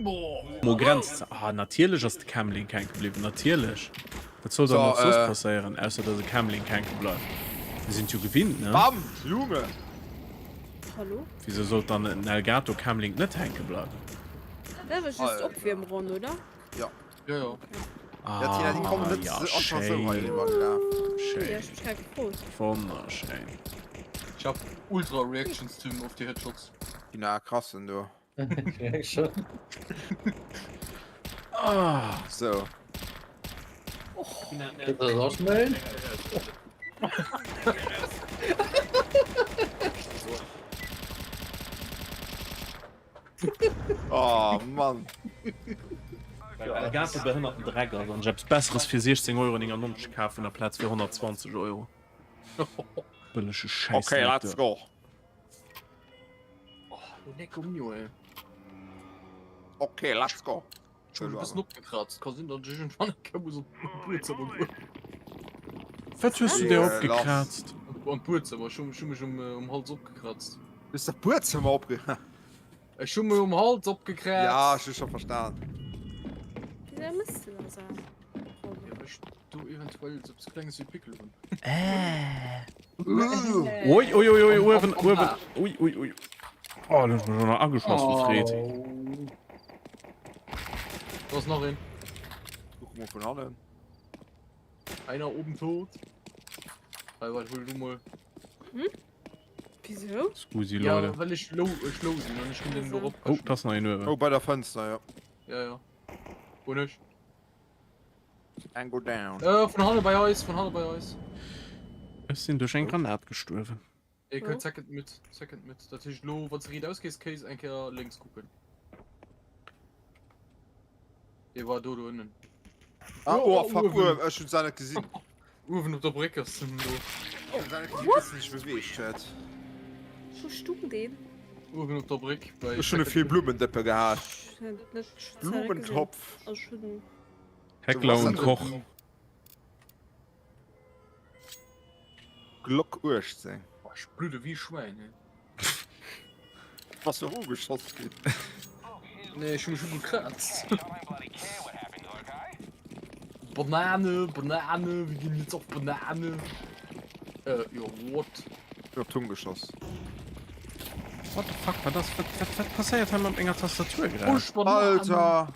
Mo Grenz. Ah, natierlech ass de Camlink hänke bliwwen. Natierlech. Wat soll dann och soss passéieren, ausser dass e Camlink hänke bleift? Mir sinn et jo gewinnt, ne? Bam! Blume! Hallo? Wisou sollt dann en Elgato Camlink net hänke bleiwen? Dat war just Opwiermronn, oder? Ja. Ja, ja. Ja, Tina, déi kommen net Ah, ja, einfach sou hei schéin. eriwwer gelaf. Schéin. Ja, ech mech grad gefrot. Wonnerschéin. Ich hab ultra Reactions Tim auf die Headshots. Tina, krass en do. Schon. Ah. So. Kannst du das auch schnell? Oh Mann. Well Elgato behënnerten Dreck ass an ech eppes besseres fir 16,99 Euro kafen aplaz fir 120 Euro. Bëllege Schäiss. Okay, let's go. Oh, lecco mio, ey. Okay, let's go. Ech hu mech e bëssen opgekratzt. Ka sinn, datt ech iergendwann eng Kéier muss op d'Buedzëmmer goen. Wat hues du dir Lass. opgekratzt? An d'Buedzëmmer. Ech hu mech um Hals opgekratzt. Du hues dat Buedzëmmer opge. Ech hu mech um Hals opgekratzt. Ja, ech hu scho verstan. Wéi mëss de das awer? Ja, well ech do eventuell sou eppes Klenges wéi Pickel hunn. Ui, ui, ui, ui, uewen, uewen. Ui, ui, ui. Oh, du hues mech och nach ageschoss, du Fred. Do ass nach een. Kuck mol vun hannen. Einer oben tot. Hei, warte, hol du mol. Wieso? Scusi, Ja, Leute. well ech low, ech low sinn an ech hunn den do Oh, eroppeschen. da ass nach een uewen. Oh, bei der Fënster, ja. Ja, ja. Hunn ech. Angle down. Äh, vun hanne bei eis, vun hanne bei eis. Ech sinn duerch eng Granat gestuerwen. Ee kënnt second mid, second mid. Dat heescht lo, wann s de riit ausgees, kéis eng Kéier lénks kucken. Dee war do do ënnen. Ah, oh, fuck, uewen. uewen. Ech hunn se net gesinn. Uewen op der Bréck ass en do. Ech hunn se net gesinn, bis en sech beweegt huet. Wou stung deen? Uewen op der Bréck bei Ech hunn e second vill mid. Blummendëppe gehat. Ech hunn et net gesinn. Blumentopf. Also ech hunn. Heckler und Koch. Glock 18. Boah, ech bludde wéi e Schwäin, ey. Bass du och ugeschoss ginn? Nee, ech hu mech ugekrazt. Banane, Banane, wir gehen jetzt auf Banane. Äh, jo, what? Ech hunn op d'Hung geschoss. What the fuck, wat ass, wat, wat, wat passéiert hei mat menger Tastatur grad? Push Banane! Alter!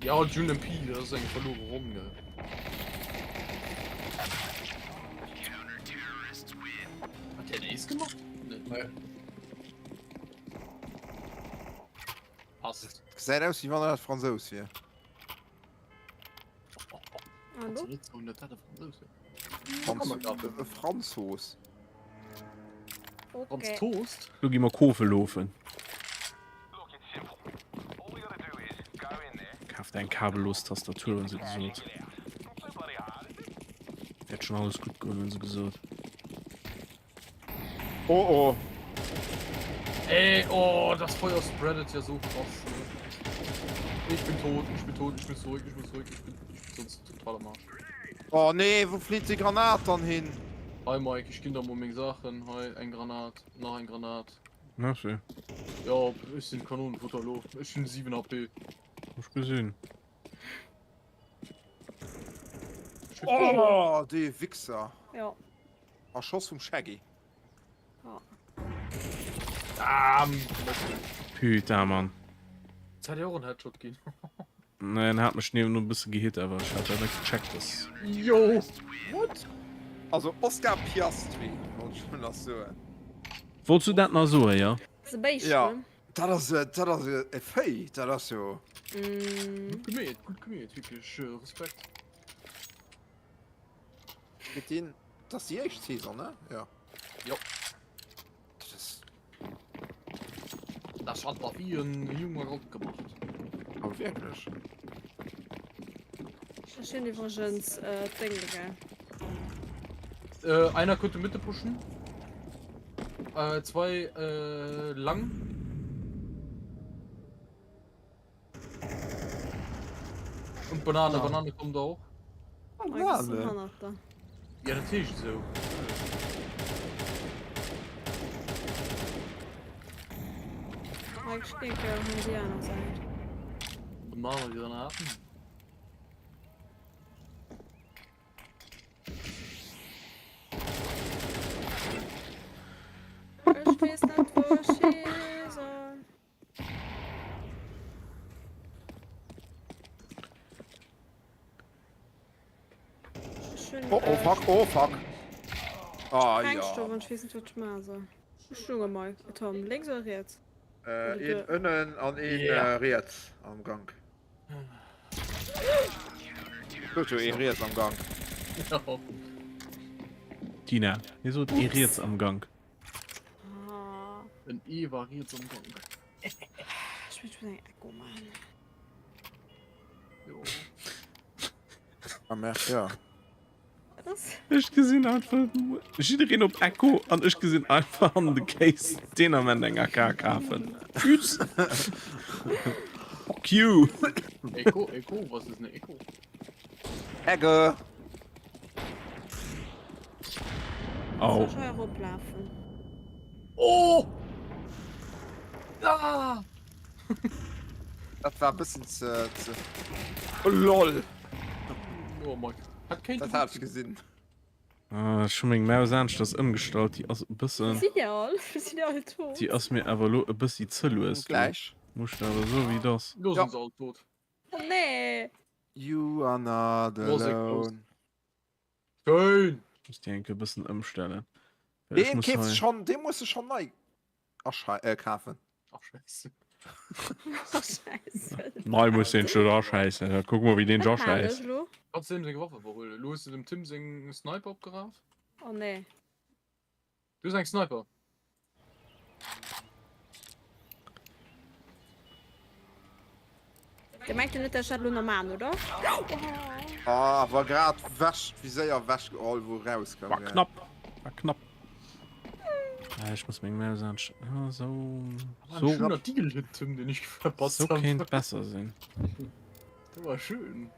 Ja, June MP, dat ass eng verluere Ronn, gell. Hat der en Ace gemacht? Nee. Nee. Passt. Gesäit aus wéi wann dat Fransous wier. Hallo? Net soen, dat dat e Fransous wier. Franz e Franzos. Franz Toast? Lo gi mer Kofe lofen. Kaf der eng kabellos Tastatur, hunn se gesot. Wäert schon alles gutt goen, hunn se gesot. Oh oh. Ey, oh, das Feuer spreadet ja so krass. Ne? Ich bin tot, ich bin tot, ich muss zurück, ich muss zurück, ich bin, ich bin sonst total am Arsch. Oh nee, wou flitt déi Granat dann hin? Hi Mike, ich ginn der mol meng Saachen. Hei, eng Granat, nach eng Granat. Merci. Ja, ech sinn Kanonenfutter lo. Ech hunn 7 AP. Ech gesinn. Oh, dee Wichser. Ja. Erschoss vum Shaggy. Ja. Ah, Putain, Mann. Jetzt hat er och en Headshot ginn. Nee, en hat mech niewendrun e bësse gehitt, awer ech hat dat net gecheckt, dass. Jo! What? Also Oscar Piastri, wollt ech mol nach soen. Wollts du dat nach soen, jo? Ass e Béischt, Ja, ne? dat ass e, dat ass e e Véi, dat ass jo. Gutt gemeet, gutt gemeet, wierklech Respekt. Kritt deen, dat ass déi éischt Saison, ne? Jo. Jo. Dat ass. Das hat der wie en Junge rot gemacht. Awer wierklech. Ech verstinn iwwregens d'Déng, gell? Äh, einer könnte Mitte pushen. Äh, zwei äh, lang. Und Banane, Ah. Banane kommt auch. Banane? Hannert der. Ja, dat heescht esou. Mike, ech géing gär un déi aner Säit. Machen wir die Granaten. Ech weess net wou ech hi soll. Ech hunn, Oh, oh fuck, oh fuck. Ah keng ja. Stoff an ech weess net wat ech maache soll. Ech stounge mei. Tom, lénks oder riets? Äh, een ënnen an een Yeah. äh, riets am Gank. Sot jo, een riets am Gank. Tina, hie sot ee riets am Gank. Ah. En E war riets am Gank. Ech wëll schon eng Echo maachen. Jo. Ah, merk, ja. Ech gesinn einfach jiddereen op Echo an ech gesinn einfach an de Case deen Ament eng AK kafen. Tschüss. Fuck you. Echo, Echo, was ist eine Echo? Egge! Au. Soll ech hei eroplafen? Oh! Ah! Dat war e bëssen ze, ze. Oh, lol! Oh mein Hat kéint Dat hat ech gesinn. Ah, ech hu meng Maus aneschters ëmgestallt, déi ass e bëssen. Sinn déi all? Sinn déi all tot? Déi ass mir awer elo e bëssi ze lues. Gläich. Muss ech awer soen, wéi et ass. Lo Ja. sinn se all tot. Oh nee! You are not Musek los. alone. Schön! Ech muss déi eng Kéier e bëssen ëmstellen. Well ech Deen muss keefs hei. schonn, dee muss de schonn nei aschei äh, kafen. Ach scheiße. Ach scheiße. Nei muss den schon ascheißen. Da gucken wir, wie den Wat maan ech ascheißt. elo? Kannst du dem seng Waffe verhuelen? Lo hues du dem Tim seng Sniper opgeraf. Oh nee. Du hues eng Sniper. Dir mengt jo net, dass ech dat elo nach maan, oder? Ah, war grad wäsch, wéi séier wäsch geholl, wou rauskoum. War knapp. War knapp. Ah, ich muss meng Maus ansch. Ah, so. So. So, Schöner Deal, Tim, den ich verpasst so habe. kéint besser sinn. Das war schön.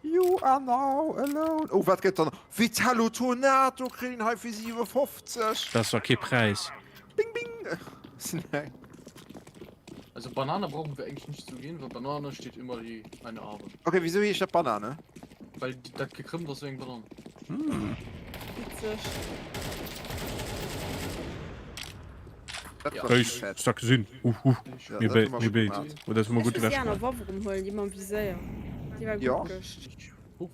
You are now alone. Oh, wat gëtt dann? Vitello Tonato kritt een hei fir 57. Dat ass doch kee Präis. Bing, bing. Snack. Also Banane brauchen wir eigentlich nicht zu gehen, weil Banane steht immer die eine Arme. Okay, wieso heescht dat Banane? Weil die, dat gekrümmt ass wéi eng Banane. Hm. Witzeg. Dat Ja. war Hey, fett. hast du gesehen? Uh, uh. Ja, Mir dat béid, hu mer mir schon béid. gemaach. Oh, dat hu mer Ech gutt muss déi aner ewechgemaach. Waff erëm huelen, déi mam Viséier. Déi war Ja. gutt gëscht.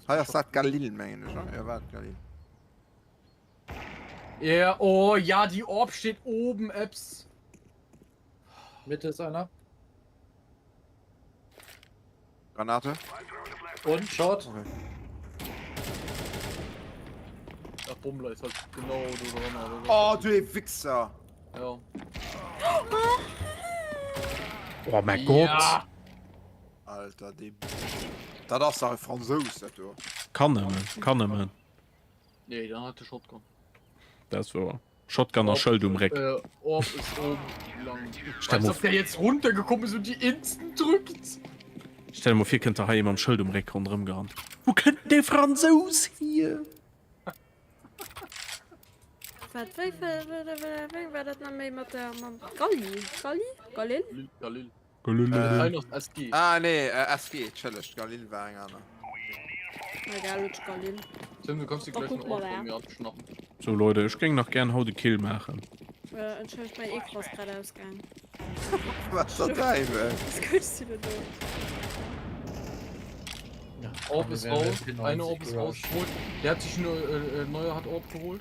Hei ass dat Galil, mengen ech, ne? Ja, war dat Galil. Ja, oh ja, die Orb steht oben, Apps. Mitte ist einer. Granate. Und Short. Okay. Ach, Bummler ist halt genau do dran. aber- Oh, du ee Wichser! Ja. Oh mein Gott. Ja. Alter, dee. Dat ass dach e Fransous, dat do. Kann nëmmen, kann nëmmen. Nee, dann hat de Shotgun. Dat ass wouer. Shotgun a Schëld um Réck. Äh, Orb ist oben lang. Stell Als mal ob der jetzt runtergekommen ist und die instant drückt. Stell dir mol vir, kënnt der hei ee mam Schëld um Réck ronderëm gerannt. Wou kënnt dee Fransous hier? Wat, wéi, wéi, wéi war dat nach méi mat der, mam Galli? Galli? Galil? Galil. Galil. Äh, noch SG. Ah, nee, äh, SG, entschëllegt, Galil war eng aner. Egal, lutsch Galil. Tim, du kannst dir Oh, gleich guck einen mal Orb da. von mir abschnappen. So Leute, ech géing nach gären haut e Kill maachen. Äh, entschëllegt, mein Ekran ass grad ausgaang. Was der Däiwel? Was kucks du denn do? Ja, Orb wir ist werden raus, mit P90 eine Orb ist raus. gerusht. Geholt. Der hat sich nur, äh, äh, neuer hat Orb geholt.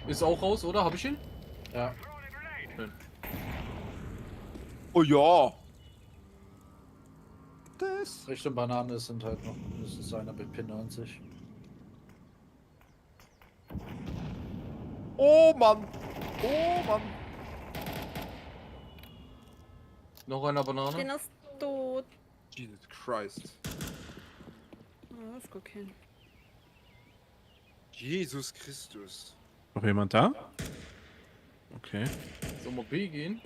Ist auch raus, oder? Hab ich ihn? Ja. Schön. Oh ja! Das. Richtung Banane sind halt noch mindestens einer mit P90. Oh Mann! Oh Mann! Noch einer Banane? Den ass tot. Jesus Christ. Oh, ass guer keen. Jesus Christus. Noch jemand da? Okay. Sollen wir B gehen?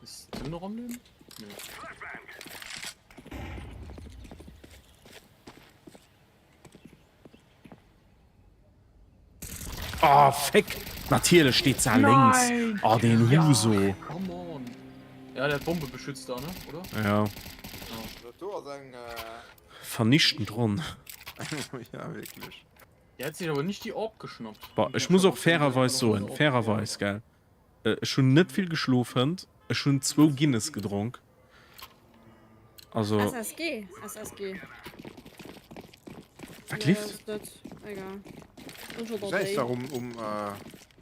Ist Tim noch am Leben? Nee. Oh, Fick! Natierlech steet se links. Oh, den Huso. Come on. Ja, der hat Bombe beschützt da, ne? Oder? Ja. Dat do ass eng. Vernichtend Ronn. Ja, wierklech. Der hat sich aber nicht die Orb geschnappt. Boah, ech muss och fairerweis soen, fairerweis, gell, ech hunn net vill geschlof hënt, ech hunn zwou Guinness gedronk. Also. SSG, SSG. Wat leeft? Egal. Säis dach um, um, äh.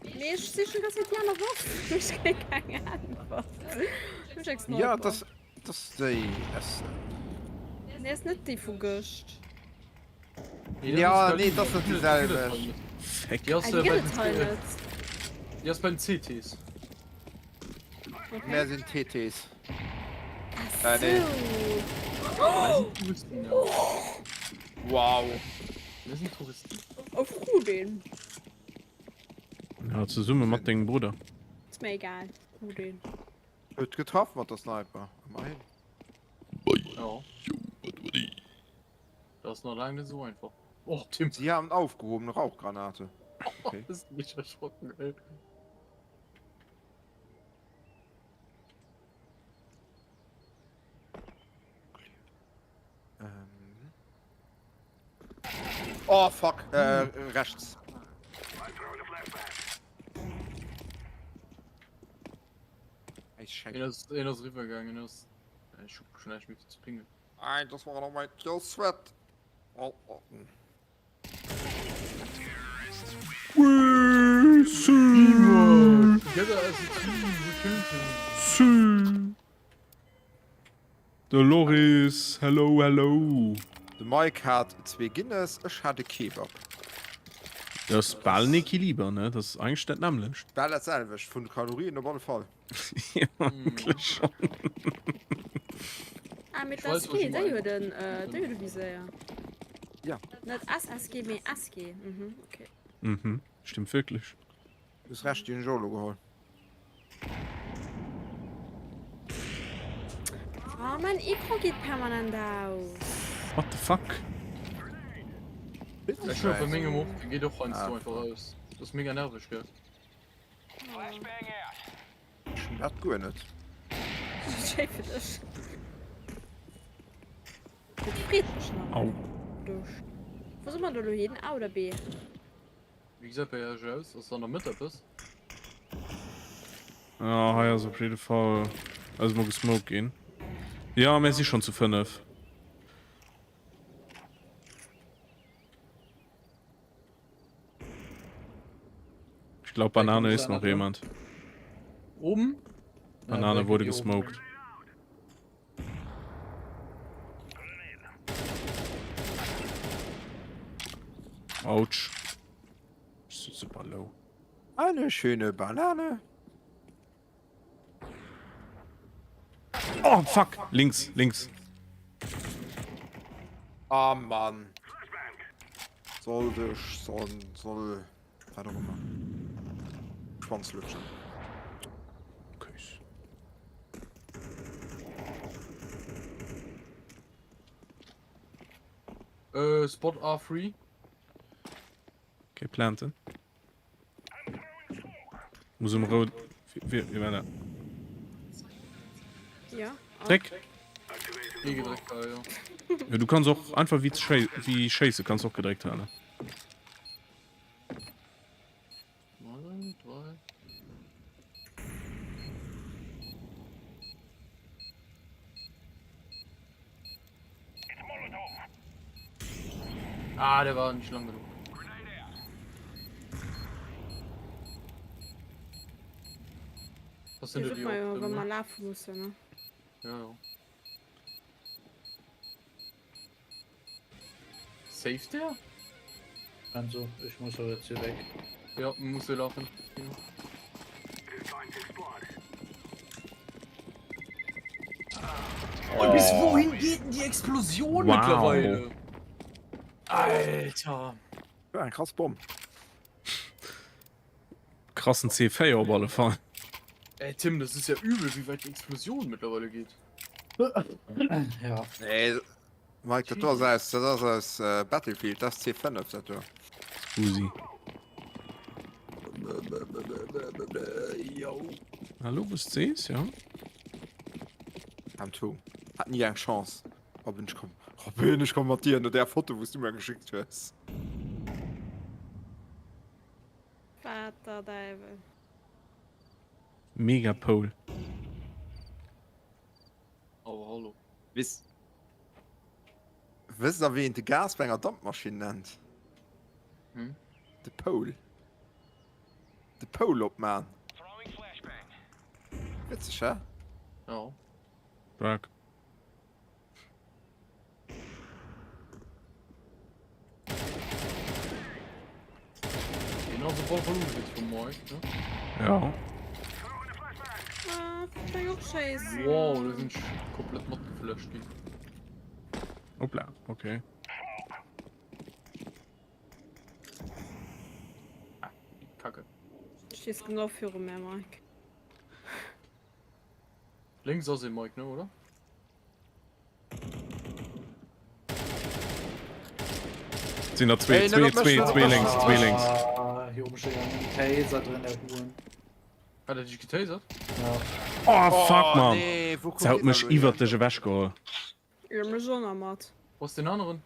Nee, ech sichen ganz Zäit déi aner Waff. Ech kréie keng Äntwert. Ech eng Sniper. Ja, das, das déi S. Nee, ass net déi vu gëscht. Ja, nee, das net déi selwecht. Feck. Déi ass, Ah, déi äh, bei gëtt den et hei C- net. déi ass bei den CTs. Okay. Mär sinn TTs. Ach Äh, nee. so. Mir sind Touristen, ja. Wow. Mir sind Touristen. Auf Rudin. Ja, zesumme mat dengem Brudder. Ist mir egal. Rudin. Huet getraff mat der Sniper. Immerhin. Ja. Das ist noch lange nicht so einfach. Oh, Tim. Sie haben aufgehobene Rauchgranate. Okay. Bist du mich erschrocken, ey. Ähm. Oh fuck, äh, rechts. Ey, Scheck. Een ass, een ass riwwergaangen, een ass. Ech hu schon näischt méi fir ze pingen. Ey, das war noch mein Kill Sweat. Oh, oh. Together as a team, we killed him. De Loris, hello, hello. De Mike hat zwee Guinness, ech hat e Kebab. Dat ass bal en Equiliber, ne? Dat ass eigentlech dat nämmlecht. Bal dat selwecht, vun de Kalorien op alle Fall. Jo, eigentlech schonn. Ah, mee Ich weiß, d'SG, wo ich déi immer huet en, einfach- déi huet e Viséier. Ja. Net SSG, mee SG. Mhm, okay. Mhm, stimmt wirklich. Du hues Recht, déi hunn ech och elo geholl. Oh, mein Ecran geht permanent aus. What the fuck? Ech hun bei mengem och, dee geet och heiansdo Ah. einfach aus. Dat ass mega nerveg, gell? Ech hunn dat guer net. Schéi fir dech. Dat freet mech nach. Au. Dusch. Wou soll man do lo hin? A oder B? Wéi gesäit bei iech aus? Ass an der Mëtt eppes? Ja, hei ass op jidde Fall ass mol gesmoked ginn. Ja, mir si schonn zu 5. Ich glaube, Banane ist noch jemand. Oben? Banane wurde gesmoked. Autsch. Super low. Eine schöne Banane. Oh, fuck. Links, links. Ah, Mann. Soll dech, soll, soll, wat och ëmmer. Schwanz lutschen. Küss. Äh, Spot A3. Okay, planten. Muss um rout. Wie, wie war dat? Ja. Dreck. Nee, gedreckt, ja, ja. Ja, du kannst och einfach wie schei wie schéisse kannst och gedréckt halen. 9, 3. Ah, der war nicht lang genug. Was sind denn die Wa auch mer drin, ne? lafe mussen, ne? Ja, ja. Safe der? Also, ich muss doch jetzt hier weg. Ja, man muss hier laufen. Ja. Und bis wohin geht denn die Explosion Wow. mittlerweile? Alter. Ja, eng krass Bomm. Krassen C4 op alle Fall. Ey, Tim, das ist ja übel, wie weit die Explosion mittlerweile geht. Ja. Nee, Mike, dat do ass aus, dat ass aus äh, Battlefield, dat ass C5, dat do. Scusi. Hallo, was sees, ja? M2 hat ni eng Chance. Robin, ech komm, Robin, ech komm mat dir no där Foto, wou s du mir geschickt hues. Wat der Däiwel. Mega Poul. Awer hallo. Wis, wësst der wéi een de Gas bei enger Dampmaschinn nennt? Hm? De Poul. De Poul opman. Witzeg, hä? Ja. Stark. Den ass op alle Fall ugewitzt vum Mike, ne? Ja. Ah, kann och schéissen. Wow, da sinn ech komplett matgeflasht ginn. Hoppla, okay. Ah, Kacke. Du stehst genau viru mir, Mike. Lénks ass ee Mike, ne, oder? Sinn der zwee, zwee, zwee, zwee lénks, zwee lénks. Ah, hier oben steht ein Taser drin, der Huren. Hat er dich getasert? Ja. Oh, fuck, Mann. Nee, wou Se haut mech iwwert dech ewech geholl. Jo, mech och nach mat. Wo ass den aneren?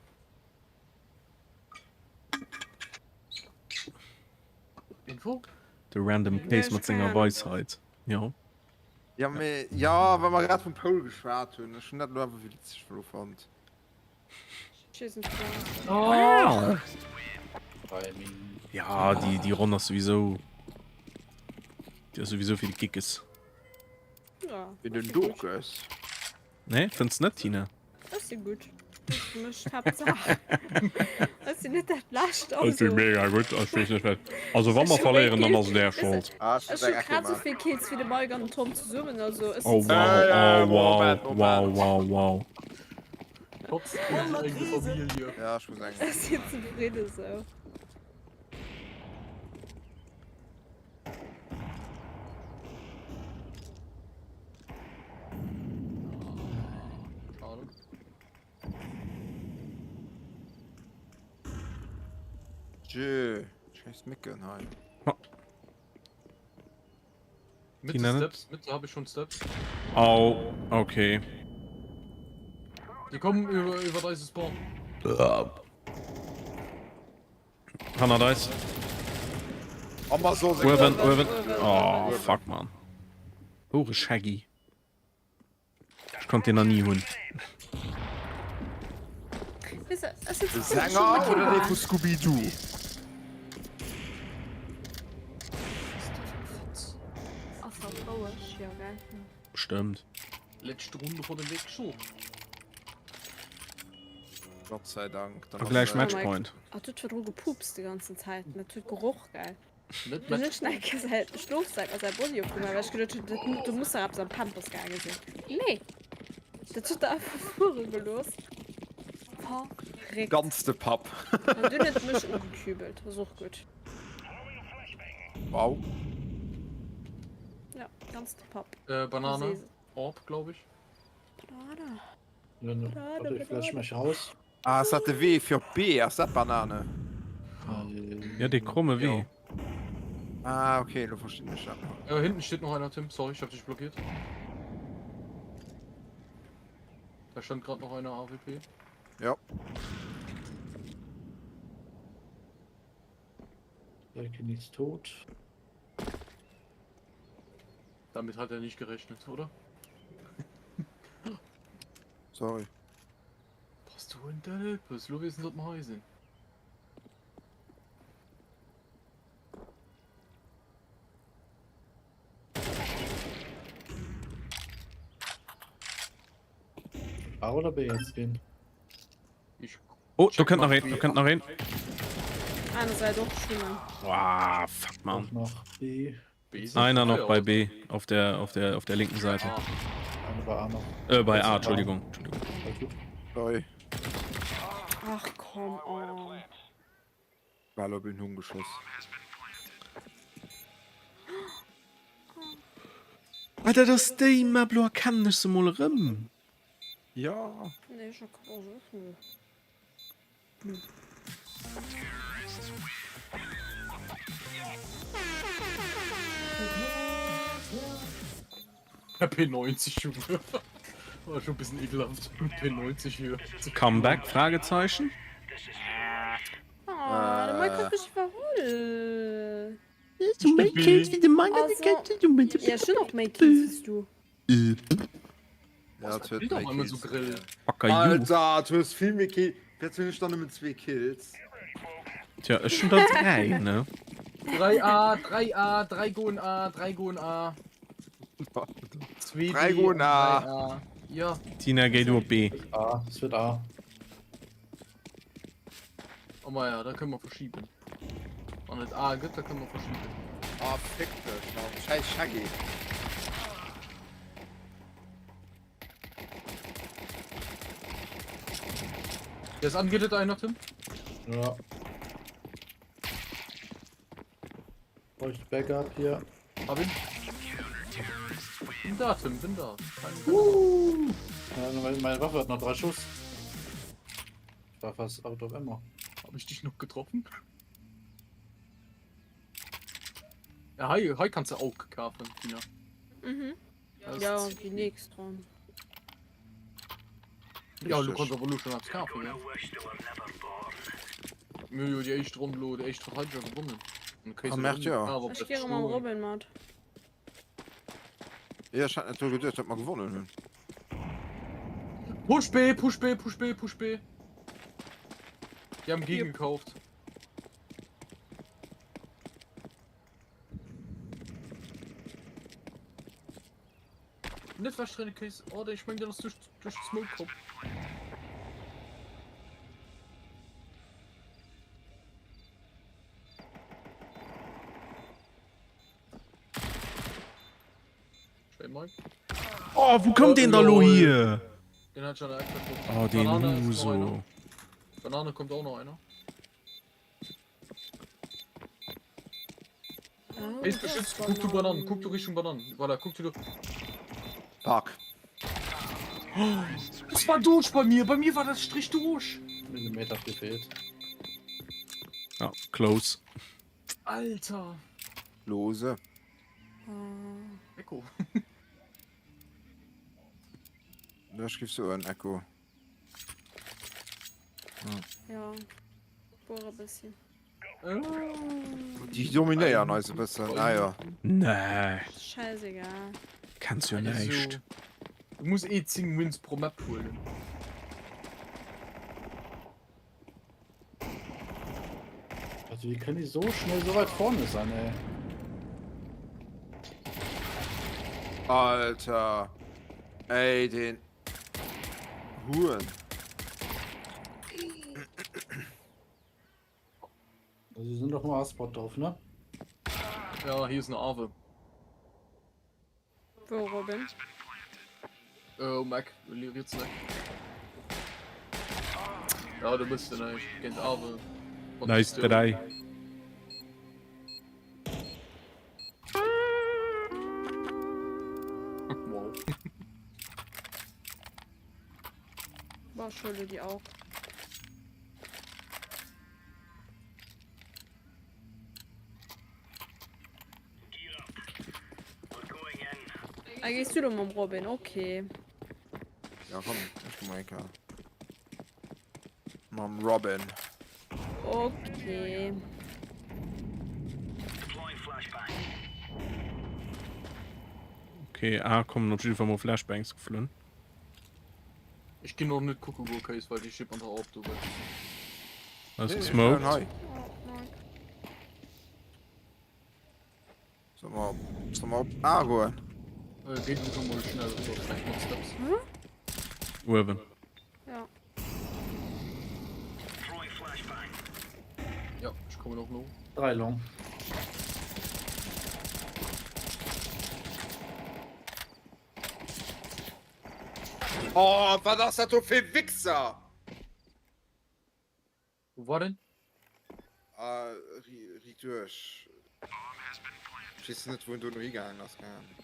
Info? De random Case mat senger Weisheit. Jo. Ja, mee, ja, wa mer grad vum Poul geschwat hunn, ech hunn dat elo awer witzeg elo fonnt. Oh. Ja, déi, déi Ronn ass souwisou, déi ass souwisou fir de Kickes. Ja. Fir den Dokes. Nee, fënns net, Tina? Ech si gutt. Ech mech Haaptsaach. Ech sinn net dat Lescht. Ech si mega gutt. Ech weess net wat. Also wa mer verléieren, dann ass et är Schold. Ech hu grad esou vill Kills wéi de Mike an den Tom zesummen. Also ech Oh sinn wow, oh wow, wow, wow, wow. Trotz enger Familie. Ja, ech muss eng. Ech sinn zefridde sou. Schade. Jö, scheiß Mécken hei. Mitte Tina, ne? Steps, Mitte habe ich schon Steps. Au, okay. Die kommen über, über eise Spawn. Hannert eis. Uewen, uewen. Oh, fuck, man. Hure Shaggy. Ech konnt den nach nie hunn. De Sänger oder dee vu Scooby-Doo? Bestëmmt. Letzte Runde vor dem Wechsel. Gott sei Dank. A gläich Matchpoint. Ach, du huet virdru gepupst déi ganzen Zäit. Dat huet geroch, gell? Net Hunn ech nach eng Kéier säi Schlofsak a säi Body opgemaach, well ech geduet hunn, dat, do muss dach eppes am Pampers gaange sinn. Nee! Dat huet der einfach fuere gelooss. Verréckt. Ganz de Papp. An dunn huet et mech ugekübelt. Ass och gutt. Wow. Ja, ganz de Papp. Äh, Banane. Orb, glaube ich. Banane. Warte, ich flash mich raus. Ah, ass dat de Wee fir op B? Ass dat Banane? Ja, dee kromme Wee. Ah, okay, lo verstinn ech dat. Äh, hinten steht noch einer, Tim. Sorry, ich hab dich blockiert. Da stand gerade noch einer AWP. Ja. Der Kind ist tot. Damit hat er nicht gerechnet, oder? Sorry. Bass du en Dëlpes? Lo weess en, datt mer hei sinn. A oder B jetzt gehen? Ich Oh, do kënnt nach een, do kënnt nach een. Aner Säit och schwimmen. Wow, fuck, man. Auch nach B. B sind Einer noch Feuer, bei oder? B, auf der, auf der, auf der linken Seite. Ah, Eine bei A noch. Äh, bei A, Entschuldigung. Entschuldigung. Alles gut. Sorry. Ach komm on. Bal op een Hung geschoss. Ah, dat ass déi Map, lo erkennen ech se mol erëm. Ja. Nee, ech erkennen se och net. P90 Junge. War schon bisschen ekelhaft. P90 hier. Comeback? Fragezeichen. Oh, de Mike huet mech iwwerholl. Méi Kills wéi de Mike Also, ja, ech hunn och méi Kills wéi s du. Ja, et huet méi so Kills. Grill. Fucker you. Alter, du hues vill méi Kills. Wéi hunn ech dann nëmmen zwee Kills? Tja, ech hunn der 3, ne? 3A, 3A, 3 goen A, 3 goen A. 2 3 goen A. Ja. Tina, géi du op B. A, es wird A. Oh ma ja, da kënne mer verschiben. Wann et A gëtt, da kënne mer verschiben. Ah, fick dech, Mann. Scheiß Shaggy. Der ist angedet einer, Tim. Ja. Bräuchte Backup hier. Hab ihn. Bin da, Tim, bin da. Keine, keine Uh. Ja, meine, meine Waffe hat noch drei Schuss. Ich war fast out of ammo. Hab ich dich noch getroffen? Ja, hei, hei kannst du auch kaufen, Tina. Mhm. Das Ja, ist- déi nächst Ronn. Ja, du kannst aber nur schon eppes kaufen, ja. Mir hu jo déi éischt Ronn lo, déi éischt Verteidiger gewonnen. Dann kéis Ah, du merkt, ja. awer Ech géi mam Robin mat. Ja, ech hat net dru geduecht, datt mer gewonnen hunn. Push B, Push B, Push B, Push B. Die haben gegengekauft. Net wegrennen, Case. Oh, ich mein, der ist durch, durch den Smoke gekommen. Schnell, Mike. Oh, wou koum deen da lo hier? Den hat schon der Oh, deen Banane ist noch einer. Huso. Banane kommt auch noch einer. Oh, Ist beschützt. Guck du Bananen, guck du Richtung Bananen. Voilà, guck du. Fuck. Das war durch bei mir. Bei mir war das Strich durch. Millimeter gefehlt. Ja, close. Alter. Lose. Echo. Ech giff soen Echo. Ja. Boah, e bësschen. Déi dominéieren eis e bëssen, ah jo. Nee. Scheißegal. Kenns jo näischt. Du muss eh 10 Wins pro Map huelen. Also wie können die so schnell so weit vorne sein, ey? Alter. Ey, den Huren. Also sie sind doch nur A-Spot drauf, ne? Ja, hier ist eine Awe. Wou, Robin? Äh, um Eck, riets Eck. Ja, du bist den eigentlich géint Awe. Nice try. Wow. Boah, Schule, die auch. Ah, gehst du mam Robin? Okay. Ja, komm, ech komm eng Kéier. Mam Robin. Okay. Okay, A kommen op jidde Fall mol Flashbangs geflunn. Ech ginn och net kucke goe Case, well déi steet mat der Orb do. Ass gesmoked. Hei. Soll mer, soll mer op A goen? Äh, géi du mol schnell oder vielleicht mat Steps. Uewen. Ja. Ja, ech kommen och no. 3 long. Oh, wat ass dat do fir e Wichser? Wou war den? Ah, riit duerch. Ech weess net, wou en dono higaangen ass, keng Ahnung.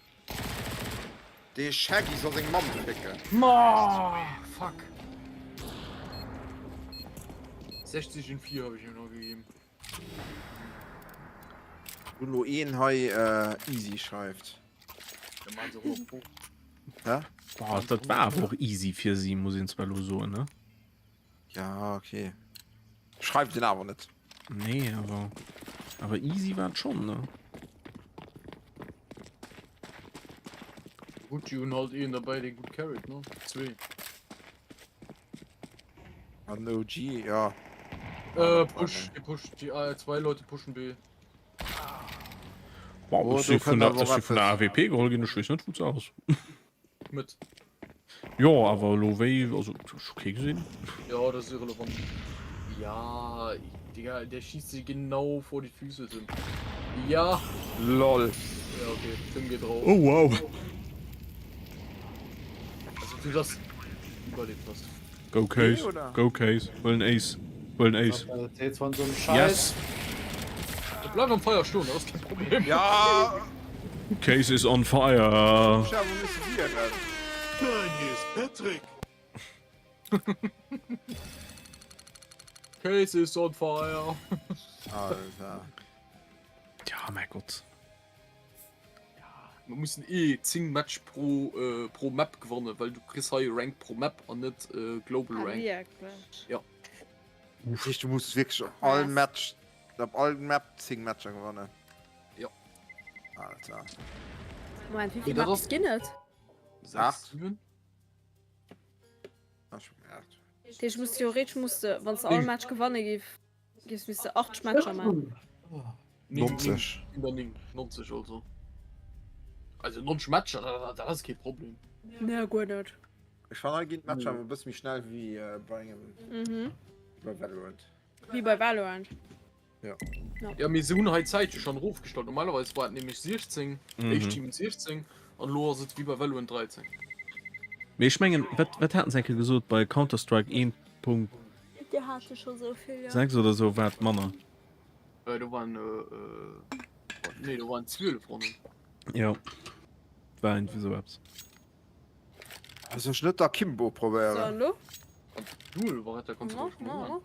Dee Shaggy soll seng Mamm fécken. Ma fuck. 60 in 4 habe ich ihm noch gegeben. Wou lo een hei easy schreift. Der Mann so hoch. Hä? Boah, dat war awer och easy fir si, muss een zwar elo soen, ne? Ja, okay. Schreift een awer net. Nee, awer awer easy war et schonn, ne? Gutt, déi hunn halt een derbäi, dee gutt carryt, ne? Zwee. An OG, ja. Äh, push, die push, die äh, zwei Leute pushen B. Wow, Oh, ech do si vun kënnt der, awer ech si vun der eppes. AWP geholl ginn, ech weess net wou se ass. Mit. Jo, awer elo wéi, also ech hu kee gesinn. Ja, das ist irrelevant. Ja, Digga, der schießt sie genau vor die Füße, Tim. Ja. Lol. Ja, okay, Tim geht drauf. Oh wow. Also du das überlebt hast. Go Case, Nee, oder? go Case, wëll en Ace, wëll en Ace. Jetzt von so einem Scheiß. Yes, Bleib am Feuer stehen, das ist kein Problem. Ja! Case is on fire. Tja, wo müssen wir denn? Nein, hier ist Patrick. Case is on fire. Alter. Ja, mein Gott. Mer mussen eh 10 Match pro, äh, pro Map gewannen, well du kriss hei Rank pro Map an net äh, Global Ah, Rank. wierklech? Ja. Das heescht, du muss wierklech op all Match, op all Map 10 Matcher gewannen. Ja. Alter. Moment, wéi vill dat Maps ass- ginn et? 6, Acht. 7? Ah, ich hab gemerkt. Dat heescht, muss theoretisch muss de, wann s de all Match gewanne giff, giffs misst de 8 Matcher man. 90. Iwwer 9, 90 also. Also 90 Matcher, dat, dat ass kee Problem. Nee, guer net. Ech fannen hei ginn d'Matcher awer e bësse méi schnell wéi bei engem Mhm. bei Valorant. Wéi bei Valorant. Ja. Ja, mee se hunn hei d'Zäit jo schonn erofgestallt. Normalerweis war et nämlech 16, Mhm. éischt Team 16 an elo ass et wéi bei Valorant 13. Mee ech mengen, wat, wat haten se eng Kéier gesot bei Counter-Strike 1.6 Dir hate scho sou vill, jo. oder sou war et manner. Äh, do waren, äh, äh, nee, do waren 12 Ronnen. Jo, war irgendwie sou eppes. Also ech net Akimbo So, probéieren. an lo? Duel war et, da konntest du No, och no, machen. no.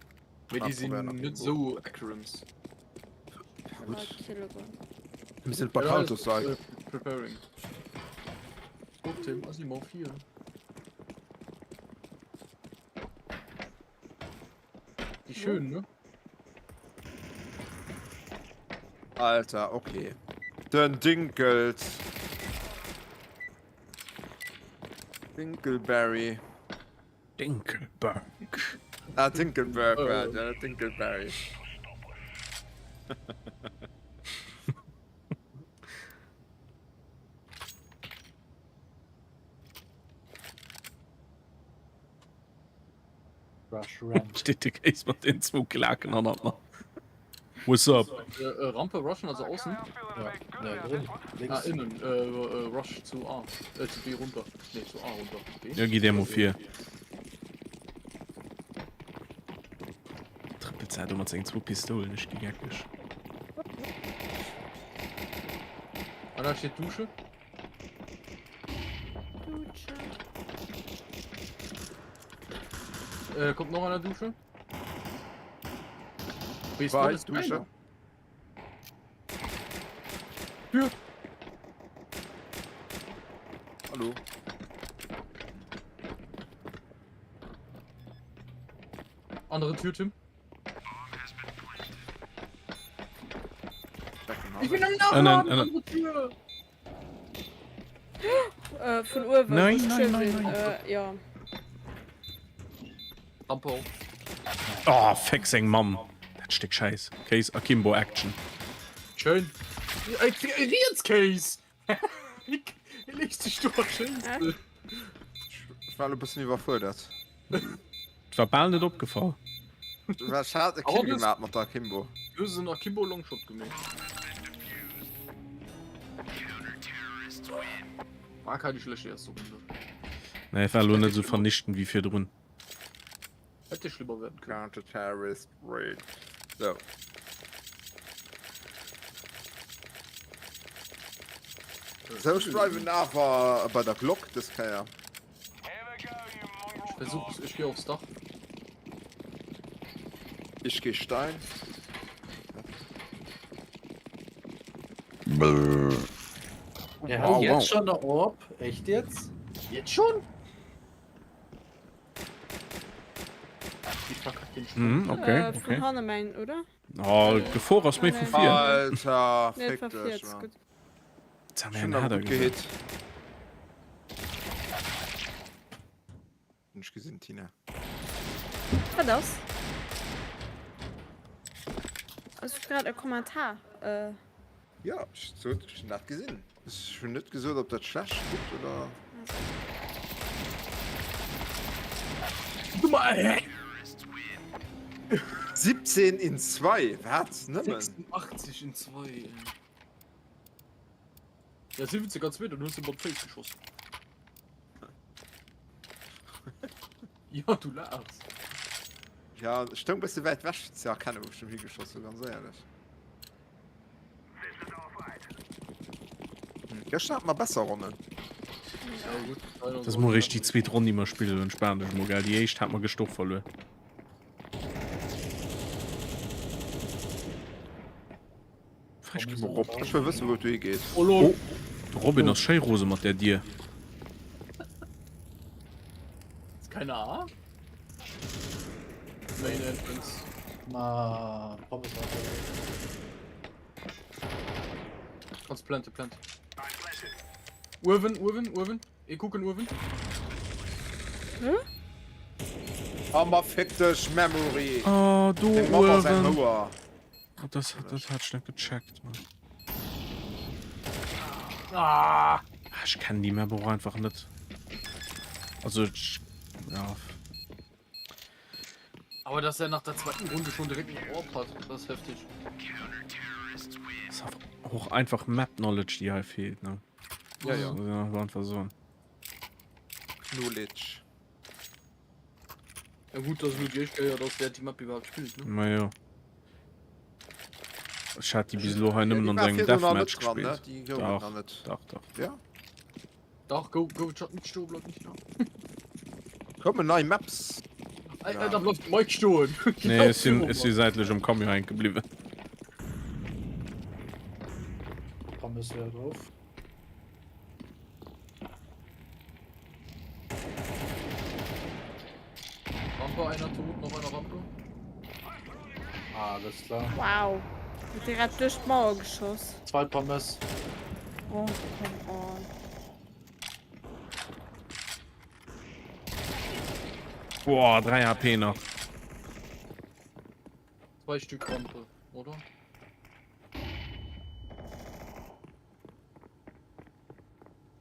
Mee Ah, déi sinn probéieren net Akimbo. sou accurate. Ja, gut. Okay, lo. Mir sind bei Counter-Strike. Äh, Preparing. Guck, Tim, Asimov hier. Die schön, ne? Alter, okay. Den Dinkels. Dinkelberry. Dinkelberg. Ah, Dinkelberg, Äh. ja, ja, Dinkelberry. Rush Ramp. Steet de Case mat den zwou Klaken hannert mer. What's up? Äh, äh, Rampe rushen, also außen. Ja, ne, drin. Links. Ah, innen. Äh, äh, Rush zu A. Äh, zu B runter. Ne, zu A runter. B? Ja, gi der mol vir. Trëppelt se do mat sengen zwou Pistoulen, ech gi geckeg. Einer steht Dusche. Dusche. Äh, kommt noch einer Dusche? B ist War drin, ich ist Dusche? einer. Tür. Hallo. Andere Tür, Tim. Ich bin am Nein, nein, Nachladen, nein. andere Tür. Äh, vun uewen. Nein, muss nein, schön nein, sinn. nein. Äh, ja. Rampe auf. Oh, feck seng Mamm. Dat Stéck Schäiss. Case Akimbo Action. Schön. Ey, Riets Case! Legt sich doch schön. Ech war elo e bëssen iwwerfuerdert. Et war bal net opgefall. Ech hat e Kill gemaat mat der Akimbo. Du hues en Akimbo Longshot gemaach. War keine schlechte erste Runde. Nee, war elo net esou vernichtend wéi virdrun. Hätte schlimmer werden können. Counter-Terrorist Raid. So. So, ech bleiwen awer bei der Glock dës Kéier. Ich versuch's, ich geh aufs Dach. Ich geh steil. Der Wow, hat jetzt wow. schon eine Orb? Echt jetzt? Jetzt schon? Ich verkack den Sprung. Mhm, okay, Äh, vun okay. hanne mengen, oder? Oh, d'Gefor ass méi vu vir. Alter, Nee, fick war dech, vir, ist Mann. gut. Ech hunn awer gutt gehitt. Hunn ech gesinn, Tina. Wat ass? Ass grad e Kommentar? Äh. Ja, ech sot, ech hunn dat gesinn. Ech hunn net gesot, ob dat schlecht, gutt oder. Dummer, hä? 17 in 2, wat? Nëmmen? 86 in 2, ey. Ja, 17 ganz mit, dann hues du mat Face geschoss. Ja, du laachs. Ja, ech stoung bësse wäit wech fir ze erkennen, wou ech dem higeschoss hunn, ganz éierlech. Hm, gëschter hat mer besser Ronnen. Ja, gut. Dat ass mol eréischt déi zweet Ronn, déi mer spillen. Entspan dech mol, gell? Déi éischt hat mer gëscht och verluer. Ech gi mol rop. Ech wëll wëssen, wou et do higeet. Oh lol. Oh, de Robin ass schéi rose mat där Dier. Ist keiner A? Main Entrance. Ma, Pommes war Kannst plante, plant. Uewen, Uewen, Uewen. Ee kucken uewen. Hä? Hammer fick dech Memory. Oh, do Deng Mamm ass eng uewen. Houer. Oh, das, das hat ech net gecheckt, Mann. Ah! Ah, ech kennen déi Map och einfach net. Also, ech, ja. Aber dass er nach der zweiten Runde schon direkt einen Orb hat, das ist heftig. Das ist och einfach Map Knowledge, déi hei feelt, ne? Ja, ja. Muss ich einfach soen. Knowledge. Ja gut, dass nur die echt geil, dass der die Map überhaupt spielt, ne? Ma jo. Ech hat déi bis elo hei nëmmen Ja, an déi war engem virdrun nach net Deathmatch dran, ne? gespillt. Déi gouf et Dach, nach net. dach, dach. Ja? Dach, go, go, Chat, nicht stoen, bleib nicht da. Kommen nei Maps. Ey, ey, da bleift Mike stoen. Nee, ech sinn, ech si säitlech um Camion hänke bliwwen. Pommes wär drauf. Rampe, einer tot, noch einer Rampe. Alles klar. Wow. Huet dee grad duerch d'Mauer geschoss? Zwei Pommes. Oh, come on. Boah, 3 HP nach. Zwei Stück Rampe, oder?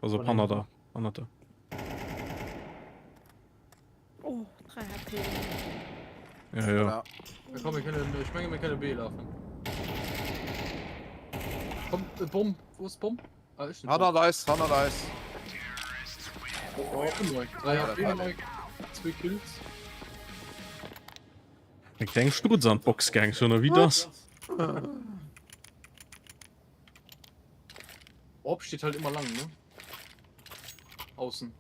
Pass op, hannert der. Hannert der. Oh, 3 HP. Ja, ja. Ja. Ja, komm, wir können, ich meine, wir können B laufen. Komm, äh, Bomb, wo ist Bomb? Ah, ist eine Hannert eis, hannert eis. Bomb. Oh, Mike. 3 Ja, HP, das war Mike. 2 Kills. Eng kleng Strutz an d'Box gaang, schon, oder wéi das? Orb steht halt immer lang, ne? Außen.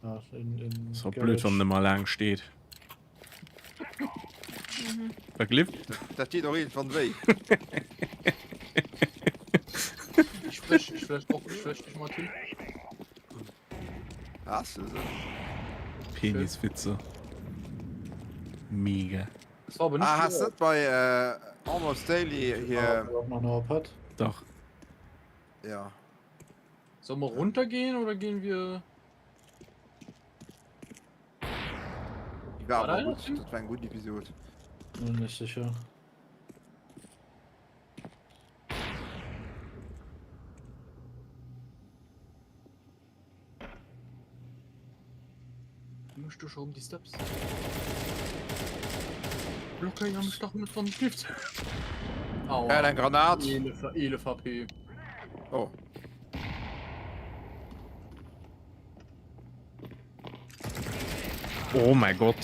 Ja, in, in Ist auch blöd, wann en ëmmer laang steet. Wat gelift? Dat deet och iergendwann wéi. Ich flash, ich flash auch, ich flash dich mal, Tim. Hast du se? Peniswitze. Mega. Das war aber nicht Ah, hast die net bei äh, Almost Daily hier. Auch noch eine Pad. Dach. Ja. Sollen wir runtergehen oder gehen wir. Die war War da aber einer, gut. Tim? Dat war eng gutt Episode. Bin nicht sicher. Mischst du schon um die Steps? Locker am Stachel mit 20 Gift. Aua. Ja, eng Granat. 11, 11 HP. Oh. Oh mein Gott.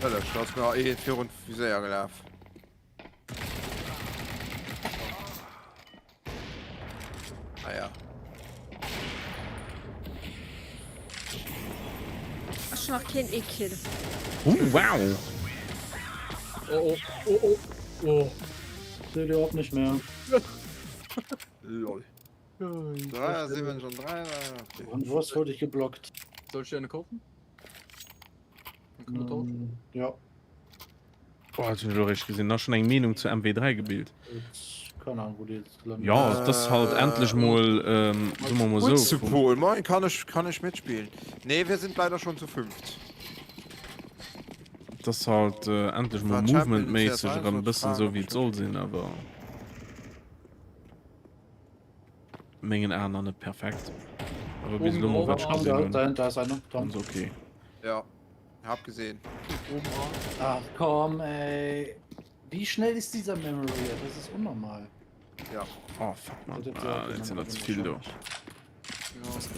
Hëllef, da ass mir ee virun d'Viséier gelaf. Ah ja. Ech hun nach keen ee Kill. Oh, wow. Oh oh oh oh oh. Seht ihr auch nicht mehr. Lol. 73 an 3, okay. Und was wurde ich geblockt? Soll ich dir eine kaufen? Dann können wir tauschen. Mm, ja. Boah, dat hunn ech elo eréischt gesinn. Nach schon eng Meenung zu MW3 gebilt. Jetzt, keine Ahnung, wo die jetzt gelandet Ja, et ass halt endlech mol, soe mer mol Gut sou, zu vum. Pol, moin, kann ech, kann ech mitspielen? Nee, wir sind leider schon zu fünft. Et ass halt endlech mol War Champion movementméisseg CS1 erëm e wollt bëssen fragen, sou ob wéi ech et soll mitspielen. sinn, awer a mengen Aen nach net perfekt. Awer bis Oben elo mol drauf wat ech A. gesinn Da, hunn, dahinter ist einer. Tom. ganz okay. Ja, hab gesehen. Oben A. Ach komm, ey. Wie schnell ist dieser Memory? Das ist unnormal. Ja. Oh fuck man, Dat huet ah, se et sinn der ze wahrscheinlich. vill do. Ja,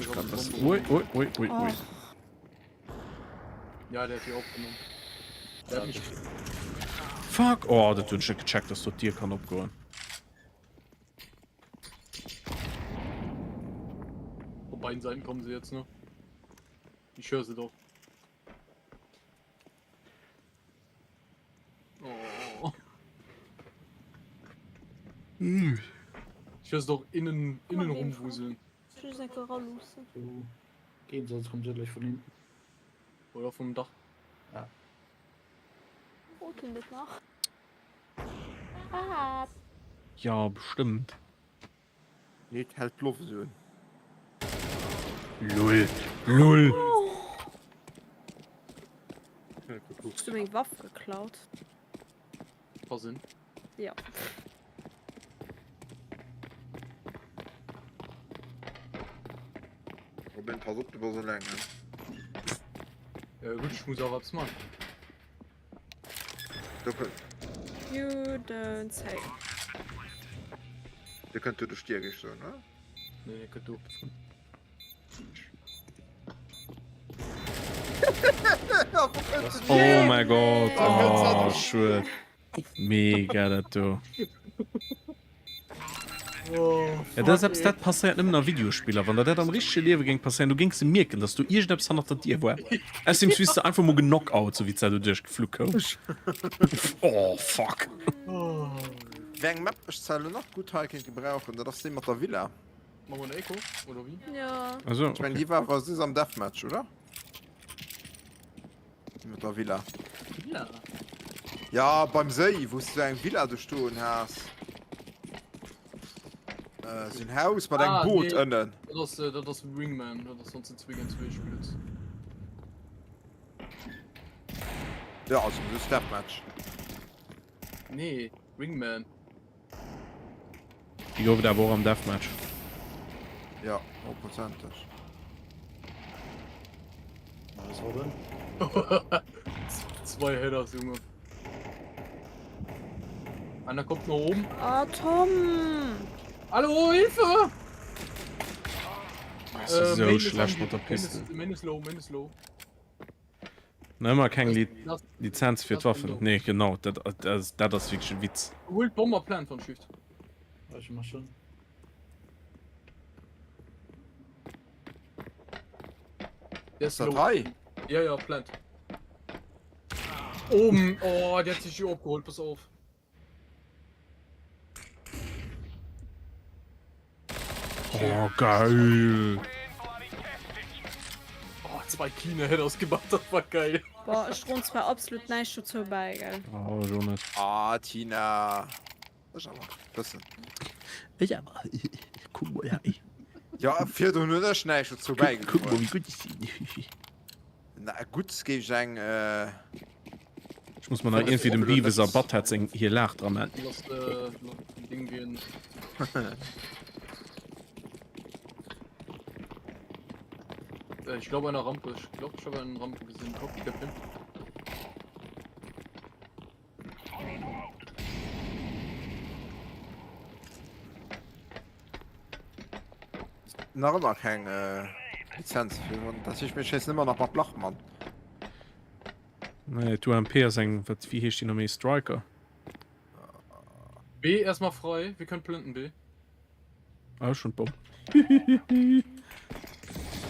ich Grad hab was. Bombe. Ui, ui, ui, ui, ui. Och. Ja, der hat die aufgenommen. Der hat mich. Fuck! Oh, dat hunn ech net gecheckt, dass do d'Dier kann opgoen. Von beiden Seiten kommen sie jetzt, ne? Ich höre sie doch. Oh. Ich höre sie doch innen, innen Mal gehen, rumwuseln. Ech muss eng Kéier eraluussen. So. Gehen, sonst kommt er gleich von hinten. Oder vom Dach. Ja. Oh, tun das nach. Ah. Ja, bestimmt. Nee, hält d'Loft esou un. Lull. Lull. Oh. Hues du meng Waff geklaut? Pass hin. Ja. Robin, pass op, du bass eleng, ne? Ja, gut, ich muss auch was machen. Do kënnt. You don't say. Dir kënnt do duerch d'Dier, géif ech soen, oder? Nee, nee, kënnt do. Oh mäi Gott, oh schued. Mega dat do. Ja, dat ass eppes, dat passéiert nëmmen a Videospiller. Wann der dat am richtege Liewe géing passéieren, du géings mierken, dass do iergendeppes hannert der Dier war. Ausserdeem wiers de einfach mol geknockout, sou wéi s de do duerchgeflu kouns. Oh fuck. Wéi eng Map ech zwar elo nach gutt hei kéint gebrauchen, dat ass déi mat der Villa. Machen wir eine Eco, oder wie? Ja. Also, Ech mengen, okay. déi war awer soss am Deathmatch, oder? Déi mat der Villa. Villa? Ja, beim Séi, wou s du eng Villa do stoen has. Äh, sou en Haus mat engem Ah, Boot nee. ënnen. Dat ass, äh, dat ass Wingman, dat ass wann s du 2 géint 2 spills. Ja, also soss Deathmatch. Nee, Wingman. Déi gouf et awer och am Deathmatch. Ja, honnertprozenteg. Nice, Robin. Zwei Headers, Junge. Einer kommt noch oben. Ah, Tom! Hallo, Hilfe! Das ist so Main ist schlecht ange- mat der Main Pistol. ist- Main ist low, Main ist low. Nach ëmmer keng Li Lass, Lizenz fir lass d'Waffen. den Nee, genau, dat, dat, dat ass wierklech e Witz. Hol d'Bomber Plant von Shift. Ich mach schon. Der ist Ist dat low. hei? Ja, ja, Plant. Oben. Oh, der hat sich hier abgeholt, pass auf. Oh, geil! Oh, zwei clean Headers gemacht, das war geil. Boah, ech droen zwar absolut näischt dozou bäi, gell? Oh, ech och net. Ah, Tina. Ech awer. Bëssen. Ech awer. Kuck mol hei. Ja, virdrun hunn ech näischt dozou Kuck mol, bäigedroen. wéi gutt ech sinn. Na gutt, géif ech eng. Äh... Ech muss mer nach iergendwéi dem Beavis a Butthead seng hir Laach dra man. Lass äh, Ding gehen. Äh, ich glaube eine Rampe. Ich glaube, ich habe eine Rampe gesehen. Kopfkäppchen. Nach ëmmer keng äh, Lizenz fir hunn. Dat heescht, mir schéissen ëmmer nach mat Blachmann. Nee, d'UMP ass eng, wat, wéi heescht déi noméi, Striker? B erstmal frei. Wir können planten B. Ah, ech hunn d'Bomm.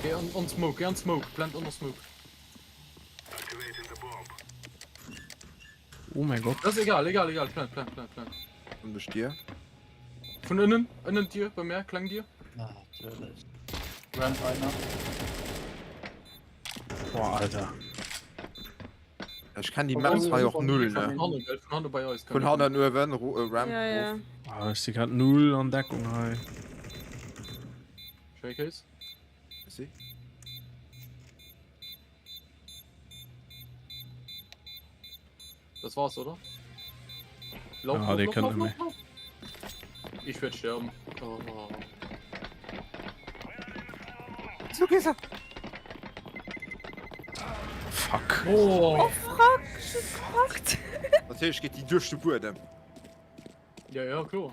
Geh on, on smoke, geh on smoke. Plant on smoke. Oh mein Gott. Das ist egal, egal, egal. Plant, plant, plant, plant. An duerch d'Dier. Vun ënnen, ënnen d'Dier, bei mär, kleng Dier. Natürlich. Ramp einer. Boah, Alter. Ech kenn déi Maps hei och null, ne? Vun hannen uewen, Ramp Ja, ja. erof. Ah, ech si grad null an Deckung hei. Showcase. Merci. Das war's, oder? Lauf, Ja, lauf, dee lauf, kënnt lauf, net méi. lauf, lauf. Ich werd sterben. Oh. So geht's ab. Fuck. Oh. Fuck, ech hunn gepackt. Natierlech geet déi duerch de Buedem. Ja, ja, kloer.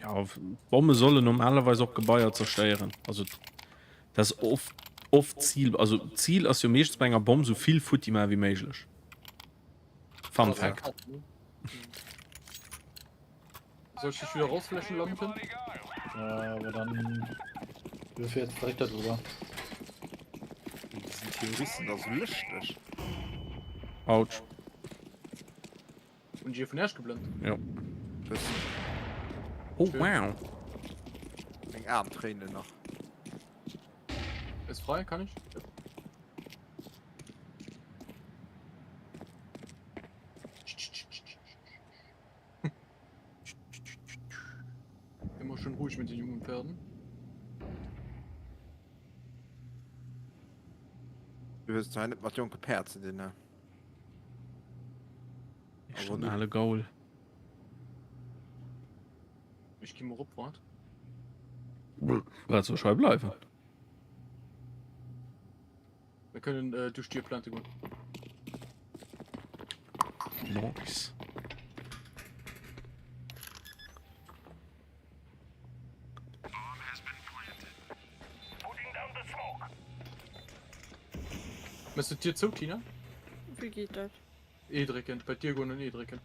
Ja, Bomme sollen normalerweis och Gebaier zerstéieren. Also dat ass oft, oft Zil. Also Zil ass jo meeschtens bei enger Bomm sou vill futti maache wéi méiglech. Fun Fact. Soll ich dich wieder rausflashen, Lampen? Ja, aber dann dürfen wir jetzt direkt darüber. Die sind Terroristen da so lëschteg. Autsch. Und hier vun Äsch geblennt. Ja. Bëssen. Oh wow. Meng Aen tréinen nach. Ist frei, kann ich? Ja. Immer schön ruhig mit den jungen Pferden. Du hues et hei net mat jonke Päerd ze dinn, ne? Ech schon ale Gaul. Ech gi mol rop, wart. Wat soll ech hei bleiwen? Wir können äh, durch die Plante gehen. Nice. Machst du Tür zu, Tina? Wéi geet dat? E drécken, bei d'Dier goen an E drécken.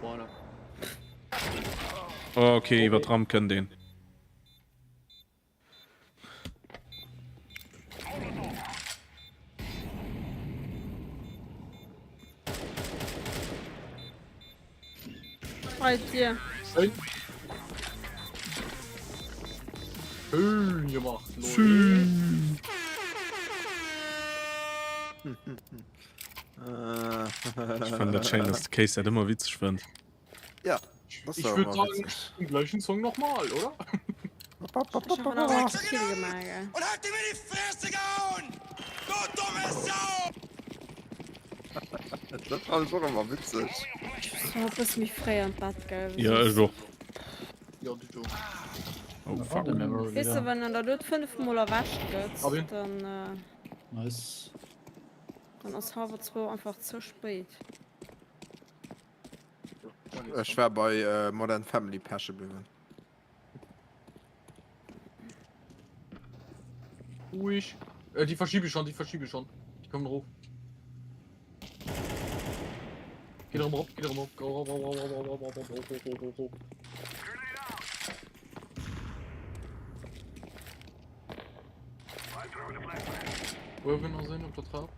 Voilà. Oh, okay, iwwer d'Ramp kënnt een. Bei d'Dier. Schön. Schön gemacht, Leute. Ech fannen dat schéin, dass de Case dat ëmmer witzeg fënnt. Ja, das Ich war würde immer sagen, witzig. den gleichen Song nochmal, oder? Ich hab awer zu vill gemaach, gell. Und hat ihm in die Fresse gehauen! Du dumme Sau! Dat fand ich och ëmmer witzeg. Ech muss haut e bësse méi fréi an d'Bett, gell. Ja, ech och. Ja, du jo. Oh fuck. Der Memory Weess de, wieder. wann en der dot 5 mol erwächt gëtt, Robin. dann, äh, Nice. dann ass halwer zwou einfach ze spéit. Ech war bei Modern Family peche bliwwen. Ruhig. Äh, die verschiebe ich schon, die verschiebe ich schon. Die kommen hoch. Geht rum, geht rum, hoch, hoch, hoch, hoch, hoch, hoch, hoch, hoch, hoch, hoch. Wo wir noch sehen, ob der Trab?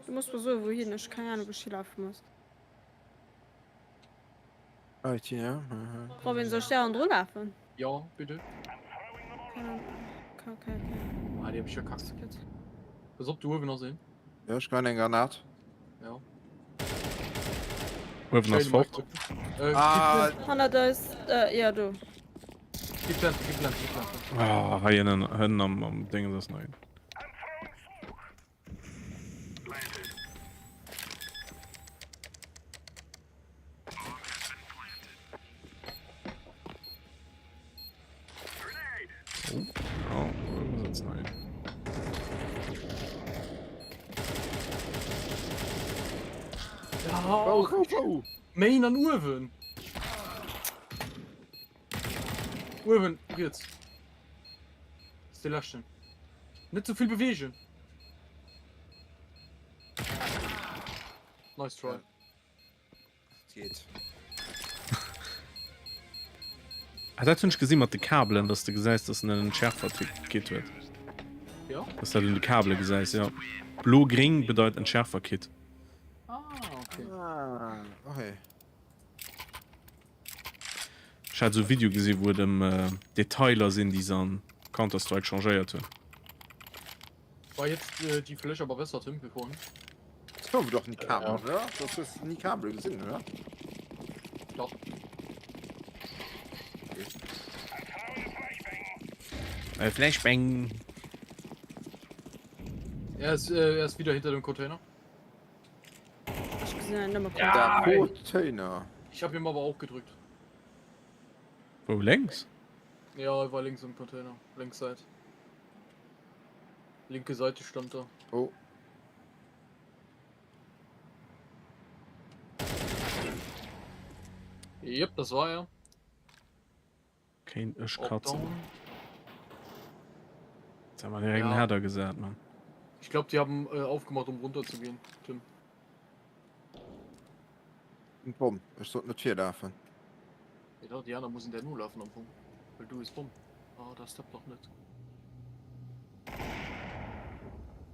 Du muss mer soen wouhin, ech keng Ahnung wou ech hilafe muss. IT, ja. Mhm. Robin, soll ech där hannendru lafen? Ja, bitte. Okay, okay, okay. Ah, die hab ich verkackt. Pass op, do uewen ass een. Ja, ech geheien eng Granat. Ja. Uewen ass fort. Äh, Ah, Hannert eis, äh, ja do. Gib Plante, gib Plante, gib Plante. Ah, hei ënnen, hënnen am, am Déngens ass nach een. Oh, oh, was ist nein. Ja, oh, oh, oh. Main an Uewen. Uewen, riets. Ist der leschten. Net ze vill beweegen. Nice try. Geht. Ah, dat hunn ech gesi mat de Kabelen, dass de gesäis, dass en en Entschärferkit huet. Ja? Dass dat un de Kabele gesäis, ja. Blo-gréng bedeit Entschärferkit. Ah, okay. Ah, okay. Ech hat esou e Video gesi wou et ëm Detailer sinn déi se an Counter Strike changéiert hunn. War jetzt äh, die Fläche aber besser, Tim, wie vorhin. Das gouf doch nie Kabel, oder? Das hues nie Kabel gesinn, oder? Doch. Äh, Flashbang. Er ist, äh, er ist wieder hinter dem Container. Ech gesinn en nëmme Ja. Container. Ich habe ihm aber auch gedrückt. Wou lénks? Ja, er war links im Container. Links Seite. Linke Seite stand da. Oh. Yep, das war er. Kéint ech Auch katzen. down. Jetzt haben wir direkt einen Ja. Header gesat, Mann. Ich glaube, die haben äh, aufgemacht, um runterzugehen, Tim. Bomm. Ech sollt net virlafen. Ja, die anderen müssen der nur laufen am Punkt. Weil du ist Bomb. Ah, das klappt doch nicht.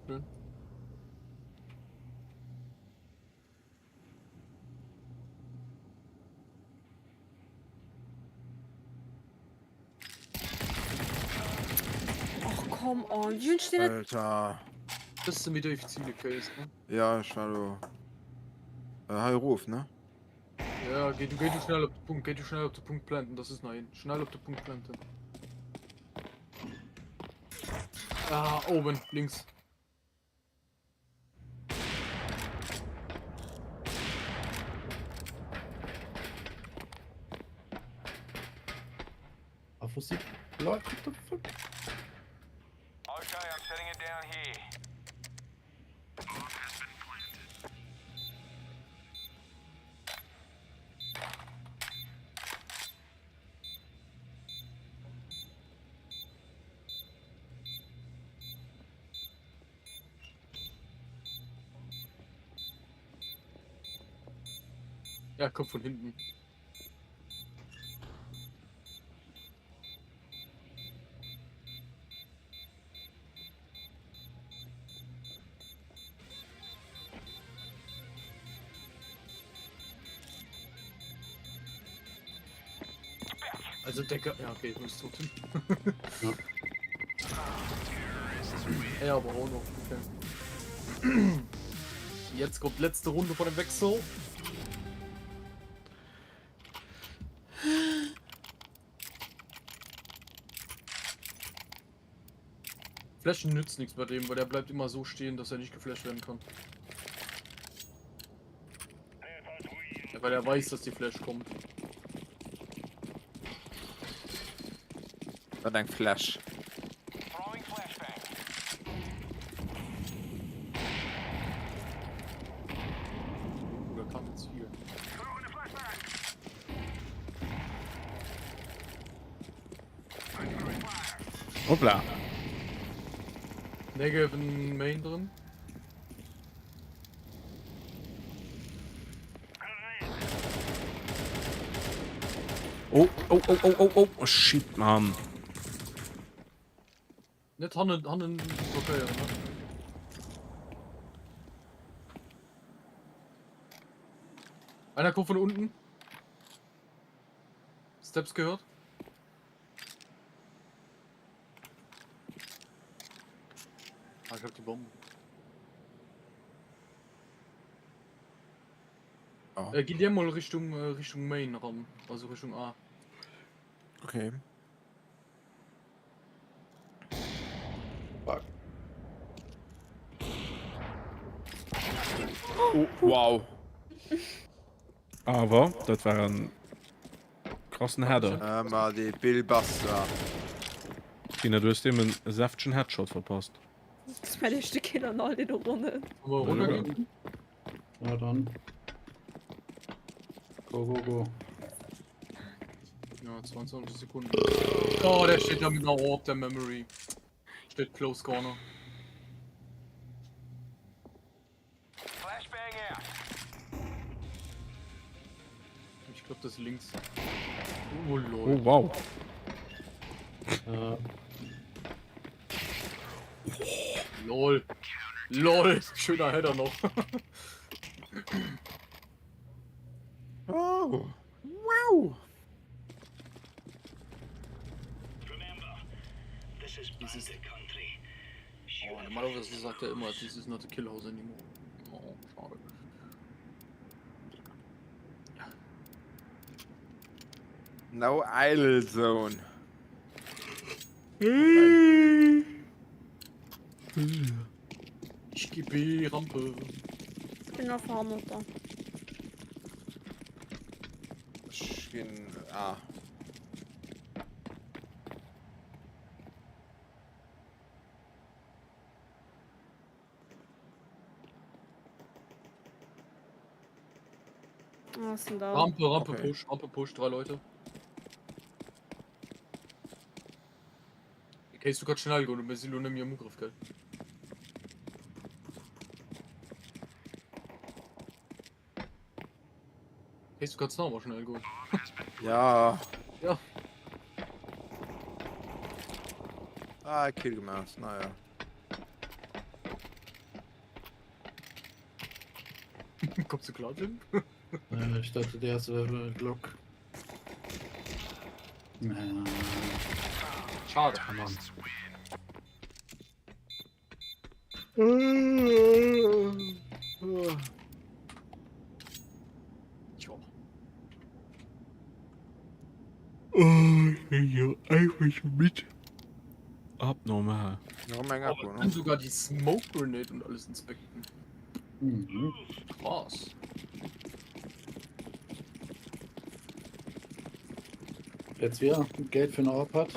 Schön. Och come on, wéi hunn ech deen net. Alter. Bist du mit déif Ziele kéis, ne? Ja, ech war do. Äh, hei erof, ne? Ja, geh du, geh du schnell op de Punkt, geh du schnell op de Punkt planten, das ist nach hin. Schnell op de Punkt planten. Ah, oben, links. Auf wo sie läuft, what the fuck? Okay, I'm setting it down here. Ja, kommt von hinten. Also Decke. Ja, okay, du bist tot. Ja. Ja, aber auch noch. Okay. Jetzt kommt letzte Runde von dem Wechsel. Flashen nützt nichts bei dem, weil der bleibt immer so stehen, dass er nicht geflasht werden kann. Ja, weil er weiß, dass die Flash kommt. Wat eng Flash. Oh, da kam jetzt viel. Hoppla. Negev in Main drin. Oh, oh, oh, oh, oh, oh, oh, shit, Mann. Net hannen, hannen blockéieren, ne? Einer kommt von unten. Steps gehört. Ah, ich hab die Bomben. Oh. Äh, geht der mal Richtung, äh, Richtung Main ran, also Richtung A. Okay. Fuck. Oh, wow. Awer dat war en krassen Header. Ëmmer dee Bill Buster. Tina, du hues deem en säftegen Headshot verpasst. Dat ass mäin éischte Kill an all deene Ronnen. Wollen wir runtergehen? Ja, dann. Go, go, go. Ja, 22 Sekunden. Oh, der steht da mit einer Orb der Memory. Steht Close Corner. Ich glaube, das ist links. Oh, lol. Oh wow. Äh, Lol. Lol. Schöner Header noch. Oh. Wow. This is oh, normalerweise sagt er immer, this is not a kill house anymore. Oh, schade. No idle zone. Ich geb B, Rampe. Ich bin auf Harmoter. Ech ginn A. Was ist denn da? Rampe, Rampe, Okay. Push, Rampe, Push, drei Leute. Okay, du kannst schnell gehen, du bist nur mir im Angriff, gell? Okay, du kannst noch mal schnell gehen. Ja. Ja. Ah, Kill gemacht, naja. Kommst du klar, Jim? Äh, ich dachte, der erste wäre Glock. Naja. Schade. Mann. Tja. Oh, ich bin hier einfach mit. Abnormal. Noch eng Aber Akku, ich ne? kann sogar die Smoke Grenade und alles inspekten. Mhm. Krass. Jetzt wieder Geld für eine Orb hat.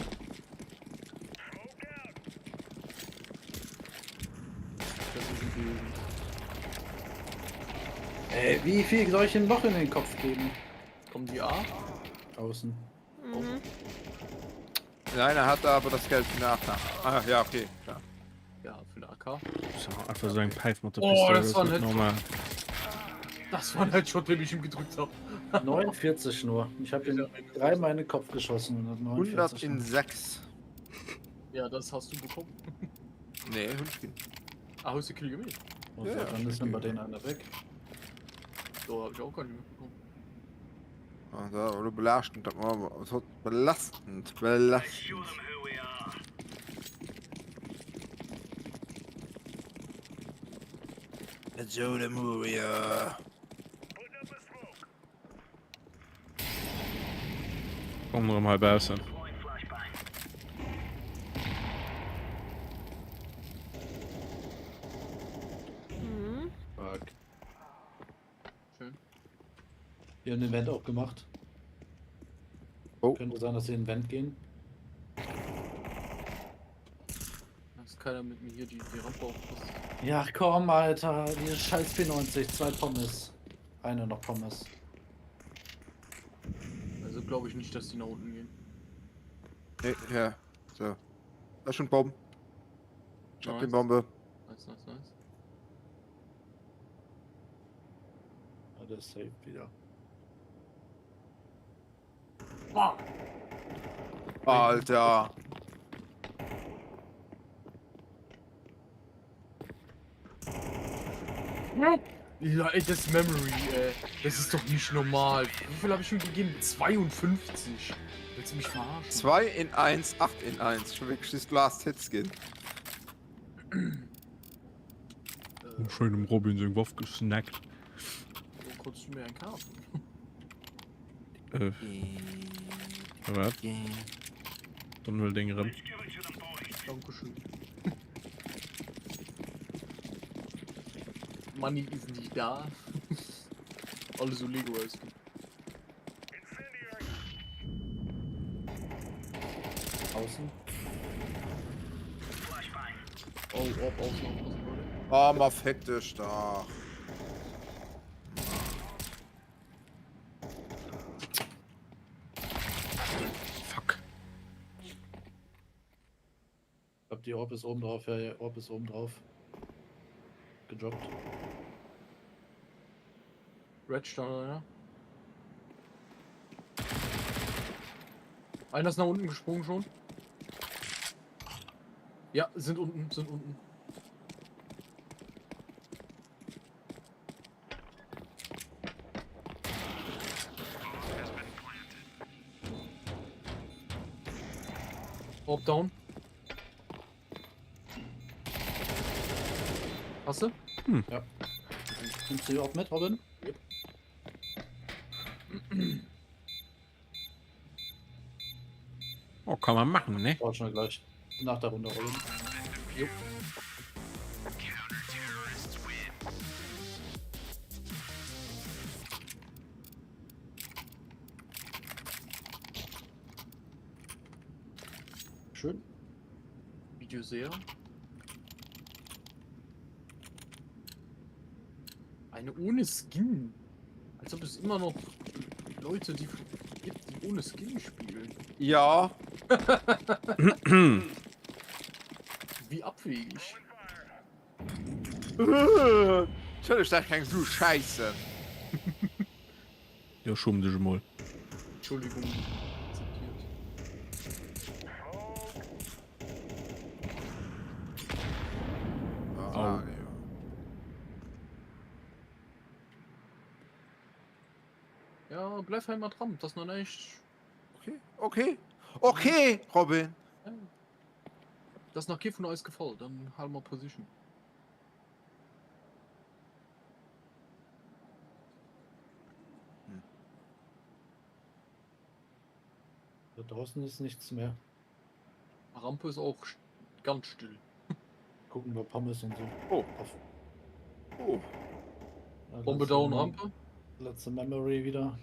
Das ist ein Bösen. Ey, wie viel soll ich denn noch in den Kopf geben? Kommen die A? Außen. Mhm. Nein, er hatte aber das Geld für eine AK. Ah, ja, okay, klar. Ja, für eine AK. So, einfach so eng Päif mat der Oh, Pistoul, das war ist nett. normal. Das war ein Headshot, den ich ihm gedrückt habe. 49 nur. Ich habe ihn dreimal in den Kopf geschossen und hat 100 49 in nur. 6. Ja, das hast du bekommen. Nee, Hündchen. Ah, hast du Kill gemacht? Und Ja, seit wann ist denn bei denen einer weg? So, hab ich auch gar nicht mitbekommen. Ah, da, oder belastend, das war so belastend, belastend. Let's show them who we are. Komm erëm hei baussen. Mhm. Fuck. Schön. Die haben den Vent auch gemacht. Oh. Könnte sein, dass sie in den Vent gehen. Da ist keiner mit mir hier die, die Rampe aufpasst. Ja, komm, Alter. Diese scheiß P90. Zwei Pommes. Eine noch Pommes. Also glaube ich nicht, dass die nach unten gehen. Nee, ja. So. Da ist schon Bomben. Ich hab Nice. die Bombe. Nice, nice, nice. Ja, der ist safe wieder. Bam! Alter. Ja, ey, das Memory, ey. Das ist doch nicht normal. Wie viel habe ich schon gegeben? 52. Willst du mich verarschen? 2 in 1, 8 in 1. Schon wirklich das Last Hit Skin. Äh, Schön im Robin seng Waff gesnackt. wo konntest du mir einen kaufen? Äh, wat? Dann huel deng erëm. Dankeschön. Money ist nicht da. Alle so Lego ist. Außen. Oh, Orb außen aufpassen, Leute. Oh, mal fick dich doch. Fuck. Ich glaube, die Orb ist oben drauf. Ja, ja, Orb ist oben drauf. Gedroppt. Redstone, oder? Einer ist nach unten gesprungen schon. Ja, sind unten, sind unten. Orb down. Hast du? Hm. Ja. Nimmst du die auch mit, Robin? Yep. Oh, kann man machen, ne? Brauch schon gleich. Nach der Runde, Robin. Jupp. Schön. Video sehr. Eine ohne Skin. Als ob es immer noch Leute die gibt, die ohne Skin spielen. Ja. Wie abwegig. Natürlich darf keng Su scheißen. Jo, schumm dech emol. Entschuldigung. Akzeptiert. Ah, Au. Ja, bleif hei mat dran, das noch näischt. Okay, okay. Okay, Robin. Ja. Das nach kee vun eis gefall, dann hale mer Position. Hm. Da draußen ist nichts mehr. Rampe ist auch ganz still. Gucken wir Pommes und so. Oh. Auf. Oh. Ja, Bombe letzte down, Mem- Rampe. Letzte Memory wieder.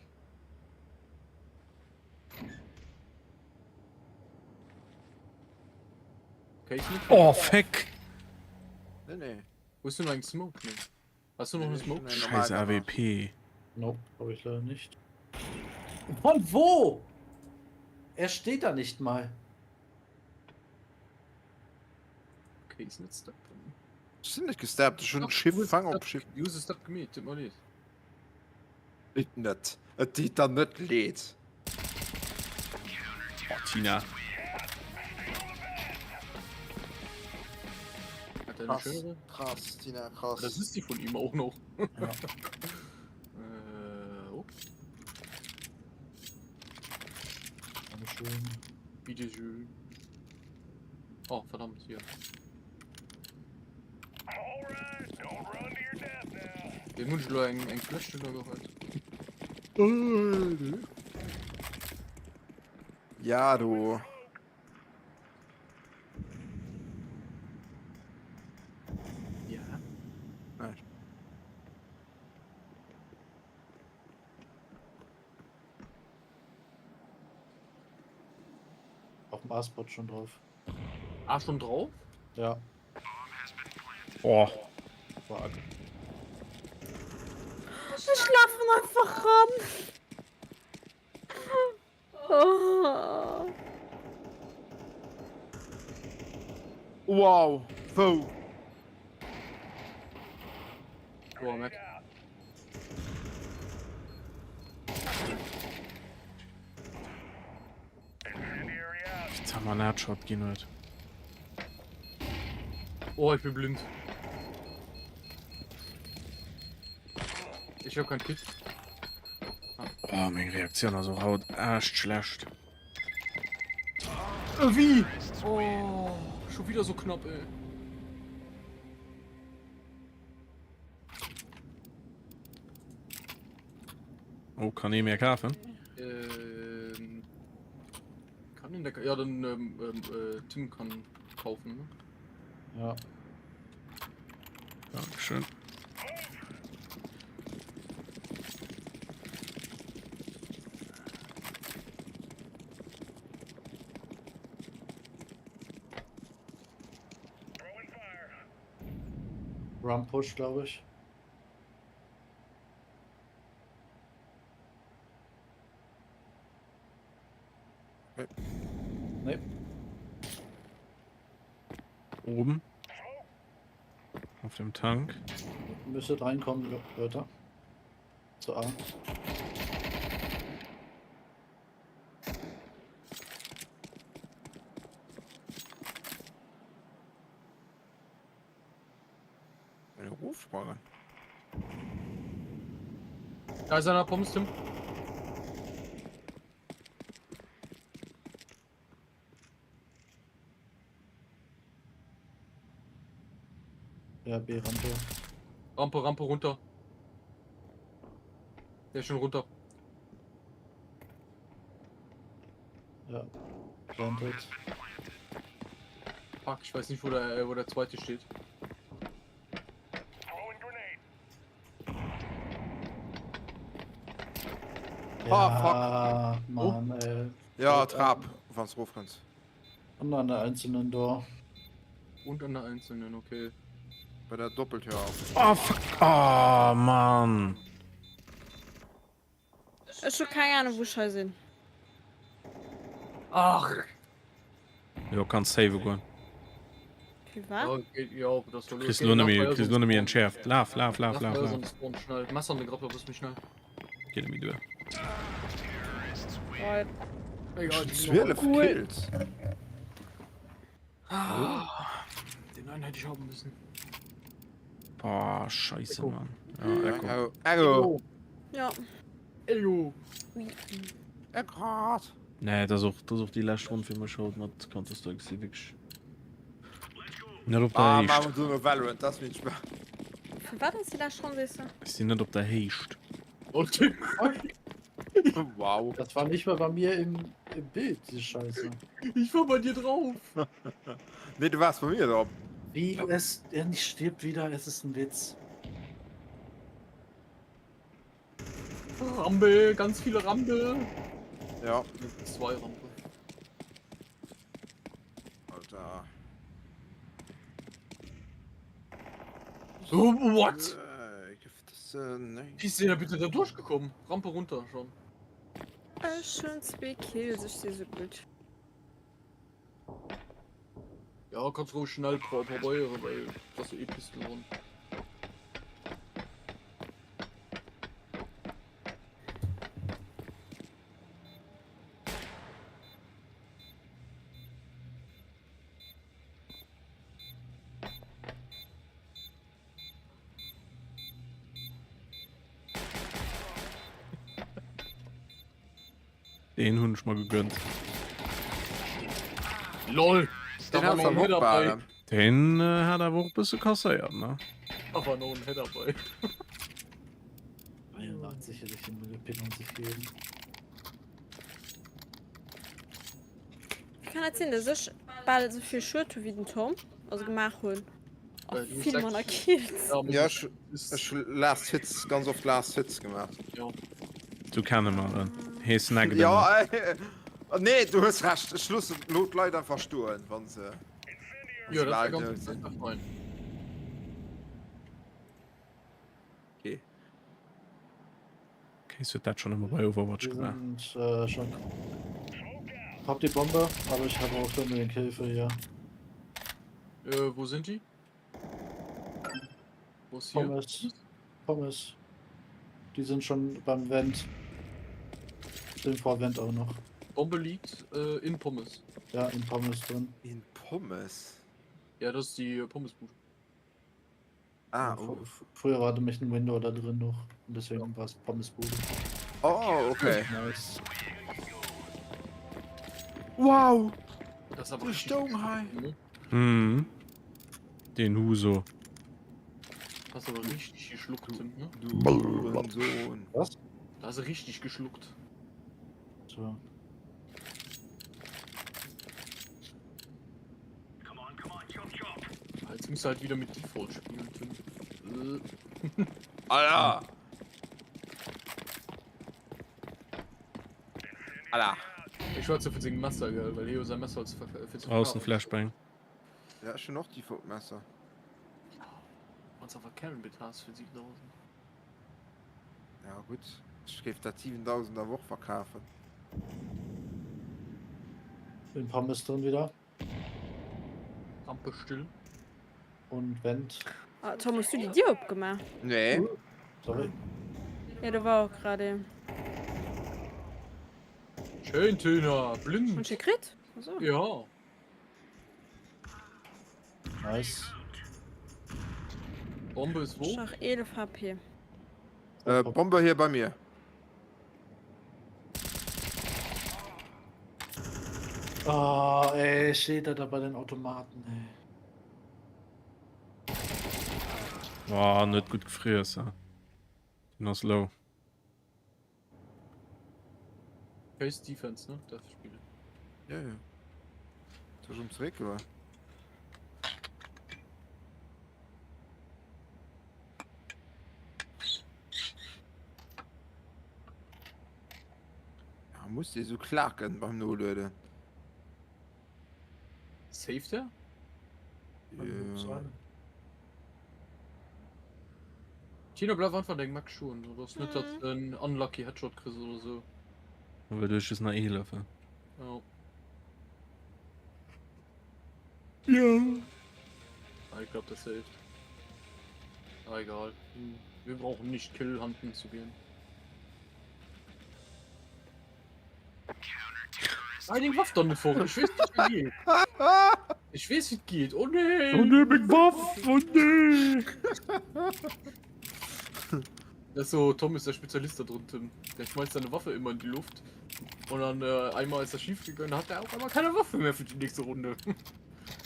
Okay, ich nicht. Oh, feck! Nee, nee. Wo ist denn eigentlich Smoke? Nee. Hast du noch eine Nee, Smoke? nee, Scheiß normal AWP. Nope, habe ich leider nicht. Von wo? Er steht da nicht mal. Okay, ist nicht Step. Ich sind nicht gesteppt, schon Doch, Schiff du hast fang op Step- Schiff. Du hast Step gemäht, tut mir leid. Leet net. Et deet der net leed. Oh, Tina. Hat er eine Krass, schönere? krass, Tina, krass. Das ist die von ihm auch noch. Ja. Äh, oh, Dankeschön. bitteschön. Oh, verdammt, hier. Den Wunsch nur eng eng Fläsch geholt. Ja, du. Ja. Nein. Auf dem A-Spot schon drauf. Ah, schon drauf? Ja, Oh. fuck. Wir schlafen einfach ran. Oh. Wow, wou? Boah, Mac. Jetzt haben wir einen Headshot ginn huet. Oh, ich bin blind. Ich hab kein Kit. Oh, meng Reaktioun ass och haut echt schlecht. Äh, wie? Oh, schon wieder so knapp, ey. Oh, kann ee mir kafen? Ähm, kann in der, ja, dann ähm, ähm, äh, Tim kann kaufen, ne? Ja. Dankeschön. Rum Push, glaube ich. Okay. Nee. Oben. Auf dem Tank. Müsstet reinkommen, Leute. Zu A. Eine Rufsprache. Da ist einer Pommes, Tim. Ja, B Rampe. Rampe, Rampe runter. Der ist schon runter. Ja. Planted. Fuck, ich weiß nicht, wo der, äh, wo der zweite steht. Ah, fuck. Ja, Mann, ey. Ja, Trap, wann du rofkënns. Und an der einzelnen Door. Und an der einzelnen, okay. Bei der Doppeltür auf. Oh, fuck. Oh, Mann. Ech hu keng Ahnung wou ech hei sinn. Ach! Jo, kanns save goen. Fir wat? Ja, geht, ja, das soll Kriss lo nemmi, kriss lo nemmi entschärft. Laf, laf, laf, laf, laf. Schnell. Messer an den Grappler, bist mich schnell. Geht nemmi duer. Lol. Egal, die sind noch 12 Cool. Kills. Ah, Den einen hätte ich haben müssen. Boah, scheisse, Echo. Mann. Ja, Echo. Echo. Echo. Ja. Echo. Ui. Echo. Nee, dat ass och, dat ass och déi lescht Ronn fir mech haut mat Counter-Strike. Si wierklech net op der Ah, Héicht. machen wir so nur Valorant, das wird Spaß. Fir wat ass déi lescht Ronn, sees de? Ech sinn net op der Héicht. Okay. Wow. Das war nicht mal bei mir im, im Bild, diese Scheiße. Ich war bei dir drauf. Nee, du warst bei mir drauf. Wie es er nicht stirbt wieder, es ist ein Witz. Rampe, ganz viele Rampe. Ja. Zwei Rampe. Alter. So, what? Äh, das, äh, nee. Wie ist der da bitte da durchgekommen? Rampe runter schon. Ech hunn zwee Kills, ech si sou gutt. Ja, kannst ruhig schnell pro probieren, weil das so eh Pistol rund. Den hunn ech mer gegönnt. LOL! Den Da war hast noch du ein Header bei. am Den äh, hat awer och e bësse kasséiert, ne? Da war noch ein Header bei. 82 hätte ich ihm gepinnt und sich gegeben. Wéi kann dat sinn, dass ech bal esou vill Schued hu wéi den Tom, also gemaach hunn? A Äh, du vill sechs- manner Kills. Ja, Ja, ich, ich Last Hits, ganz oft Last Hits gemacht. Ja. Du kenne mer en. Hee snackt ëmmer. Ja, äh, nee, du hues recht. Ech loossen lo d'Leit einfach stoen, wann se. Ja, das bal war ganz dout sinn. ganz fein. Okay. Kéis huet dat schon ëmmer bei Overwatch Wir gemaach. sind äh, schon. Hab die Bombe, aber ich habe auch unbedingt Hilfe hier. Äh, wo sind die? Wo ist hier? Pommes. Pommes. Die sind schon beim Vent. Sind vor Vent auch noch. Bombe liegt äh, in Pommes. Ja, in Pommes drin. In Pommes? Ja, das ist die äh, Pommesbude. Ah, Fr oh. Früher war nämlich ein Window da drin noch. Und deswegen war es Pommesbude. Oh, okay. Nice. Wow! Das ist aber De richtig stoung hei. ne? Mhm. Den Huso. Hast aber richtig geschluckt, Tim, ne? Du Hurensohn. Was? Da hast du richtig geschluckt. So. Jetzt musst du halt wieder mit Default spielen, Tim. Äh. Alter! Alter! Ich schwör's dir für den Messer, gell, weil Leo sein Messer als für zu Draußen verkaufen. Flashbang. Ja, schon noch Default-Messer. Kannst einfach Karambit hast für 7000. Ja, gut. Ich géif dat 7000 der Woch verkafen. In Pommes drin wieder. Rampe still. Und Vent. Ah, Tom, hues du déi Dier opgemaach? Nee. Sorry. Ja, do war och grad een. Schön, Töner. Hunn Blind. ech e kritt? Achso. Ja. Nice. Bombe ist wo? Ech nach 11 HP. Äh, Bombe hier bei mir. Oh, ey, steht er da bei den Automaten, ey. Oh, net gutt gefriess. Den ass low. Case Defense, ne? Darf spielen. Ja, ja. Das ist ums Eck, oder? Ja, muss die so klacken beim Nolueden. Safe der? Ja. Tino bleif einfach deng Max schoen, du ass net dat en unlucky Headshot kriss oder sou. Well du just nach 11. Ja. Ja. Ah, ich glaube, das hilft. Ah, egal. Wir brauchen nicht Kill hunten zu gehen. Ah, deng Waff dann net fort. Ich weess nicht, wie geht. Ich weess, wie geht. Oh nee. Oh nee, meng Waff! Oh nee! Das ist so, Tom ist der Spezialist da drin, Tim. Der schmeißt seine Waffe immer in die Luft. Und dann äh, einmal ist er schief gegangen, hat er auch einmal keine Waffe mehr für die nächste Runde.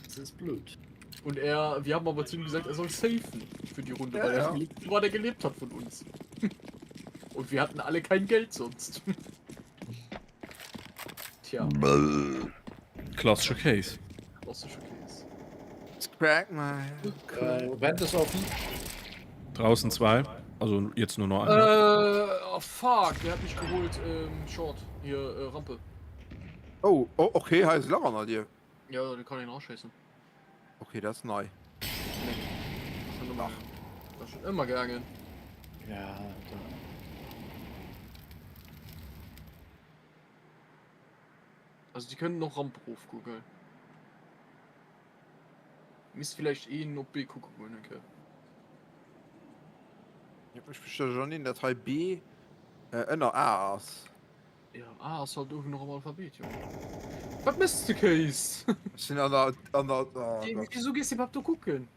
Das ist blöd. Und er, wir haben aber zu ihm gesagt, er soll safen für die Runde, Ja, weil er ja. die letzte war, der gelebt hat von uns. Und wir hatten alle kein Geld sonst. Tja, Klassischer Case. klassischer Case. Crack my. Äh, Vent ist offen. Draußen zwei. Also jetzt nur noch einer. Äh, oh fuck, der hat mich geholt, ähm, Short. Hier, äh, Rampe. Oh, oh, okay, heißt Lacher nach dir. Ja, den kann ich nachschießen. Okay, das ist neu. Nee. Schon immer, das ist schon immer gegangen. Ja, da. Also die können noch Rampe hochgucken. Misst vielleicht eh op B kucke goen, okay. Ja, ech verstehe schon nicht, dass hei B äh, ënner A ass. Ja, A ass halt uewen nach am Alphabet, jo. Wat mëss de, Kéis? Ech sinn an der, an der, oh Gott. Wieso gees de iwwerhaapt do kucken?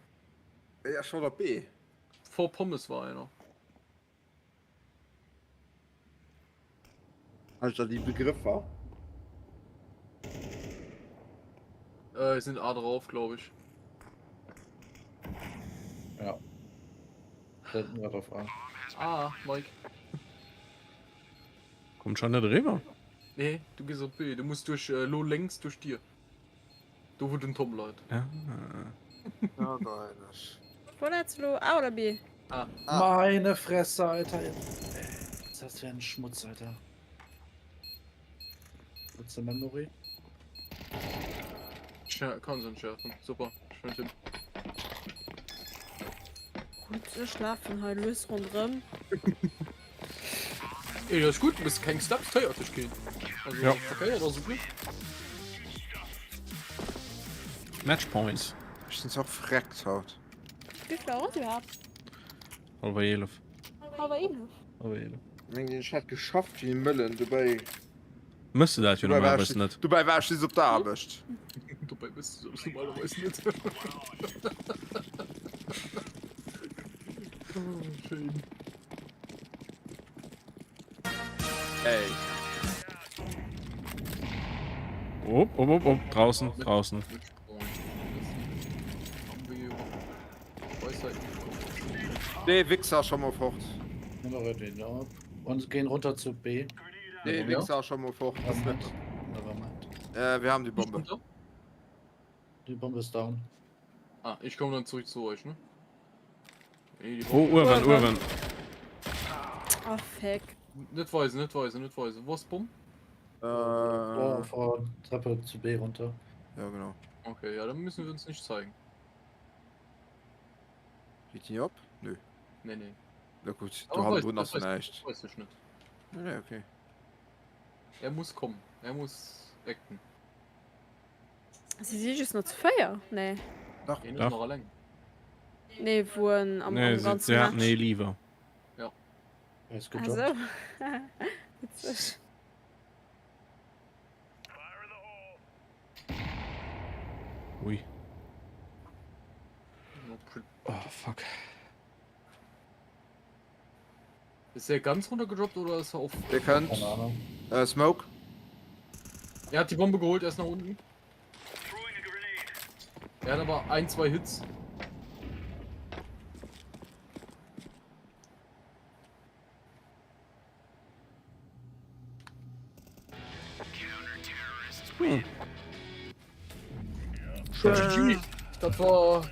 Ja, ech wollt op B. Vor Pommes war einer. Alter, die Begriffer. Äh, sind A drauf, glaube ich. Ja. Blenden wir drauf an. Ah, Mike. Kommt schon net eriwwer. Nee, du gehst op B. Du musst durch äh, lo längs durch dir. Do wou den Tom leit. Ja. Ja, da ich. Wo läts lo A oder B? Ah. Ah. Meine Fresse, Alter. Was ist das für ein Schmutz, Alter. Kurze Memory. Scher kann se entschärfen. Super. Schön Tim. Gutt, ech lafen hei lues ronderëm. Ey, das ist gut, du bist keng Steps teuerteg ginn. Also, Ja. okay, das ist gut. Match Points. Ech sinn zwar freckt haut. Wéi vill Auer ass iwwerhaapt? Halwer 11. Halwer 11? Halwer 11. Mengen ech hätt geschafft wéi e Mëllen, dobäi Mëss de dat jo dobäi war normalerweis ech net. dobäi war ech just op der Aarbecht. Dobäi mëss de sowas normalerweis net. Oh, schéin. Ey. Op, op, op, op, draußen, draußen. Dee Wichser scho mol fort. Und gehen runter zu B. Dee Wichser scho mol fort. Moment. Nevermind. Äh, wir haben die Bombe. Die Bombe ist down. Ah, ich komme dann zurück zu euch, ne? Nee, die Oh, Bombe. uewen, uewen. Oh, fuck. Net weisen, net weisen, net weisen. Wo ass d'Bomm? Äh, Da vor Treppe zu B runter. ja, genau. Okay, ja, dann müssen wir uns nicht zeigen. Geht die op? Nö. Nee, nee. Na gut, Aber do hannendrun weiß- ass weiß- näischt. Weiß ich nicht. Nee, nee, okay. Er muss kommen. Er muss acten. Si si just nach zu 4? Nee. Dach. Een ass Dach. nach alleng. Nee, wou en am, Nee, am si, ganzen si haten Match. ee Leaver. Ja. Er ist Ah, gejobbt. sou. Witzeg. Ui. Oh, fuck. Ist der ganz runtergedroppt oder ist er auf. Dir könnt. Keine Ahnung. Äh, Smoke. Er hat die Bombe geholt, er ist nach unten. Er hat aber ein, zwei Hits. Hm. GG. Dat war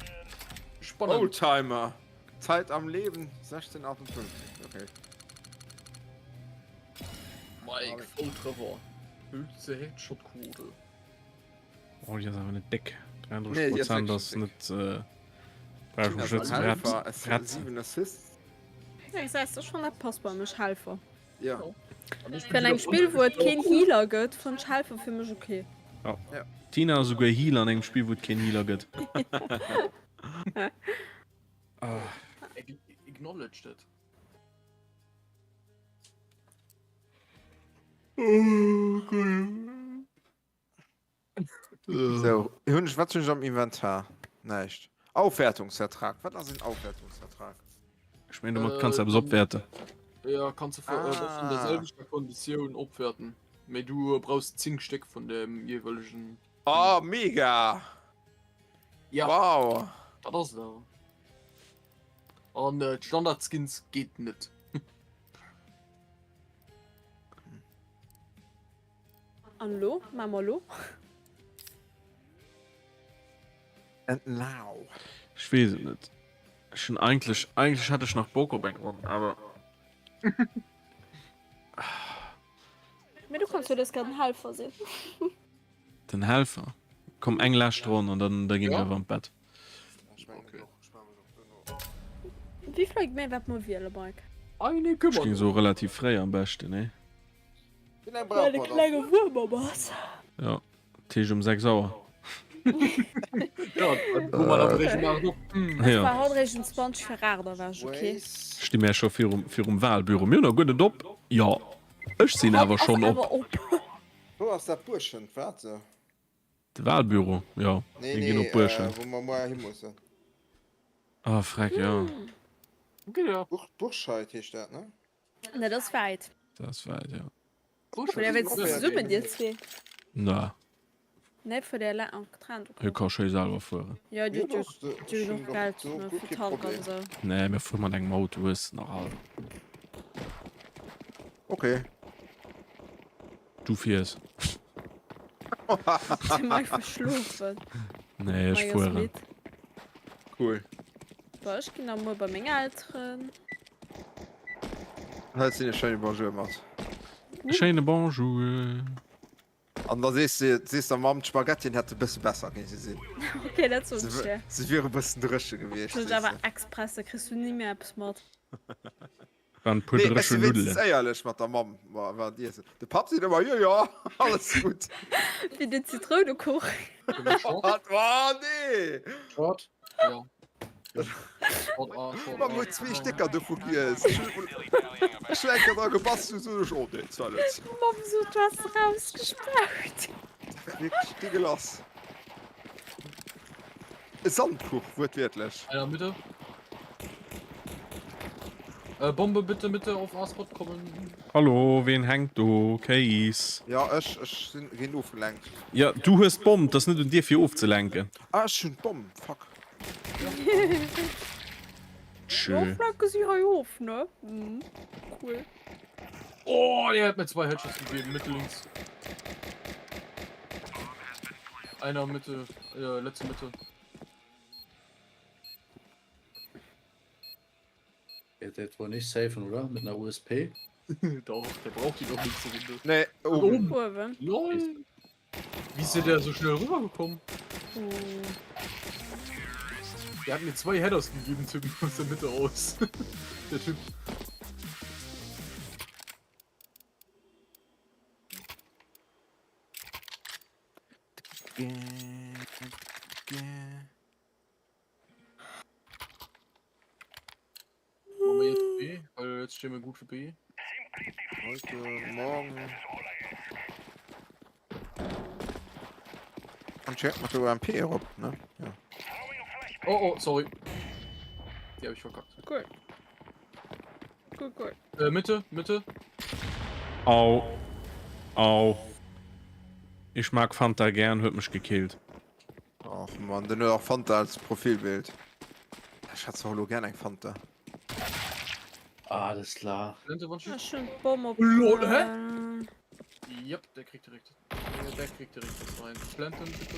spannend. Oldtimer. Zäit am Liewen 1658. Okay. Mike, Volltreffer. Höchste Headshot-Quote. Oh, déi ass awer net déck. Nee, déi ass 33% ass wirklich net. Äh, brauch ich net ze Helfer, es brett. 7 Assists. Ja, ich sag, schon dat passt bei mech Helfer. Ja. Fir an engem Spill wou et keen Healer gëtt, fann ech Helfer fir mech ok. Ja. Ja. Tina ass esouguer Healer an engem Spill wou et keen Healer gëtt. Ah. Acknowledged it. So, hunn ech, wat hunn ech am Inventar? Näischt. Aufwertungsvertrag. Wat ass en Aufwertungsvertrag? Ech mengen domat kanns de eppes opwäerten. Ja, kanns de ah. vun der selwechter Konditioun opwäerten. Mee du brauchst 10 Stéck vun dem jeeweilegen. Oh, mega! Ja. Wow! Dat ass et awer. An äh, d'Standard-Skins geet net. An elo? Maache mer elo? And now. Ech weess et net. Ech hunn eigentlech, eigentlech hätt ech nach Bock op eng Ronn, awer. Mee du kanns jo dës Kéier den Helfer sinn. Den Helfer? Komm, eng lescht Ronn an dann, da ginn ech awer an d'Bett. Okay. Wéi vill méi wat mer wiele, Mike? Eine Ech géing soe relativ fréi am beschten, nee? Well de klenge Wuermer bass. Jo, dat heescht um 6 Auer. Ja, wou man awer réischt um 8 op. Ech war haut réischt um 20 vir 8 a war ech ok. Sti mär scho virum, virum Wahlbüro. Mir hunn nach guer net op. Jo, ech sinn awer schonn op. Wou ass dat Buerschent? Waarte. De Wahlbüro, jo. Nee, Mir ginn nee, op Buerschent. wou mer muer hi mussen. Ah, freck, jo. Burscheid heescht dat, ne? Dat ass wäit. Dat ass wäit, jo. Fuer der wéinst zesummen, dir zwee? Na. Nee, fuer der eleng? Oh, getrennt, okay. Hie ka schéi selwer fueren. Jo, dir hutt jo genuch Geld fir Tank an esou. Nee, mir fuere mat engem Auto, hues de nach all. Okay. Du fiers. De Mike verschlofen. Nee, ech fueren. Cool. Boah, ech ginn da muer bei meng Elteren. Hei sinn e schéine Bonjour mat. Schéine Bonjour. An da sees de, sees der Mamm, d'Spaghettien hätte bësse besser kéinte sinn. Okay, dat soen ech dir. Se wiere bëssen dréche gewiescht. Soen ech awer express, da kriss du ni méi eppes mat. Waren e puer Nee, ech dréche si wéinstens Nuddelen. éierlech mat der Mamm während Iessen. De Papp seet ëmmer, jo, jo, alles gutt. Wéi den Zitrounekuch. Wat? Oh, nee! Short. Ja. Short A, Short Mamm A. huet zwee Stécker dovu giess. Ech hunn ech hunn eng Kéier dra gebass, du sot ech, oh nee, dat war net. D'Mamm sot, du has erausgespaut. Wierklech degueulasse. E Sandkuch, wuertwiertlech. Einer Mitte. Äh, Bombe bitte Mitte auf A-Spot kommen. Hallo, ween hänkt do? Kéis. Ja, ech, ech sinn ginn ofgelenkt. Ja, du hues d'Bomm, 't ass net un dir fir ofzelenken. Ah, ech hunn d'Bomm, fuck. Tschö. Jo, flanke si hei of, ne? Mhm. Cool. Oh, der hat mir zwei Headshots gegeben, Mitte links. Einer Mitte, äh, letzte Mitte. Der wird wohl nicht safen, oder? Mit einer USP? Doch, der braucht die doch nicht zur Runde. Nee, oben. Uewen. LOL. Wie ist denn der so schnell rübergekommen? Oh. Der hat mir zwei Headers gegeben, Typ, aus der Mitte aus. der Typ. Machen wir jetzt B, weil jetzt stehen wir gut für B. Heute Morgen. An check mat der UMP erop, ne? Ja. Oh, oh, sorry. Die habe ich verkackt. Cool. Cool, cool. Äh, Mitte, Mitte. Au. Au. Ich mag Fanta gern, huet mech gekillt. Och man, den huet och Fanta als Profilbild. Ech hätt zwar elo gern eng Fanta. Alles klar. Flinte, one Ech hunn d'Bomm op. Lol, hä? Yep, der kriegt direkt. Ja, der kriegt direkt was rein. Planten bitte.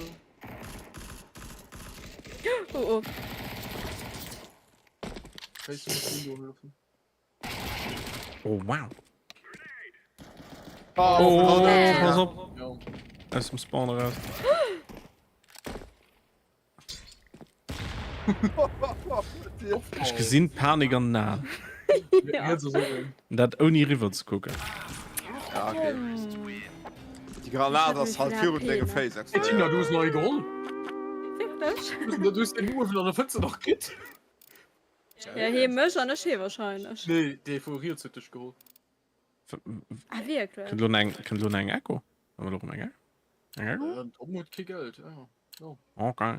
Oh oh. Kannst du mit Window helfen? Oh wow. Oh, Oh, Nee. pass op. Ja. Aus dem Spawn raus. Ech gesinn d'Panik an den Aen. Ja. Dat ouni riwwer ze kucken. Ja, okay. Déi Granat ass halt virun denge Féiss Hey Tina, du hues nach ee geholl. Wierklech? Du hues den Uewen an der Fëtze nach kritt. Ja, hee mech an ech hee wahrscheinlech. Nee, dee vu riets huet dech geholl. Ah, wierklech? Kënnt elo eng, kënnt elo eng Echo? Hu mer elo erëm eng Echo? Eng Echo? Den Tom huet kee Geld, ja. Oh. Okay.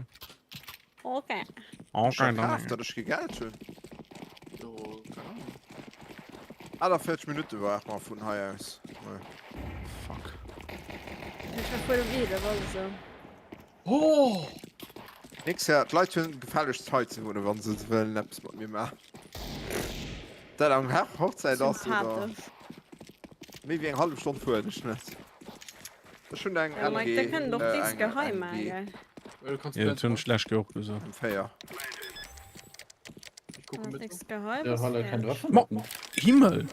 Okay. Okay, dann. Kaf, datt ech kee Geld hunn. Jo, keine Ahnung. 48 Minutte war mal vun hei aus. Fuck. Ech war voll um 11, also. Oh! Nix, ja, d'Leit hunn gefällegst hei ze wunnen, wann se wëllen eppes mat mir maachen. Dat am Hochzäit ass oder Sympathesch. méi wéi eng hallef Stonn fueren ech net. Ech hunn eng Ja, Mike, MG, da kënnen och äh, dings eng geheim MG maachen, gell? Ja, du kannst Ja, dat hunn planten. ech d'lescht Kéier och gesot. M4. Ich gucke mit. Nix geheim Ja, ass weil er keine fäerdeg. Waffen Mo hat. ne? Himmel!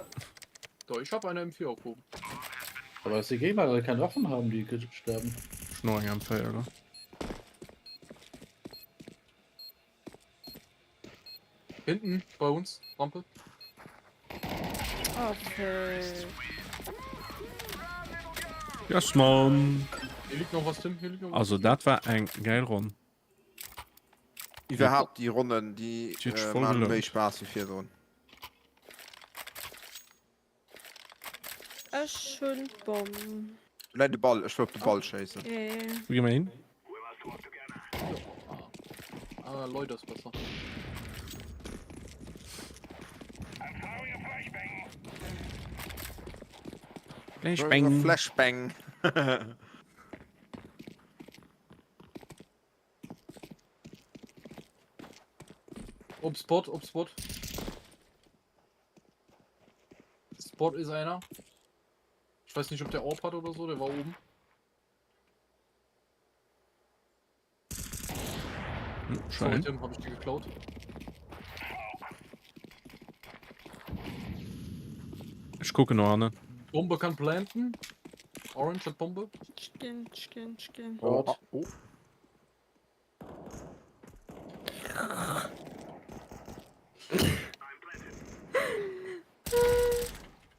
Da, ich hab eine M4 aufgehoben. Aber dass die Gegner alle keine Waffen haben, die sterben. Ech hunn och eng M4, oder? Hinten bei uns, Rampe. Okay. Yes, Mann! Hier liegt noch was, Tim. Hier liegt noch was. Also, dat war eng geil Ronn. Iwwerhaapt déi Ronnen, déi Déi huet sech äh, voll maachen gelount. méi Spaass wéi virdrun. Ech hunn d'Bomm. Do läit e Ball, ech wëll op de Ball schéissen. Yeah. Wou gi mer hin? Ah, Leute, ist besser. Flashbang. Flashbang. Ob Spot, ob Spot. Spot ist einer. Ich weiß nicht, ob der Orb hat oder so, der war oben. Hm, Sorry, Schein. Tim, hab ich dir geklaut. Ech kucken no hannen. Bombe kann planten. Orange hat Bombe. Ech ginn, ech ginn, ech ginn. Oh, Gott. oh.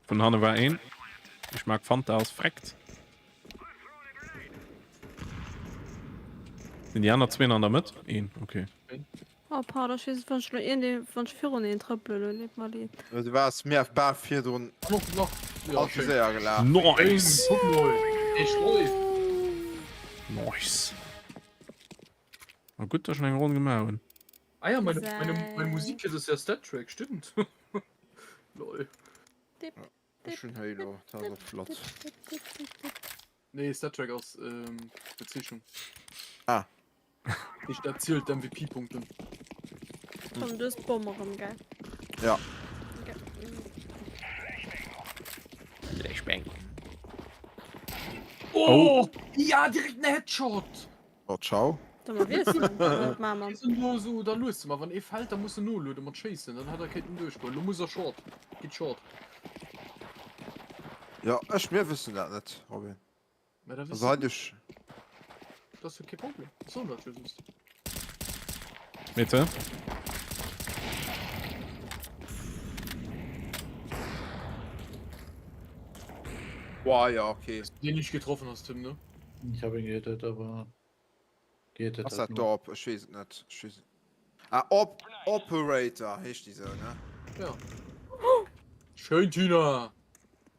Vun hanne war een. Ech mag Fanta ass freckt. Sinn déi aner zween an der Mëtt? Een, okay. Oh pardon, ech weess net wann ech lo iergendee wann ech virun een trëppelen, lo leet mer leed. Du waars mir bal virdrun Noch, noch. Ja, allze schön. séier gelaf. Nice! Guck mal. Ich läuft. Nice. Ma gutt, dass ech eng Ronn gemaach hunn. Ah ja, meine, meine, meine Sei. Musik hier ist ja Stat Track, stimmt. Lol. Ech hunn Halo, dat ass och flott. Dip, dip, dip, dip. Nee, Stat Track ass ähm, Bezeechnung. Ah. Ich erzielt MVP-Punkte. Tom, du hues d'Bomm erëm, gell? Ja. Okay. Flashbang. Oh! Ja, direkt ein Headshot! Oh, ciao. Da mal wissen. Wat maache mer? Die sind nur so, da löst du mal. Wann er fällt, dann musst du nur löden, man chasen. Dann hat er keinen durchgeholt. Du musst er short. Geht short. Ja, ech mir wëssen dat net, Robin. Na, da Also wissen, halt ech das ist kein Problem. Was soll das für sonst? Bitte? Boah, ja, okay. Den nicht getroffen hast, Tim, ne? Ich habe ihn gehittet, aber gehittet Ass halt dat nur. Dorp? Ech weess et net. Ech weess et. Ah, Op Operator heescht déi sou, ne? Ja. Schön, Tina! War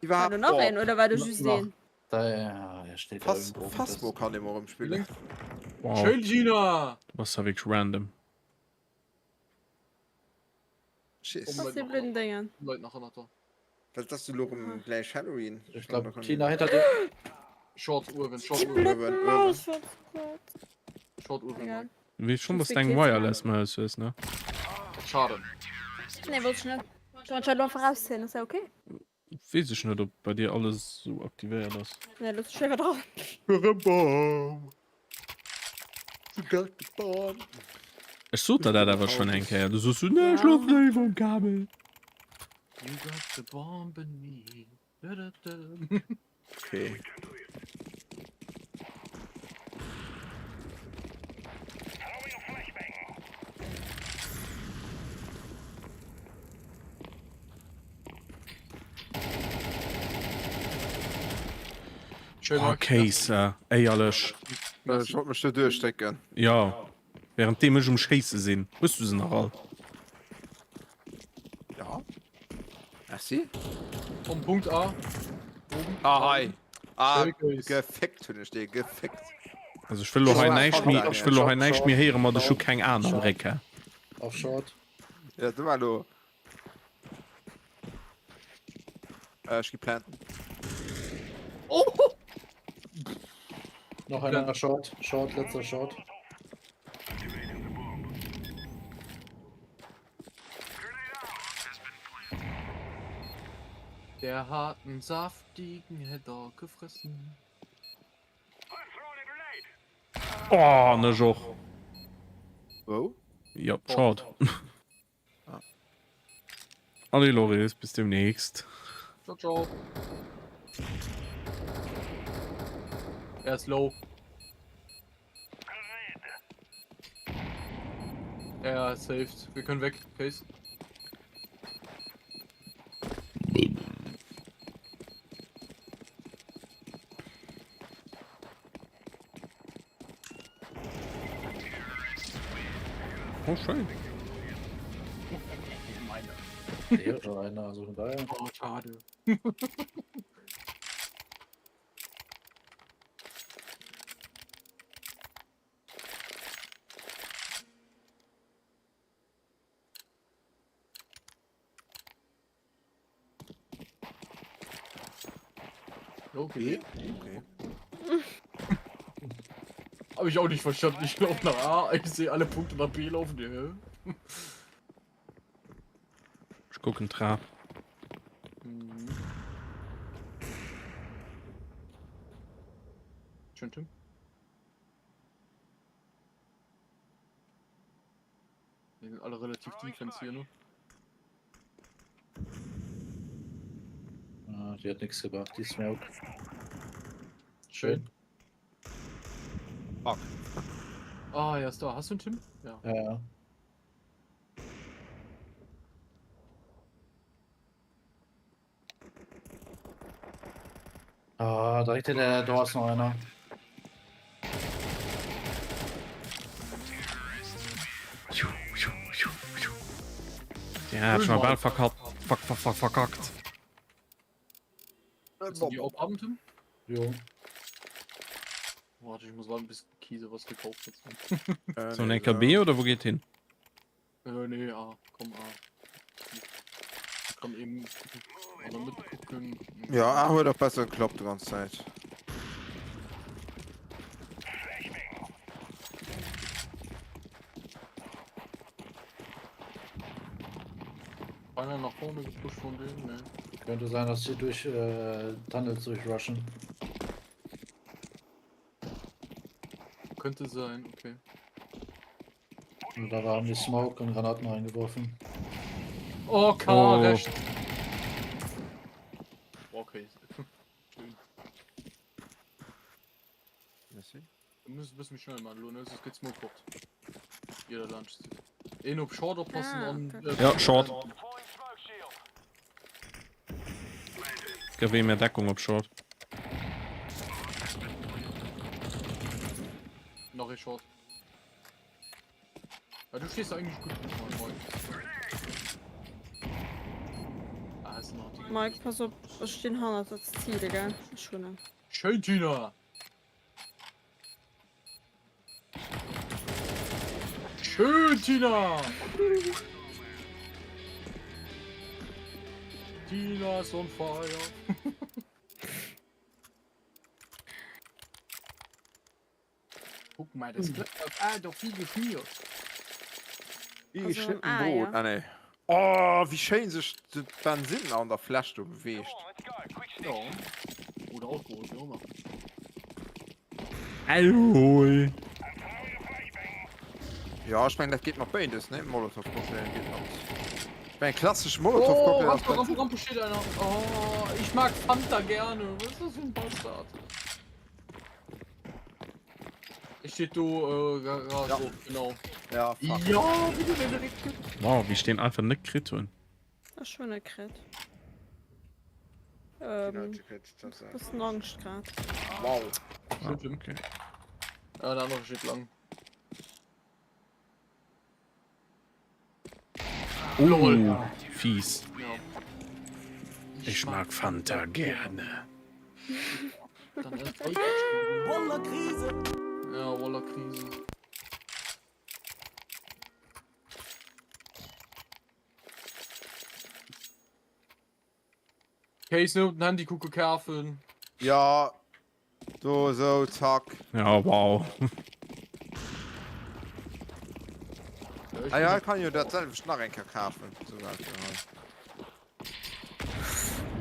Iwwerhaapt do nach een Orb. oder war do just Nach. een? Da, ja, er steht da Phas irgendwo. rum, Phasmo das- kann ee mol erëmspillen. Wow. Schön, Tina! Du bass da wierklech random. Schiss. Was die blöden Dingen. Leute nach da. Wat ass du lo erëm gläich Halloween? Ich glaube, Tina hinter dir. Short Urban, Short Die Urban, blöd Urban, Urban. Maus wird's kurz. Short Urban. Egal. Du weess schon, dass Wie du eng geht's Wireless Mouse hues, ne? Schade. Nee, wollt ich net. Soll ich halt einfach rausziehen, ist ja okay. Weess ech net, ob bei dir alles sou aktivéiert ass. Nee, looss dech léiwer dran. Ech sot der dat awer schonn eng Kéier, du sos sou, nee, ech schlof léiwer um Kabel. You got the bomb in me. Da, da, da. Okay. Oh, Kéiser, éierlech. Ech wollt mech do duerchdrécken. Jo, währenddeem ech um Schéisse sinn. Hues du se nach all? Ja. Merci. Vom Punkt A. Oben. Ah, hei. Ah, gefickt hunn ech dee, gefickt. Also ech wëll lo hei näischt méi, ech wëll lo hei näischt méi héiere mat ech hu keng Aen am Réck, hä? Auf Short. Ja, du war lo. Äh, ech gi planten. Oh! Noch einer Short. Short, letzter Short. Der hat einen saftigen Header gefressen. Oh, ne och. Wou? Ja, Short. Ah. Allez Loris, bis demnächst. Ciao, ciao. Er ist low. Er ist saved. Wir können weg. Case. Oh, schön. Nee, schon einer, also von daher. Oh, schade. Okay. Okay. Habe ich auch nicht verstanden. Ich laufe nach A, ich sehe alle Punkte nach B laufen. Ja. Ech kucken d'Trap. Mhm. Schön, Tim. Die sind alle relativ defense hier, ne? Ah, die hat nichts gebracht, die Smoke. Schön. Fuck. Ah, er ist da. Hast du einen Tim? Ja. Ja, ja. Ah, direkt hinter der Door ist noch einer. Ja, schon mal verkackt. Verk, verk, verk, verkackt. Willst du die auch haben, Tim? Jo. Warte, ich muss warten, bis Kiese was gekauft hat. Äh, So, nee, ein LKB oder wo geht hin? Äh, nee, A. Komm, A. Ich kann eben oder mitgucken. Ja, A huet och besser geklappt die ganze Zeit. Einer nach vorne gepusht von denen, ne. Könnte sein, dass sie durch äh, Tunnels durchrushen. Könnte sein, okay. Und da haben die Smoke und Granaten reingeworfen. Oh, K, Oh. rechts. Okay. Schön. Merci. Wir müssen, müssen mich schnell machen, Lone, sonst geht's nur fort. Jeder Lunch. Eh, op Short oppassen Ah, an. okay. Äh, Ja, Short. Gëff ee mir Deckung op Short. Nach ee Short. Ja, du stehst eigentlich gut. Moin, moin. Ah, ist noch die. Mike, pass op, ech stinn hannert der Zile, gell? Ech hunn en. Schön, Tina! Schön, Tina! Tina is on fire. Guck mal, das klappt auf A doch wie geschmiert. Wie Also geschnitten am A, Brot. ja. Ah, nee. Oh, wéi schéin sech d'Bensinn an der Fläsch do beweegt. Ja. Oder Alkohol, wéi och ëmmer. Alkohol. Ja, ech mengen dat geet mat béides, ne? Molotowcocktail geet mat. Ech mengen klassesch Molotowcocktail Oh, ass Rampe, Rampe, Bensinn. Rampe steht einer. Oh, ich mag Fanta gerne. Was ist das für ein Bastard? Es steht do, äh, Garage Ja. hoch, genau. Ja, fuck. Ja, wie du den direkt kriegst. Wow, wéi ech deen einfach net kritt hunn. Ech hunn e kritt. Ähm, bëssen Angscht grad. Wow. Ah, okay. Ja, der andere steht lang. Oh, fies. Ja. Ich mag Fanta gerne. Dann erst recht. Wallah-Krise. Ja, Wallah-Krise. Case no den Handy kucke kafen. Ja, do sou, zack. Ja, wow. Ah ja, kann jo dat selwecht nach eng Kéier kafen. Sou wat, ja.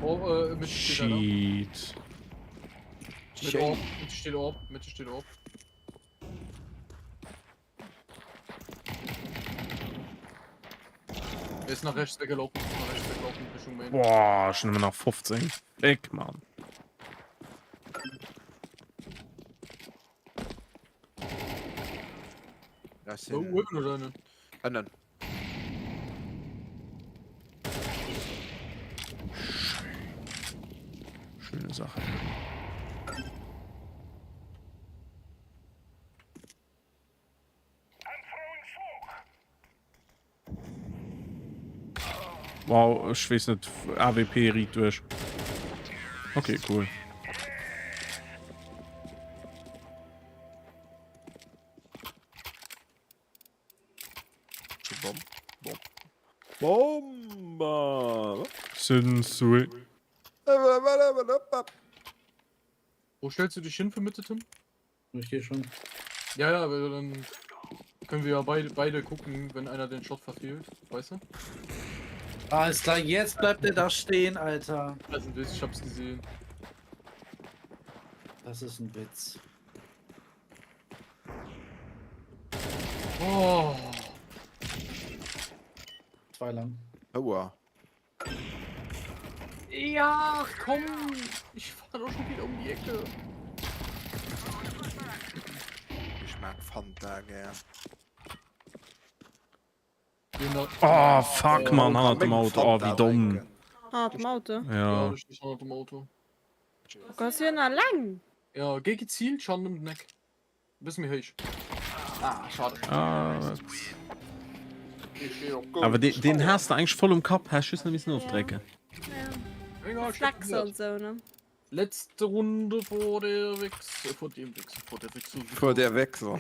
Oh, äh, Mitte steht einer. Shit. Mit Orb, Mitte steht Orb, Mitte steht Orb. Er ist nach rechts weggelaufen, ist nach rechts weggelaufen, Richtung Main. Boah, schon immer nach 15. Weg, Mann. Das Oh, sind oben oder ne? Ënnen. Schöne Sache. Wow, ech weess net, AWP riit duerch. Okay, cool. Bom, bom. Bomba! Sensui. Wo stellst du dich hin für Mitte, Tim? Ich gehe schon. Ja, ja, aber dann können wir ja beide, beide gucken, wenn einer den Shot verfehlt, weißt du? Alles klar, jetzt bleibt er da stehen, Alter. Das ist ein Witz, ich hab's gesehen. Das ist ein Witz. Oh. Zwei lang. Aua. Ja, komm! Ich fahr doch schon wieder um die Ecke. Ich mag Fanta gär. Oh, fuck, Mann, hannert dem Auto. Oh, wéi domm. Hannert dem Auto? Ja. Ja, richtig hannert dem Auto. Oh Gott, ass hien alleng? Ja, geh gezielt schon um den Eck. Bësse méi héich. Ah, schade. Ah, Awer deen, deen has de eigentlich voll um Kapp, has just net missen ofdrécken. Egal, Reflexe und so, ne? Letzte Runde vor der Wichse, vor dem Wichse, vor der Wichse. Vor der Wichse.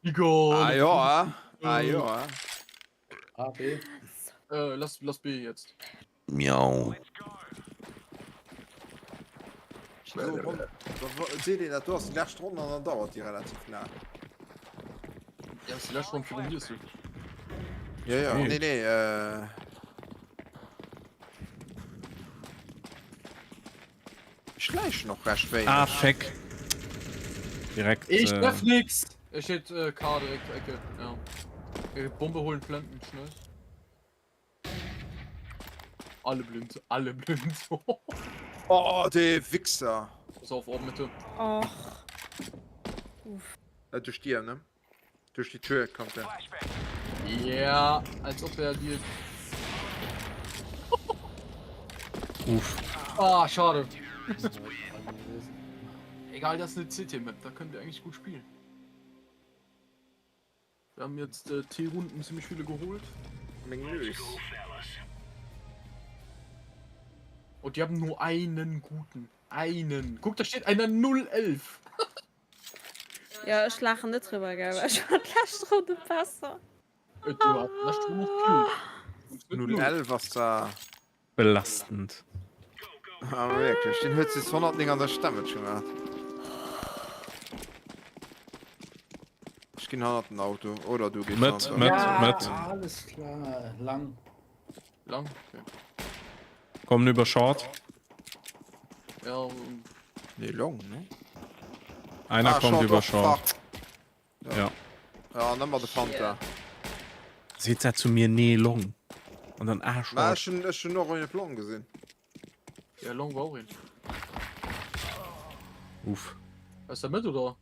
Egal. Ah ja, ah ja. A, B. Äh, lass, lass B jetzt. Miau. Seet een dat do ass déi lescht Ronn an dann dauert déi relativ laang. Ja, ass déi lescht Ronn fir den Wiessel. Ja, ja, nee, nee, äh. Ech schläichen och recht wéineg. Ah, feck. Direkt. Ich äh, treff nix! Er steht äh, K direkt Ecke, ja. Äh, Bombe holen, planten, schnell. Alle blind, alle blind. Oh, dee Wichser. Pass auf, oben Mitte. Och. Uff. Äh, duerch d'Dier, ne? Duerch déi Tür kommt er. Ja, als ob er dir. Uff. Ah, schade. Egal, das ist eine CT-Map, da könnt ihr eigentlich gut spielen. Wir haben jetzt äh, T-Runden ziemlich viele geholt. Meng Nüs. Und die haben nur einen guten. Einen. Guck, da steht einer 011. Ja, ech laachen net driwwer, gell, well ech war d'lescht Ronde besser. Äh, du hast lescht Ronde noch gekillt. 011 ass da. Belastend. Ah, wierklech, deen huet just 109 an der Damage gemaach. Ech ginn hannert den Auto, oder du gees Mëtt, hannert den Mëtt, Auto. Mëtt. Alles klar, lang. Lang? Okay. Kommen über Short. Ja, Nee, long, ne? Einer Ah, kommt Short, über oh, Short. fuck. Ja. Ja, nëmmer de Fanta. Seet se zu mir nee long. An dann ah Ma Short. ech hunn ech hunn och een op long gesinn. ja, long war auch een. Uff. Aus der Mëtt oder?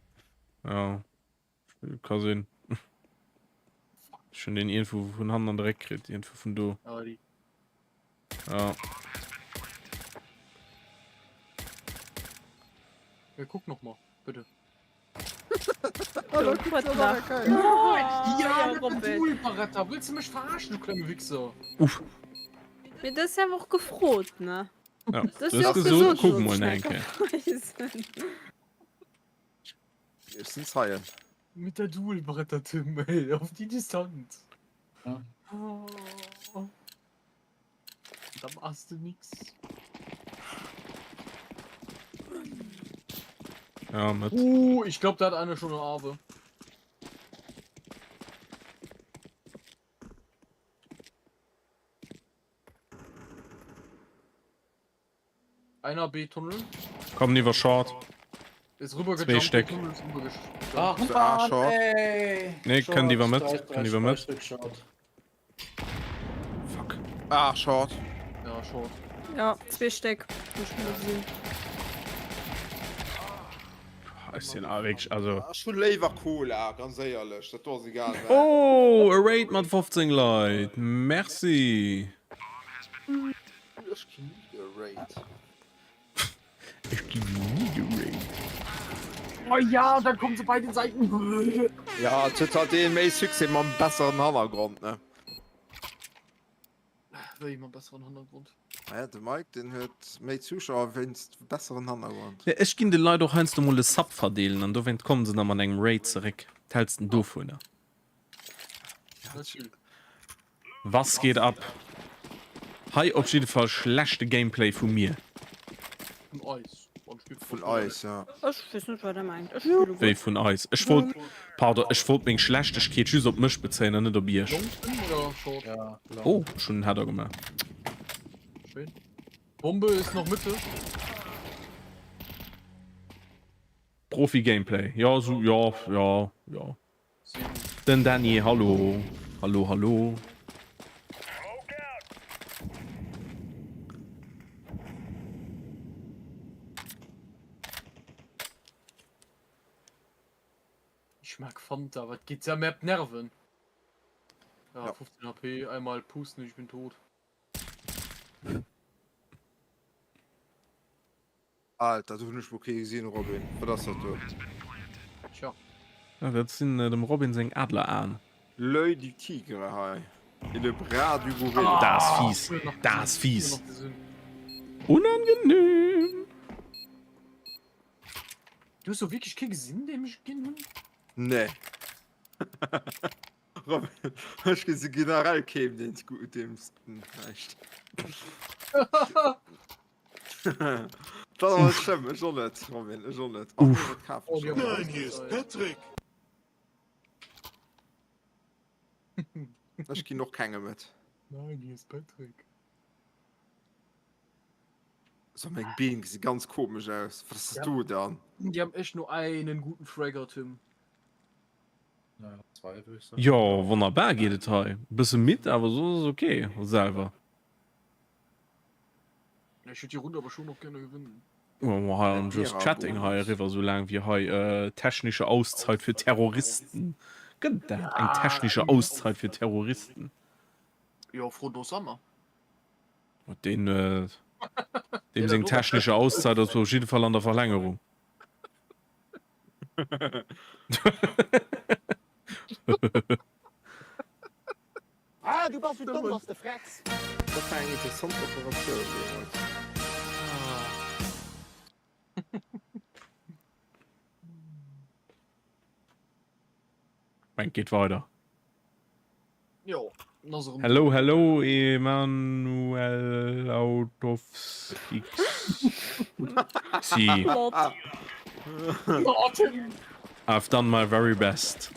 Ja. Ka sinn. Ech hunn deen iergendwou vun hannen an de Réck kritt, iergendwou vun do. Ah, déi. Ja. Ja, guck noch mal, bitte. Ja, Robin. Baretta, willst du mich verarschen, du kleine Wichser? Uff. Mee du hues jo awer och gefrot, ne? Ja. Du Du hues gesot, kuck mol eng Kéier. Ech sinn Zeien. Mit der Dual-Bretter, Tim, ey, auf die Distanz. Ja. Oh. Da machst du nix. Ja, mit. Uh, ich glaube, da hat einer schon eine Arbe. Einer B-Tunnel. Kommen iwwer Short. Ist rüber Zwee Stéck. Tunnel ist rüber gejumpt. Ach Ah, Mann, Short. ey. Nee, Short, können die wir mit? drei, drei, Können die wir drei mit? Stück Short. Fuck. Ah, Short. Ja, Short. Ja, zwee Stéck. Hu ech mol gesinn. Boah, Ech sinn awer wierklech, also. Ech hunn léiwer Cola, ganz éierlech. Dat do ass egal wat. Oh, e Raid mat 15 Leit. Merci. Ech ginn ni geraid. Ech ginn ni geraid. Oh ja, dann kommen se bei den Seiten. Ja, et huet halt dee méi Succès mam besseren Hannergrond, ne? Wéi mam besseren Hannergrond? Naja, de Mike, deen huet méi Zuschauer wéinst besseren Hannergrond. Ja, ech ginn de Leit och heiansdo mol e Sub verdeelen an dowéint kommen se da mat engem Raid zeréck. Wat häls de dovunner? Was geht ab? Hei op jidde Fall schlechte Gameplay vu mir. Vun eis. Vun eis, ja. Ech weess net wat der mengt. Ech spille Wéi gutt. vun eis? Ech wollt, pardon, ech wollt meng Schlechtegkeet just op mech bezéien an net op iech. Long oder short? Ja, long. Oh, ech hunn en Header gemaach. Schön. Bombe ist noch Mitte. Profi Gameplay. Jo, sou, jo, jo, jo. Den Dany, hallo. Hallo, hallo. Ich mag Fanta, aber geht ja mehr Nerven. Ja, Ja. 15 HP, einmal pusten, ich bin tot. Alter, do hunn ech mol kee gesinn, Robin. Wat ass dat do? Tja. Ja, dat sinn dem Robin seng Adleraen. L'oeil du tigre hei. Et le bras du gorille. Ah, dat ass fies. Dat ass fies. Unangenehm. Du hues do wierklech kee gesinn, dee mech ginn hunn? Nee. Robin, ech gesi generell keem, deen s gutt, deem s näischt. Dat ass net schlëmm, ech och net, Robin, ech och net. Ach, nee, dat kafen ech och. Nein, hier ist Patrick. Ech ginn och kengem et. Nein, hier ist Patrick. So, meng Been gesi ganz komesch aus. Was ass Ja. do dann? Die haben echt nur einen guten Fragger, Tim. Naja, zwei würde ich sagen. Jo, wonnerbar geet et hei. Bësse midd, awer soss ass ok. Selwer. Ja, ich würde die Runde aber schon noch gerne gewinnen. Oh, hei am Just Chatting hei eriwwer, soulaang wéi hei äh, technische Auszeit für Terroristen. Gëtt et dat? Eng technische Auszeit für Terroristen? Ja, Frodo Sommer. Deen, äh, deem seng technische Auszeit ass op jidde Fall an der Verlängerung. Ah, du bass sou domm, dass de frecks! Dat war eng interessant Operatioun deemools. Mengt geet weider. Jo, en ass erëm. Hello hello Emanuel Autofsky. I've done my very best.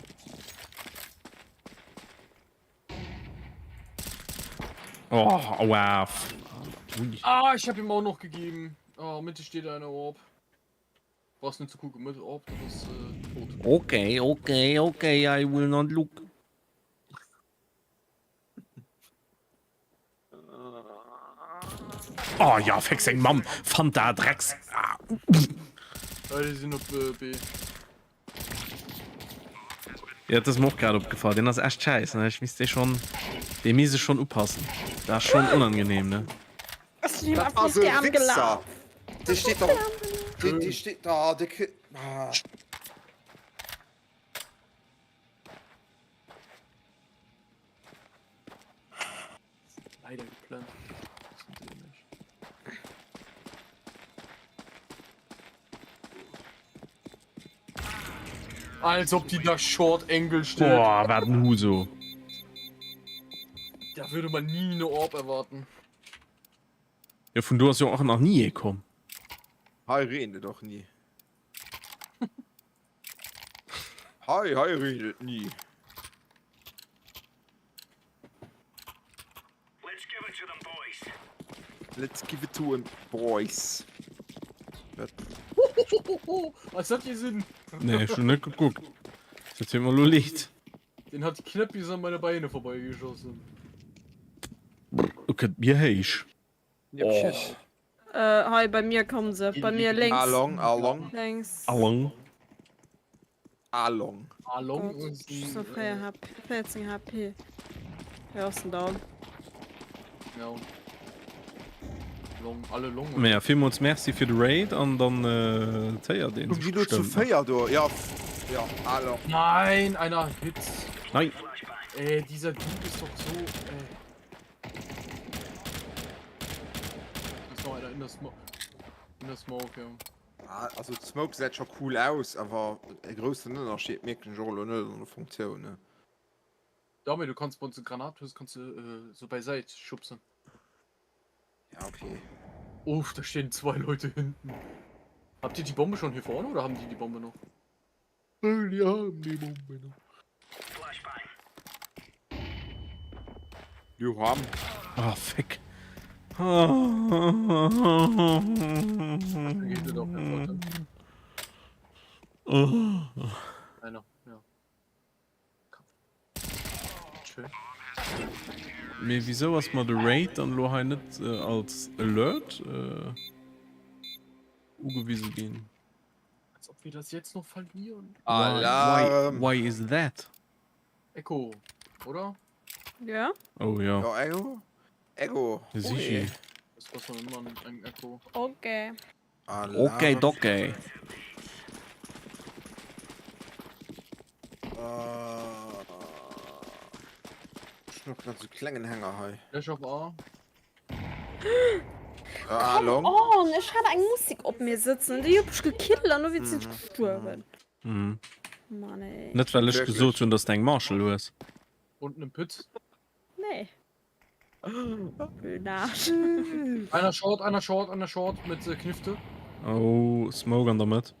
Oh, aua. Ui. Ah, ich hab ihm auch noch gegeben. Oh, Mitte steht eine Orb. Brauchst nicht zu gucken, Mitte Orb, das ist äh, tot. Okay, okay, okay, I will not look. Oh ja, fick seng Mamm, Fanta Drecks. Ah. Ja, die sind op äh, B. Ja, dat ass mir och grad opgefall. Deen ass echt scheiss, ne? Ech misst dee schon, dee misst ech schon upassen. Dat ass schon unangenehm, ne? Ech sinn him Dat einfach ass op e d'Äerm Wichser. gelaf. Dee steet doch, dee, dee steet da, dee kritt, ah. Leider geplant. Sind sie nicht. Als ob die da Short Angle steht. Boah, wat en Huso. Da würde man nie eine Orb erwarten. Jo, vun do ass jo och nach ni ee komm. Hei reent et och ni. Hei, hei reent et ni. Let's give it to 'em, boys. Wat? Was hat die Sinn? Nee, ech hunn net gekuckt. Dat deet mer elo leed. Den hat Knäppis an meine Beine vorbeigeschossen. Do kënnt mir héich. Oh. Äh, hei bei mir kommen se. Bei mir lénks. Along, along. Lénks. Along. Along. Along Gott, ist ich so ein, 4 HP, 14 HP. Ja, ass den down. Ja. Long, alle Long. Mä villmools Merci fir de Raid an dann äh, héiert een Kommen sech die do zu bestëmmt nach. 4 do? Ja, ja, along. Nein, einer Hit. Nein. Ey, dieser Dude ist doch so. Ey. Da ist noch einer in der Smoke. In der Smoke, ja. Ah, also d'Smoke gesäit scho cool aus, awer e groussen Ënnerscheed mierken ech och elo net an der Funktioun, ne. Dami, du kannst bei uns eine Granate hast, kannst du äh, so beiseite schubsen. Ja, okay. Uff, da stehen zwei Leute hinten. Habt ihr die Bombe schon hier vorne oder haben die die Bombe noch? Die haben die Bombe noch. Die haben. Ah, fick. Geht der auf der Seite. Einer, ja. Schön. Mee wisou ass mer de Raid dann elo hei net als Alert ugewise ginn? Als ob wir das jetzt noch verlieren. Alarm! Why, why is that? Echo, oder? Ja. Oh ja. Ja, Echo. Echo. Sichi. Das kostet man immer ein Echo. Okay. Alarm. Okay, dockey. Äh, ich noch ganz so klengen Hänger hei. Flash auf A. Ah, long. Oh, ech hat eng Musik op mir sitzen an déi huet mech gekillt an dofir sinn ech gestuerwen. Mhm. Mann ey. Net well ech Wirklich? gesot hunn, dass du eng Marshall hues. Unten im Pit. Nee. Blöden Arsch. Einer Short, einer Short, einer Short mit äh, Knifte. Oh, Smoke an der Mëtt.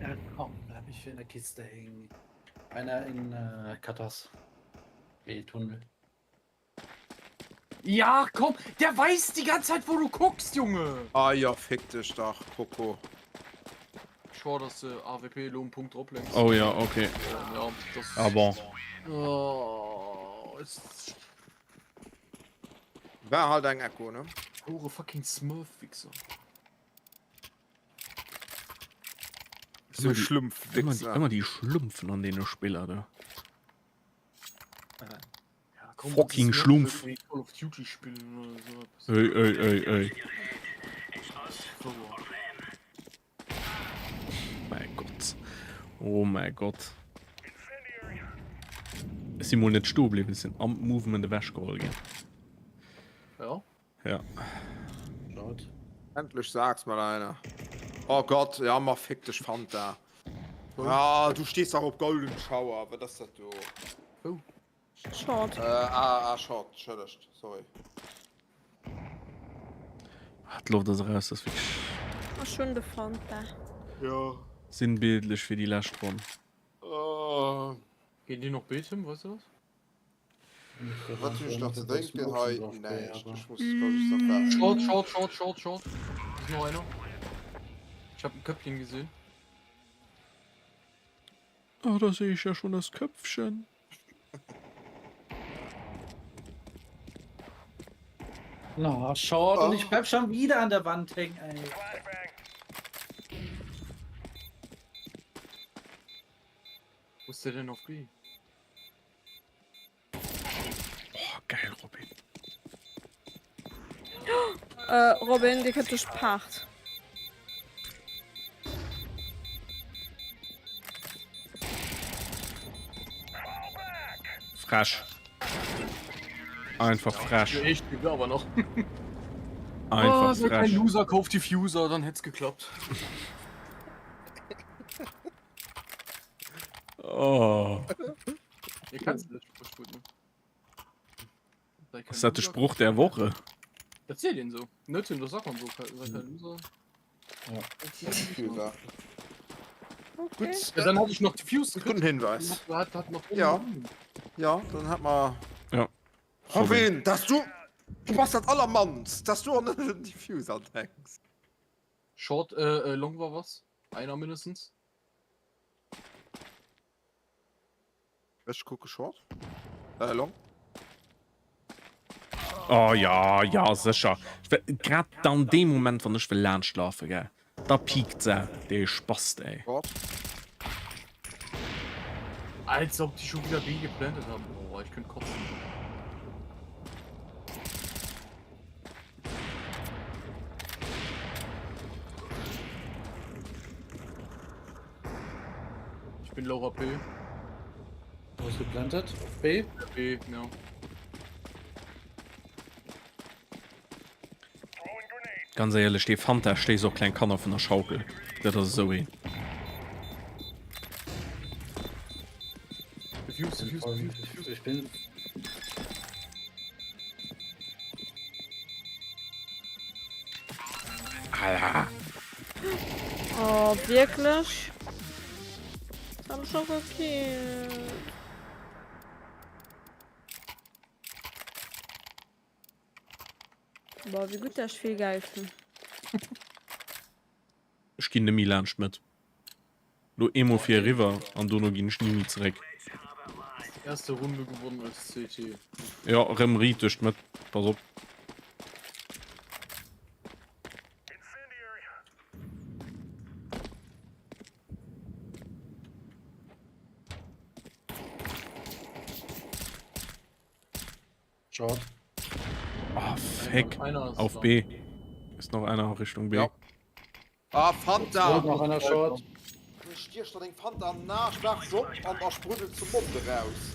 Ja, komm, bleib ich in der Kiste hängen. Einer in äh, Katas. B-Tunnel. Ja, komm, der weiß die ganze Zeit, wo du guckst, Junge. Ah ja, fick dich doch, Coco. Schau, dass äh, AWP lo einen Punkt drop längst. Oh ja, okay. Ja, das. Ah bon. Oh, ist War halt eng Echo, ne? pure fucking Smurf-Wichser. So Immer die- Schlumpfwichser. Immer die, immer die Schlumpfen an deene Spiller da. Ja, komm, Fucking das ist Schlumpf. irgendwie Call of Duty spielen oder so. etwas. Ey, ey, ey, ey. So. Mein Gott. Oh mein Gott. Ech si mol net stoe bliwwen, ech sinn am Movement ewechgeholl ginn. Ja. Ja. Schaut. Endlech sag's mal einer. Oh Gott, ja ma fick dech Fanta. Ah, du stehst auch op Golden Shower, wat ass dat do? Oh. Short. Äh, ah, ah, Short, entschëllegt, sorry. Ah, d'Loft ass eraus, dat ass wierklech Oh, schon de Fanta. Ja. sinnbildlech fir déi lescht Ronn. Oh. Gehen die noch B, Tim, weißt du das? Wat hunn ech nach ze drénken hei? Näischt. Ech muss glaub ich nach waarden. Short, short, short, short, short. Ist noch einer. Ich hab ein Köpfchen gesehen. Oh, da sehe ich ja schon das Köpfchen. Na, short. Und ich bleib schon wieder an der Wand hängen, ey. Wo ist der denn auf B? Oh, geil, Robin. Äh, Robin, dir kënnt duerch d'Paart. Frech. Einfach frech. Ich lebe aber noch. Einfach oh, sei kein frech. Loser, kauf Diffuser, dann hätt's geklappt. Oh. Ihr kannst das Spruch gut, ne? Sei kein Ass dat de Loser. Spruch der Woche? Das seht ihr so. Ne, Tim, das sagt man so. Sei kein Loser. Ja. Diffuser. Okay. Gutt, Ja, dann hatte ich noch Diffuse. guten Hinweis. Hat, hat noch Ja. Ja, dann hat mer. Ja. Robin, dass du. Du bass dat allermannst, dass du och net un den Diffuser denks. Short, äh, äh, Long war was? Einer mindestens. Ech kucke Short. Äh, Long. Oh ja, ja, sécher. Grad dann dee Moment, wann ech wëll laanscht lafe, gell, da piekt se, dee Spast, ey. Short. Als ob die schon wieder B geplantet haben. Boah, ich könnte kotzen. Ich bin low HP. Wo ist geplantet? Auf B? B, ja. Ganz éierlech, dee Fanta stéisst och kleng Kanner vun der Schaukel. Dat ass esou een. Defuse, defuse, defuse, defuse. Ich bin. Alter. Oh, wierklech? Hat mech och gekillt. Boah, wéi gutt dat ech vill Geld hunn. Ech ginn nemmi laanscht Mëtt. Lo eemol fir eriwwer an dono ginn ech ni méi zeréck. Erste Runde gewonnen als CT. Jo, erëm riit duerch d'Mëtt. Pass op. Short. Oh, fuck. Einer ist Auf da. B. Ist noch einer Richtung B. Ja. Ah, Fanta! Noch einer Short. Du stiechst der deng Fanta an den Aarsch, maach se op an da spruddelt zum Mond eraus.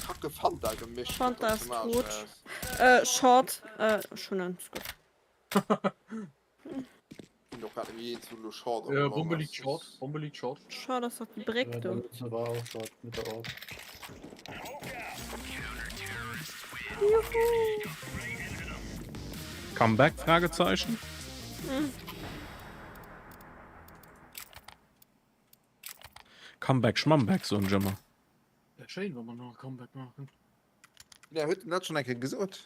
Kacke Fanta gemischt. Fanta ist tot. Äh, Short. Äh, schon an. Ist gut. Äh, Bombe liegt short. Bombe liegt short. Short ass doch déi Bréck Ja, do. da war auch Short mit der Orb. Juhu. Comeback? Fragezeichen. Comeback Schmamback soen ech ëmmer. Wär schéin wa mer nach e Comeback maachen. Ja, huet en dat schon eng Kéier gesot?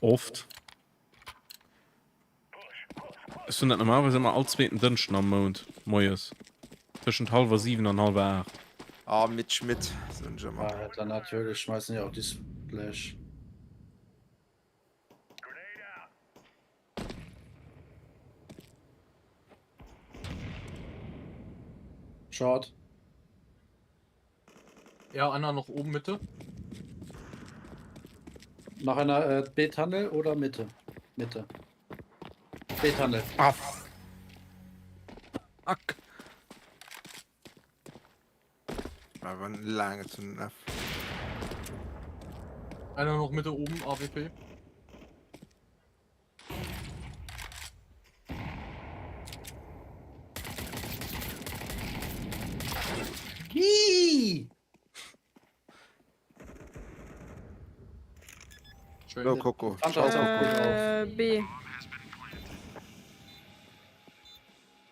Oft. Ech hunn dat normalerweis ëmmer all zweeten Dënschden am Mount, moies. Tëschent hallwer 7 an hallwer 8. Ah, Mitt Schmitt, soen ech ëmmer. Ah, dann natürlich schmeißen die auch die Splash. Short. Ja, einer noch oben Mitte. Noch einer äh, B-Tunnel oder Mitte? Mitte. B-Tunnel. Ah, fuck. Awer laang zu den F. Einer noch Mitte oben, AWP. Hi! Schön. Lo Coco. Fanta ist auch gut auf. Äh, B.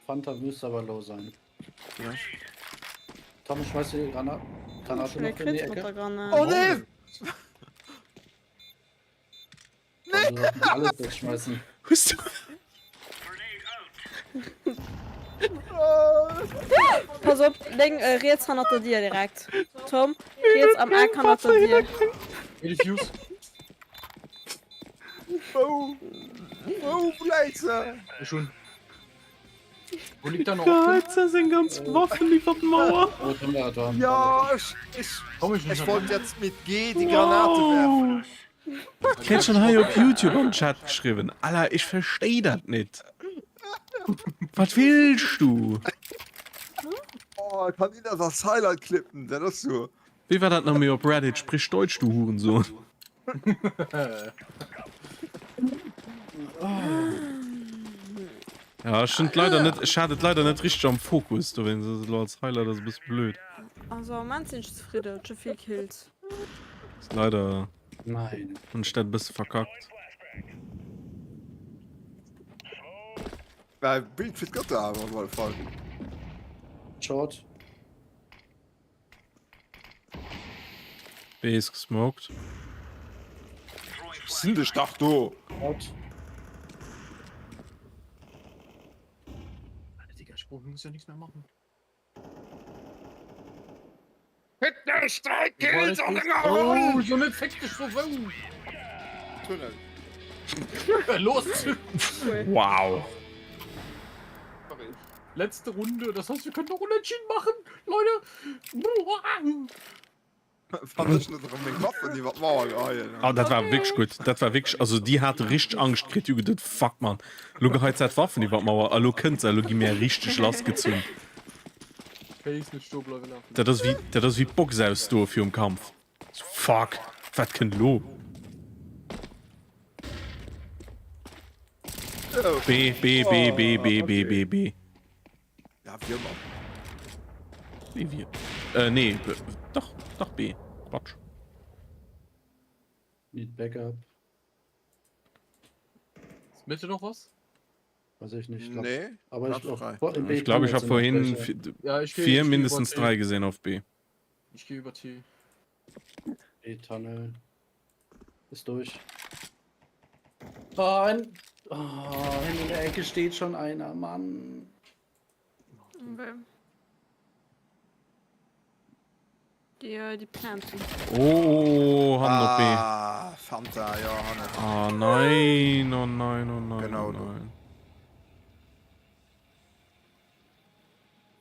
Fanta müsste aber low sein. Tom, schmeiß du die Granate, Granate noch in die Ecke? Oh nee! Tom, du sollst alles wegschmeißen. Hues du. Pass op, léng, äh, riets hannert der Dier direkt. Tom, riets am Eck hannert der Dier. Defuse. Wou? Wou bläit se? Ech hunn. Wo liegt da noch? Geheit se seng ganz Waffen iwwer d'Mauer. Oh, Tom, da, Tom. Ja, ech, ech, Komm ich ech wollt jetzt mit G die Granate werfen. Kritt schon hei op Youtube am Chat geschriwwen. Alter, ech verstehe dat net. Wat willst du? Oh, kann ich das als Highlight klippen? Dat ass so. Wéi war dat nach méi op Reddit? Sprich Deutsch, du Hurensohn. Ja, ech hunn et leider net, ech hat et leider net richteg am Fokus, dowéinst ass et elo als Highlight ass e bësse blöd. Also am Moment sinn ech zefridden, ech hu vill Kills. Ass leider Nein. hunn ech dat e bësse verkackt. War e Bild fir d'Götter awer op alle Fall. Short. B is gesmoked. Sinn dech dach do! Out. Alter, Digga, ich brauch, muss ja nichts mehr machen. Fick dech, 3 Kills an enger Oh, Ronn! so net fick dich so wou! Tunnel. Los! Wow. Sorry. Letzte Runde, das heißt, wir können noch unentschieden machen, Leute! Wann ech net erëm meng Waffen iwwer d'Mauer geheien. Oh, dat war wierklech gutt. Dat war wierklech, also déi hate richteg Angscht kritt. Déi hu geduet, fuck man, lo geheit se d'Waffen iwwer d'Mauer a lo kënnt se a lo gi mär richteg lassgezunn. Face net stoe bleiwen lafen. Dat ass wéi, dat ass wéi d'Box ausdoe virum Kampf. So, fuck, wat kënnt lo? B, B, B, B, B, B, B, B. Ja, wéi ëmmer. Nee, wir. Äh, nee, dach, dach B. Quatsch. Need Backup. Ist Mitte noch was? Weiß ich nicht. Glaub, Nee. Aber ich, Platz frei. auch, in B Ich glaube, ich habe sind noch vorhin welche. vier, Ja, ich geh, vier ich geh mindestens über T. drei gesehen auf B. Ich gehe über T. B-Tunnel. Ist durch. Oh, ein, oh, in der Ecke steht schon einer, Mann. Okay. Déi, äh, déi planten. Oh, hannen op B. Ah, Fanta, jo, hannen. Ah, nein, oh nein, oh nein, Genau oh do. nein.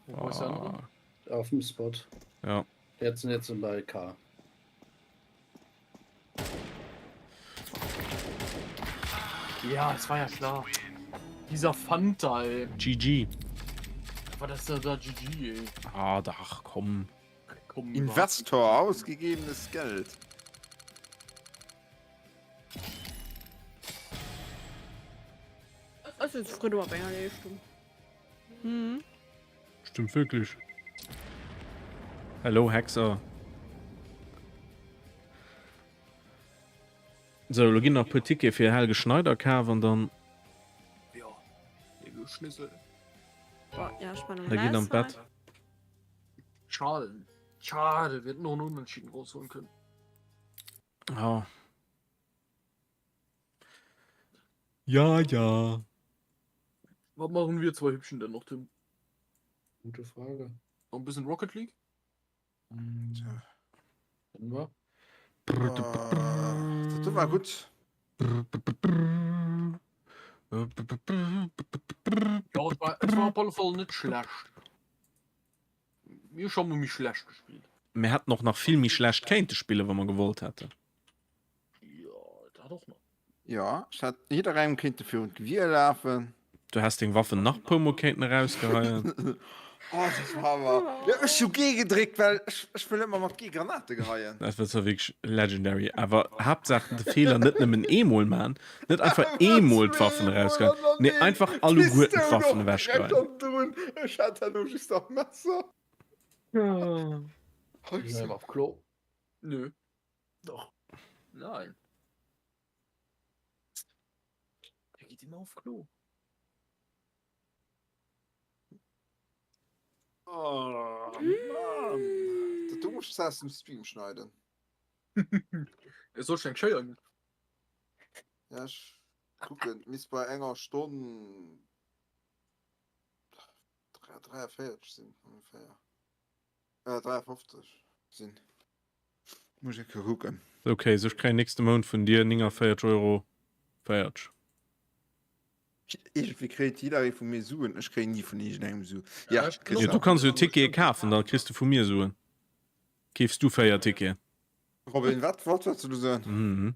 Wo ist der andere? Ah, Auf dem Spot. ja. Jetzt sind jetzt bei K. Ja, es war ja klar. Dieser Fanta, ey. GG. War das da, da GG, ey. Ah, dach, komm. Komm, Investor, ausgegebenes Geld. Ech sinn zefridde mat menger Leeschtung. Hm. Stimmt wirklich. Hello, Hexer. So, lo ginn nach puer Tickete fir Helge Schneider kaf an dann. Ja, Helge Schnissel. Boah, ja, ich meine, Da geet an d'Bett. Schade. Schade, wir hätten noch einen Unentschieden rausholen können. Ja. Ja, ja. Was machen wir zwei Hübschen denn noch, Tim? Gute Frage. Noch ein bisschen Rocket League? Hm, Tja. Können wir? Äh, dat war gutt. Ja, es war, es war auf alle Fälle nicht schlecht. Mir schon mal mich schlecht gespielt. Mir hätten och nach vill méi schlecht kéinte spillen, wa mer gewollt hätten. Ja, dat och nach. Ja, ech hätt jidderengem kéinte virun d'Gewier lafen. Du häss deng Waffen nach puer mol kéinten erausgeheien. Oh, dat war awer. Ja, ech hu G gedréckt, well ech, ech wëll ëmmer mat G Granate geheien. Dat war zwar wierklech legendary, awer Haaptsaach de Feeler net nëmmen eemol man, net einfach eemol d'Waffen erausgeheien, nee einfach alleguerten d'Waffen ewechgeheien. Ech hat herno just nach Messer. Geh mal auf Klo. Nö. Doch. Nein. Der geht immer auf Klo. Oh Mann. Dat do muss ech aus dem Stream schneiden. Et soll ech eng Schéier ginn. Ja, ech kucken. Et misst bei enger Stonn 43 sinn ongeféier. Äh, 53 sinn. Muss ech eng Kéier kucken. Ok, sou ech kréien nächste Mount vun dir 49 Euro 40. Iergendwéi kréit jidderee vu mir Suen, ech kréien ni vun iergendengem Suen. Ja, kriss Jo, du kanns jo Tickete kafen, da kriss du vu mir Suen. Keefs du 4 Ticketen. Robin, wat wat wollts du soen? Mhm.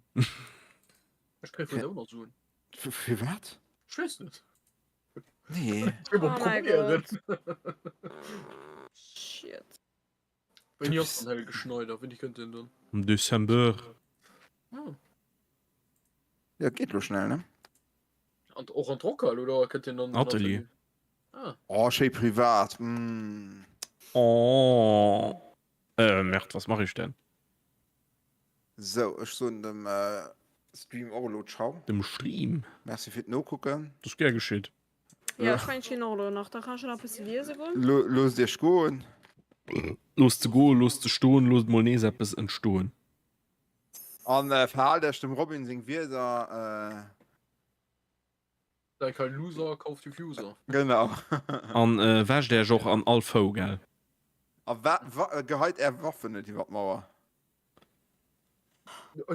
Ech kréie vun der och nach Suen. Firwat? Ech weess net. Nee. Ech wëll mol Oh mein probéieren. Gott. Shit. Wéini ass dann Helge Schneider? Wéini kënnt deen dann? Am December. Ah. Ja, geet lo schnell, ne? An, och an d'Rockhal oder kënnt deen dann? Atelier. Ah. Oh, schéi privat. Mm. Oh. Äh, Merde, was mach ich denn? Sou, ech soen dem Stream och elo Ciao. Dem Stream. Merci fir d'Nokucken. Dat ass gär geschitt. Ja, ech mengen, ech ginn och elo nach. Da kann ech jo nach e bëssi liese goen. Loosst iech goen. Loosst se goen, loosst se stoen, loosst mol nees eppes entstoen. An verhaalt iech dem Robin seng Wierder. Sei kein Loser, kauf Diffuser. Genau. An wäscht äech och an all Fou, gell? A geheit är Waffen net iwwer d'Mauer.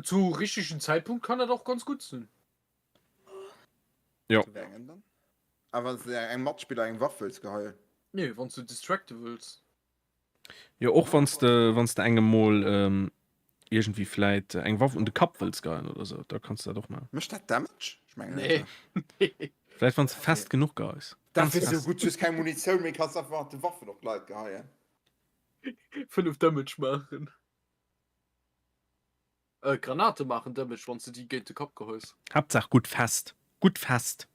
Zu richtegen Zäitpunkt kann dat och ganz gutt sinn. Jo. Zu wéi engem dann? Ah, wann s de engem Matspiller eng Waff wëlls geheien? Nee, wann s de distracte wëlls. Jo, och wann s de, wann s de engem mol iergendwéi vläit eng Waff un de Kapp wëlls geheien oder sou, da kanns de dat och maachen. Mécht dat Damage? Ech mengen net, Nee. ne? Vläit wann s de fest genuch geheis. Dat Ganz wier sou fest. gutt, du hues keng Munitioun méi, kanns einfach mat de Waffen op d'Leit geheien. 5 Damage maachen. Granate maachen Damage wann s de déi géint de Kapp geheis. Haaptsaach gutt fest, gutt fest.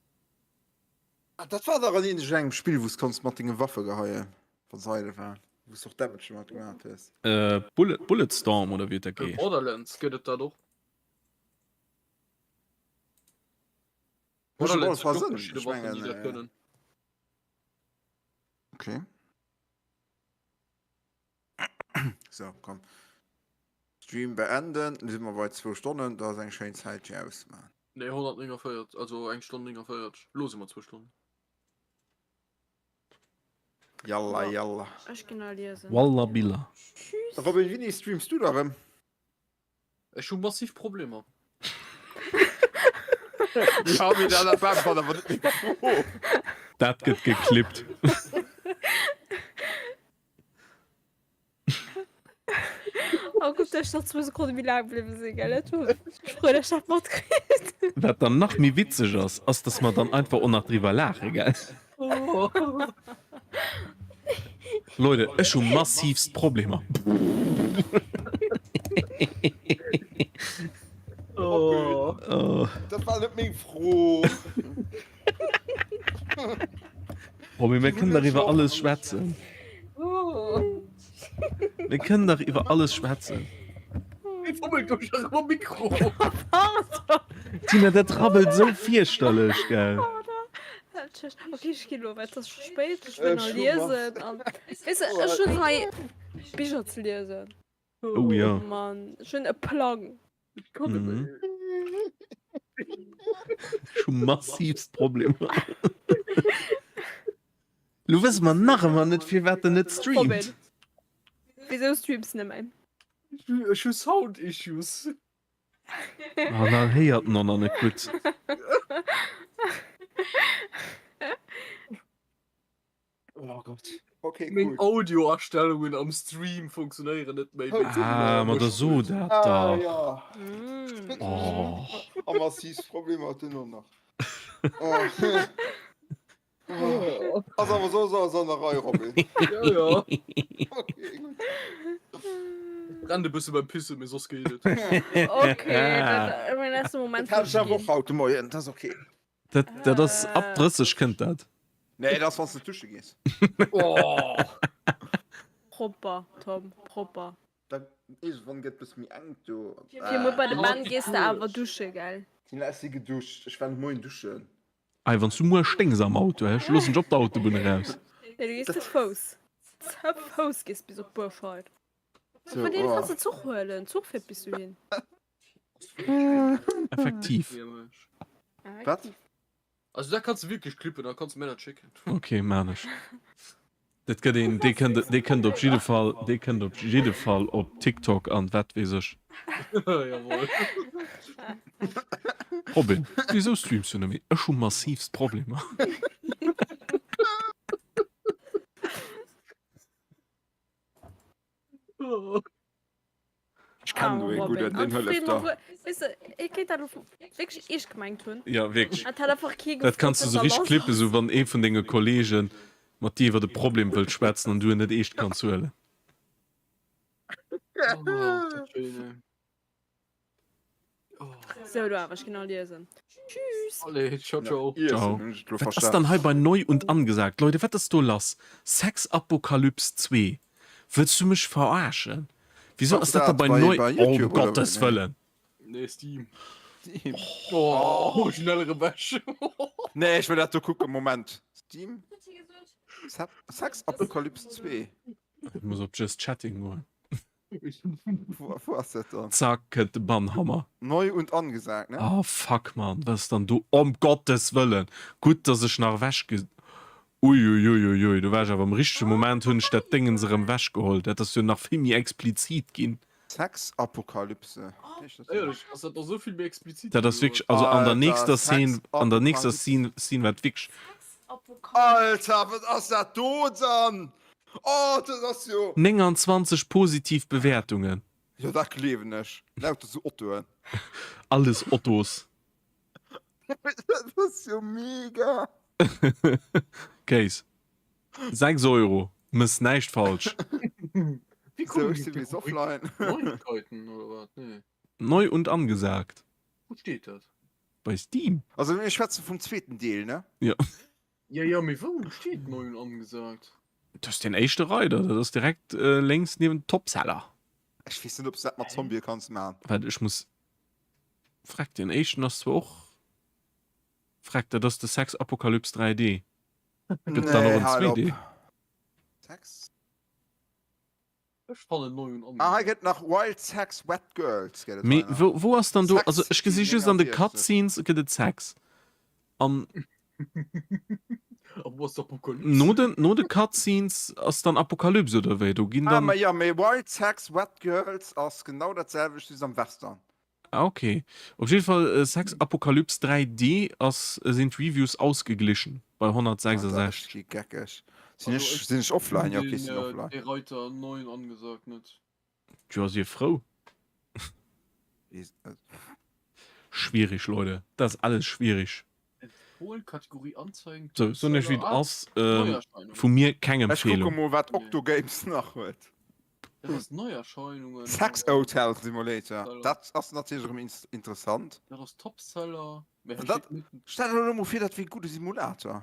Ah, dat war dach an iergendengem Spill, wou s konns mat denge Waffe geheien, wann se eidel waren, wou s och Damage domat gemaat hues. Bullet, Bulletstorm oder wéi huet dat Bei geheescht? Borderlands gëtt et dat och. Mécht op alle Borderlands Fall huet och Sënn, verschidde ech Waffen, mengen. déi dat kënnen. Okay. So, komm. Stream beenden. Lo si mer bei zwou Stonnen. Dat ass eng schéin Zäit fir auszemaachen. Nee, 149, also eng Stonn 49. Lo si mer zwou Stonnen. Yalla, yalla. Ech ginn nach liesen. Walla billa. Tschüss. Robin, wéini streams du da rëm? Ech hu massiv Problemer. Ja, mee dat beäntwert awer net meng Fro. Dat gëtt geklippt. Oh gutt, dass ech nach zwou Sekonne méi laang bliwwe sinn, gell? Dat war ech frou, dass ech dat matkritt. Wat dann nach méi witzeg ass, ass dass mer dann einfach och nach driwwer laache, gell? Leute, ech hu massivst Problemer. Oh. Dat war net meng Fro. Romy, mir kënnen dach iwwer alles schwätzen. Mir kënnen dach iwwer alles schwätzen. Wéi fummelt do schon am Mikro? Tina, dat rabbelt esou fierchterlech, gell? Okay, ech ginn elo, well et ass scho spéit. Ech wëll nach liesen an weess de, ech hunn hei Bicher ze liesen. Oh ja. Mann, ech hunn e Plang. Mhm. Ech hu massivst Problemer. Lo wësse mer nach ëmmer net, firwat en net streamt. Robin, wieso streams de net méi? Ech hu Sound Issues. An dann héiert en och nach net gutt. Oh Gott. Okay, Meng cool. Audioastellungen am Stream funktionéieren net méi. wéinst Ah, ma da so dat Ah, dach. ja. Mm. Oh. A massiv Problemer hat den och nach. Oh. Oh. Ass awer soss alles an der Rei, Robin. Ja, ja. Okay, gutt. Brennt e bësse beim Pissen, mee soss geet et. Okay, dat, mein erste Moment Dat hat ech awer verstehen. och haut de Moien, dat ass okay. Dat, dat ass ab 30 kënnt dat. Nee, dat ass wann s de dusche gees. Oh. Propper, Tom, propper. Dat iergendwann gëtt bësse méi enk do. Fir muer bei de Ah, Ben déi gees de cool. awer dusche, gell? Tina, ech si geduscht. Ech war de Moien duschen. Ei, wann s du muer sténks am Auto, hä, ech loossen dech op der Autobunn eraus. Nee, du gees zu Fouss. Ze Fouss gees bis op Burscheid. Vun deem kanns de Zuch huelen, Zuch fiert bis dohin. Effektiv. Wat? Also dat kanns de wierklech clippen, da kanns de mir dat schécken. Ok, maan ech. Dat gëtt een, dee kënnt, dee kënnt op jidde Fall, dee kënnt op jidde Fall op TikTok an wat weess ech. Jawohl. Robin, wisou streams du net méi? Ech hu massivst Problemer. Ech kennen do ee gudden, deen hëlleft der. Weess de, hie kéint dat elo wierklech eescht gemengt hunn. Ja, wierklech. Et hätt einfach kee Dat gefrot, kanns du wat sou da richteg lass clippen, ass. sou wann ee vun denge Kollegen mat dir iwwert e Problem wëllt schwätzen an du en net eescht kanns huelen. Oh, dat schéin, ey. Sou, du awer, ech ginn all iesen. Tschüss! Allez, ciao, ciao. Ciao. Wat ass dann hei bei neu und angesagt? Leute, wat ass do lass? Sexapokalypse 2? Wëlls du mech verarschen? Wisou ass dat da bei neu? Oh, um Gottes Wëllen! Nee, Steam. Steam. Oh, schnell erëm ewech. Nee, ech wëll dat do kucken. Moment. Steam? Sexapokalypse 2? Ech muss op Just Chatting goen. Wou ass dat dann? Zack, kënnt de Bannhammer. Neu und angesagt, ne? Oh fuck man, wat ass dann do? Ëm Gottes Wëllen! Gutt dass ech nach ewech ge. Uiuiuiui, do war ech awer am richtege Moment, hunn ech dat Déngens erëm ewech geholl. Dat ass jo nach vill méi explizit ginn. Sexapokalypse, heescht dat sou? Éierlech, ass dat nach esou vill méi explizit Dat ginn, ass oder wierklech, also an der Alter, nächster Szene, an der nächster Szene, Szene war et wierklech. Alter, wat ass dat do dann? Oh, dat ass jo. 29 positiv Bewäertungen. Jo, dat gleewen ech. Lauter sou Ottoen. Alles Ottos. Dat ass jo mega. Kéis. 6 Euro. Mëss näischt falsch. Wéi Sou, kommen ech déi sinn op déi nees Rubrik offline. Neuigkeiten oder wat? Nee. Neu und angesagt. Wou steet dat? Bei Steam. Also mir schwätzen vum zweeten Deel, ne? Jo. Ja, ja, mee wou steet neu und angesagt? Dat ass deen éischte Reider, dat ass direkt lénks niewent Topseller. Ech weess net ob s dat mat Zombië kanns man. Waart ech muss freck deen éischten ass zwar och freck dat ass de Sex Apocalypse 3D. Gëtt dann och Nee, en hal op. 2D? Sex? Ech fannen neu und Ah, hei angesagt. gëtt nach Wild Sex Wet Girls gëtt et hei Mee nach. wou wou ass dann do Sex also ech gesi City just an de 49. Cutscenes gëtt et Sex an A wou ass d'Apokalypse? no den no de Cutscenes ass dann Apokalypse oder wéi? Do ginn Ah, dann ma jo, mee Wild Sex Wet Girls ass genau dat selwecht just am Western. Ah ok. Op jidde Fall Sex Apokalypse 3D ass sinn d'Reviews ausgeglichen bei Alter, ech 166. gi geckeg. Sinn Also ech ech sinn ech hunn offline? Jo, ok, den ech sinn offline. De Reiter 9 angesagt net. Tjo, sief frou. Schwierig, Leute. Das ist alles schwierig. Empfohlen, Kategorie Anzeigen, So, soen ech wéi Topseller, et ah, ass, ähm, Neuerscheinungen. vu mir keng Ech kucke Empfehlung. mol wat Octogames nach huet. Dat ass Neuerscheinungen. Sex Hotel Simulator, Topseller. dat ass natierlech erëm interessant. Dat ass Topseller. Mä hei Dat, steet net. stell der elo mol vir, dat wier e gudde Simulator.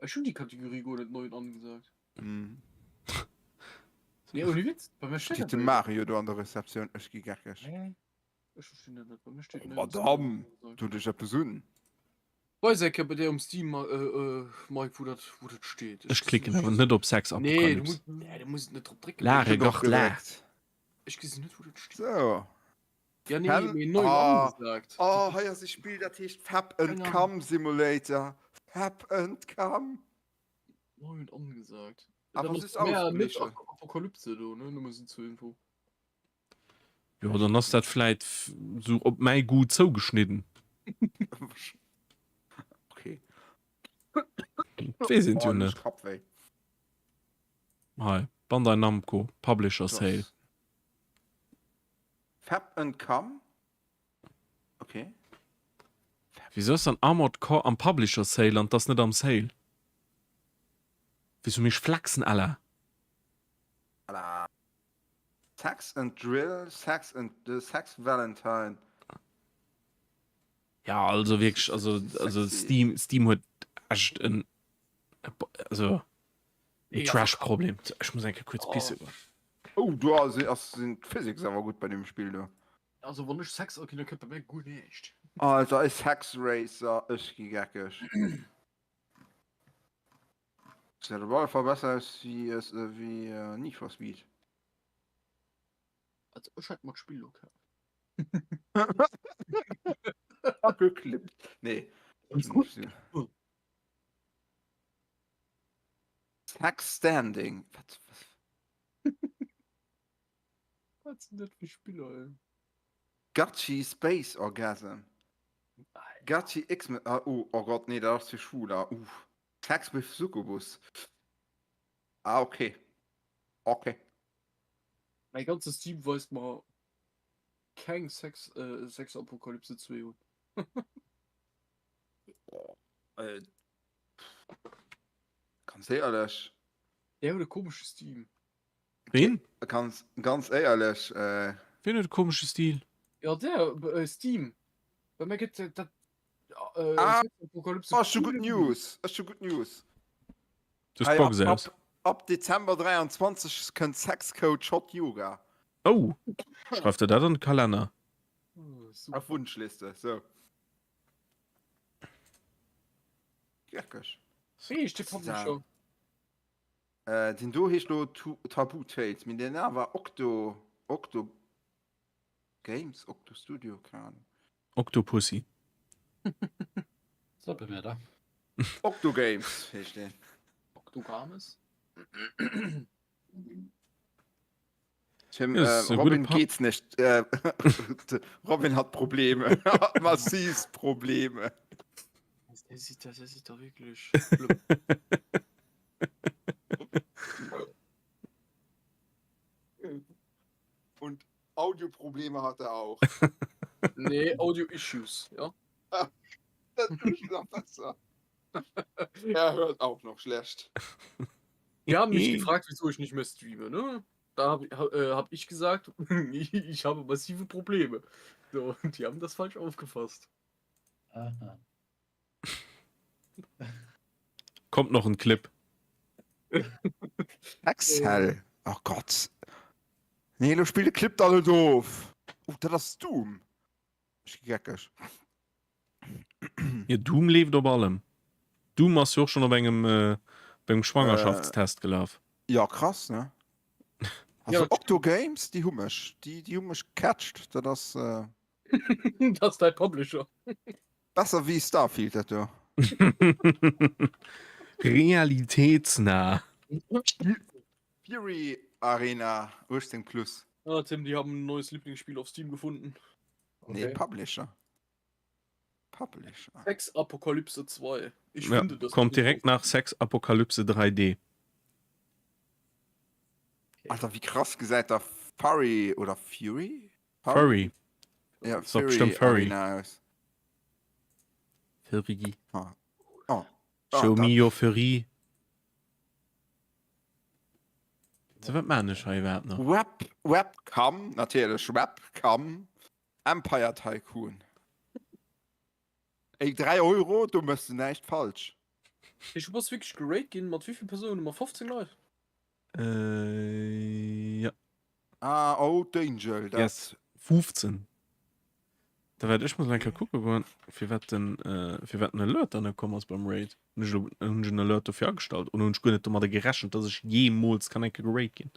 Ech hunn déi Kategorie guer net neu angesagt. Nee, ohne Witz, bei mir steet Steet dat de do. Mario do an der Receptioun, ech gi geckeg. Hä? Ech verstinn dat net, bei mir steet Oh, nirgends neu Madame, angesagt. du dech eppes un. Weis eng Kéier bei dir um Steam, Mike, wou dat, wou dat steet. Ech klicken awer net op Nee, du Sexapokalypse. muss, nee, du muss et net drop drécken. La, Ech hunn drop regarde la. gedréckt. Ech gesinn net, wou dat steet. So. Ja, nee, Hell, mee neu ah, angesagt. oh, hei ass e Spill, dat heescht Fab and Keine Ahnung. Cum Simulator. Fab and Cum. Neu und angesagt. Dann Awer ass süß mehr net ausgeglichen. Apokalypse do, ne? Nëmme sou zur Info. Jo, dann ass dat vläit sou op mäi Goût zougeschnidden. Okay. Weess een jo Oh, net. Kappwéi. Hei, Bandai Namco, Publisher Sale. Fab and Cum? Okay. Wieso ass dann Armored Core am Publisher Sale an d'ass net am Sale? Wieso mech flexen, Alla? Alla. Sex and Drill, Sex and the Sex Valentine. Ja, also wierklech, also, also Steam, Steam huet echt en, also en Trash-Problem. Ech muss eng Kéier kuerz pisse goen. Oh, do ass, ass, sinn d'Physics awer gutt bei deem Spill do. Also wann ech Sex aginn, da kënnt bei mir guer näischt. Alter, e Sex Racer, ech gi geckeg. Gesäit op alle Fall besser aus wéi Need for Speed. Also ech hätt mer d'Spill lo kaf. Ageklippt. Nee. Sex Standing. Wat? Wat sinn dat fir Spiller ey? Gachi Space Orgasm. Gachi X ah, oh, oh Gott, nee, dat ass fir Schwuler. Uff. Sex with Succubus. Ah, okay. Okay. Mäi ganze Steam weist mer keng Sex, äh, Sexapokalypse 2 un. Äh, ganz éierlech. Der huet e komesche Steam. Ween? Ganz, ganz éierlech. Äh... Ween huet e komesche Stil? Ja, der, äh, Steam. Bei mir gëtt dat, äh, ah, Sexapokalypse. Ech hu gutt News. Ech hu gutt News. Du hues d'Box aus. Ab, ab Dezember 23 kënnt Sexcoach Hot Yoga. Oh! Schreif der dat an de Kalenner. Auf Wunschliste, so. Geckeg. Wéi heescht de Publisher? Äh, den do heescht lo Taboo Tales, mee den aner war Octo, Octo Games, Octo Studio, keng Ahnung. Octopussy. So, bei mir da. Octo Games heescht deen. Octogames? Tim, Ja, äh, das ist ein Robin guter Pa- geht's nicht. Äh, Robin hat Probleme. Hat massiv Probleme. Das sieht, das sieht doch wirklich schlimm. Und Audioprobleme hat er auch. Nee, Audio Issues, ja. Das ist noch besser. Er hört auch noch schlecht. Die haben mich gefragt, wieso ich nicht mehr streame, ne? Da habe hab, äh, hab ich gesagt, ich habe massive Probleme. So, und die haben das falsch aufgefasst. Aha. Kommt noch en Clip. Excel. Oh Gott. Nee, lo spillt de Clip da net of. Oh, dat ass Doom. Ech gi geckeg. Jo, Doom leeft op allem. Doom ass jo och schonn op engem, op engem Schwangerschaftstest gelaf. Ja, krass, ne? Also Ja, dat Octo Games, déi hu mech. Déi, déi hu mech gecatcht. Dat ass äh, Dat ass däi Publisher. besser wéi Starfield, dat do. Realitätsnah. Fury Arena 18 plus. Ah, Tim, die haben ein neues Lieblingsspiel auf Steam gefunden. Nee, Okay. Publisher. Publisher. Sex Apokalypse 2. Ich Ja, finde das. kommt direkt nach Sex Apokalypse 3D. Alter, wie krass gesäit da Furry oder Fury? Furry. Ja, Ist doch bestimmt Furry. Arena aus. Furry. Ah. Oh. Show Ah, me da. your furry. So, wat maan ech hei iwwerhaapt nach? Web, Webcam, natierlech Webcam. Empire Tycoon. Ey, 3 Euro, do mëss de näischt falsch. Ech du bass wierklech gerate ginn mat wéivill Persounen? Mat 15 Leit? Äh, ja. Ah, oh, d'Angel, dat. Yes, 15. Da wäert ech muss eng Kéier kucke goen, firwat den, äh, firwat den Alert dann net komm ass beim Raid. Hunn ech elo, hunn ech en Alert dofir agestallt oder hunn ech guer net domadder gerechent, dass ech jeemools kann eng Kéier gerate ginn?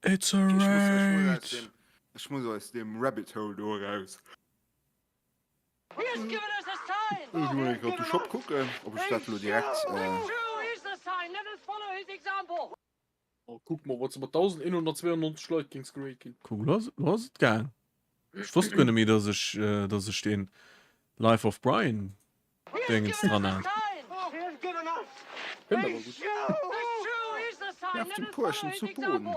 It's a Ech muss, ech muss aus raid! dem, ech muss aus dem Rabbit Hole do eraus. Ech muss eng Kéier op de Shop kucken, ob ech dat elo direkt, äh. Oh, kuck mol, wat se mat 1192 Leit géings gerate ginn. Kuck, lo ass, lo ass et gaang. Ech wosst guer net méi, dass ech, dass ech deen Life of Brian Déngens dran hat. Kënnt awer gutt. Nervt den Puerchen zu Boden.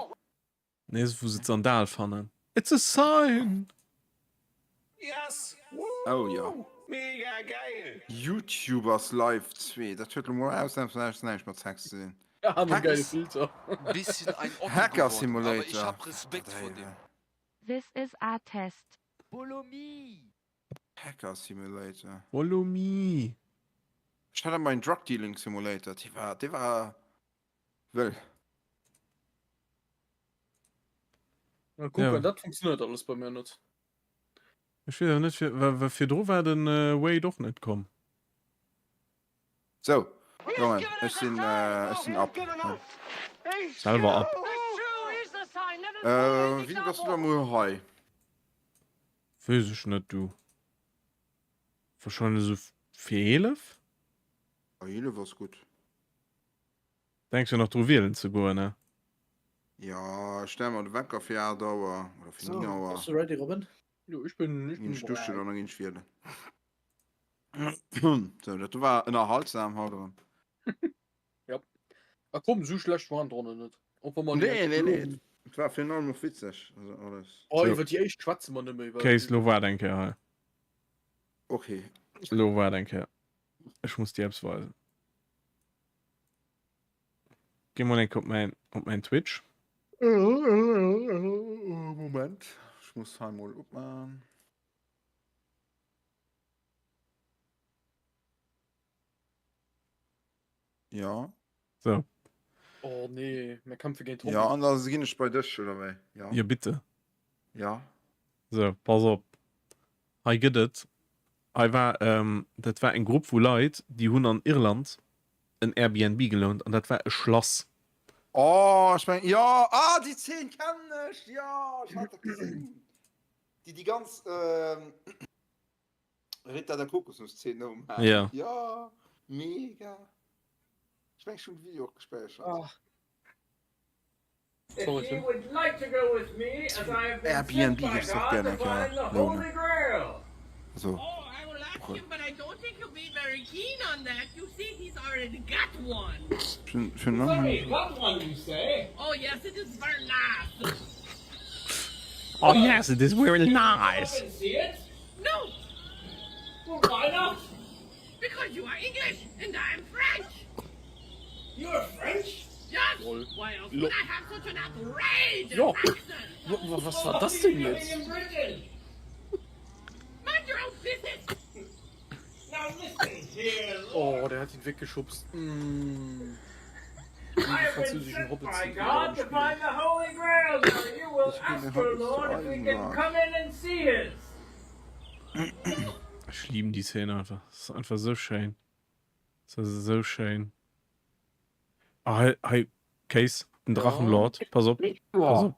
Nee, wou se d'Sandal fannen. It's a sign! Yes! Oh jo. Mega geil! Youtubers Live 2, dat huet lo mol ausnahmsweis näischt mat Sex ze dinn. Ja, haben geile Hacks. Filter. Bisschen ein Otto Hacker geworden, aber ich Simulator. hab Respekt vor dem. This is a test. Hacker Simulator. Follow me! Ech hat emmer en Drug Dealing Simulator, dee war, dee war wëll. Na kuck, Ja. an dat funktioniert alles bei mir net. Ech weess awer net, fir, well, well virdru war den Wade och net komm. Sou. Jongen, ech sinn, ech sinn ab. Selwer ab. Äh, wéini bass du da muer hei? Weess ech net, du. Wahrscheinlech esou fir 11? Ah, 11 ass gutt. Denks jo nach dru wielen ze goen, ne? Jo, ech stelle mer de Wecker fir 8 Auer oder fir 9 Auer. Bass du ready, Robin? Jo, ech bin, ech Ginn bin ech duschen bereit. an dann ginn ech wielen. Sou, dat do war ënnerhalsam haut erëm. Ja. Ah komm, esou schlecht waren d'Ronnen net. Och wa mer déi Nee, eng nee, verluer nee. hunn. Et war virun allem och witzeg, also alles. Oh, So. iwwer déi éischt schwätze mer net méi, well Case, lo waart eng Kéier hei. Okay. Lo waart eng Kéier. Ech muss dir eppes weisen. Geh mol eng Kéier op mäin, op mäin Twitch. Moment, ech muss hei mol opman. Ja. So. Oh nee, mir kämpfe géint Ja, Hobbit. an da ginn ech bei dech, oder wéi? Ja. Jo, bitte. Ja. So, pass op. Hei gëtt et, hei war, ähm, dat war eng Grupp vu Leit, déi hunn an Irland en Airbnb gelount an dat war e Schlass. Oh, ech meng, jo, ah, déi Zeen kennen ech, jo, ech hat dat gesinn. Déi déi ganz, ähm, Ritter der Kokosnuss-Zeen nomaachen. Ja. Jo, mega. Ech meng, ech hunn de Video och gespäichert. Ah. Sorry, Tim. Airbnb géif ech och gären eng Kéier lounen. Also, buchen. Oh yes, it is very nice! Lol. Lo Jo. Was war das denn jetzt? Oh, der hat ihn weggeschubst. Mm. Die französischen Hobbits sind wieder am Spiel. Ich bin mir halt nicht zu eigen, Ech lieben die Szene einfach. Das ist einfach so schéin. Das ist so schéin. Ah, hei, hei, Case, den Drachenlord. Pass op, pass op.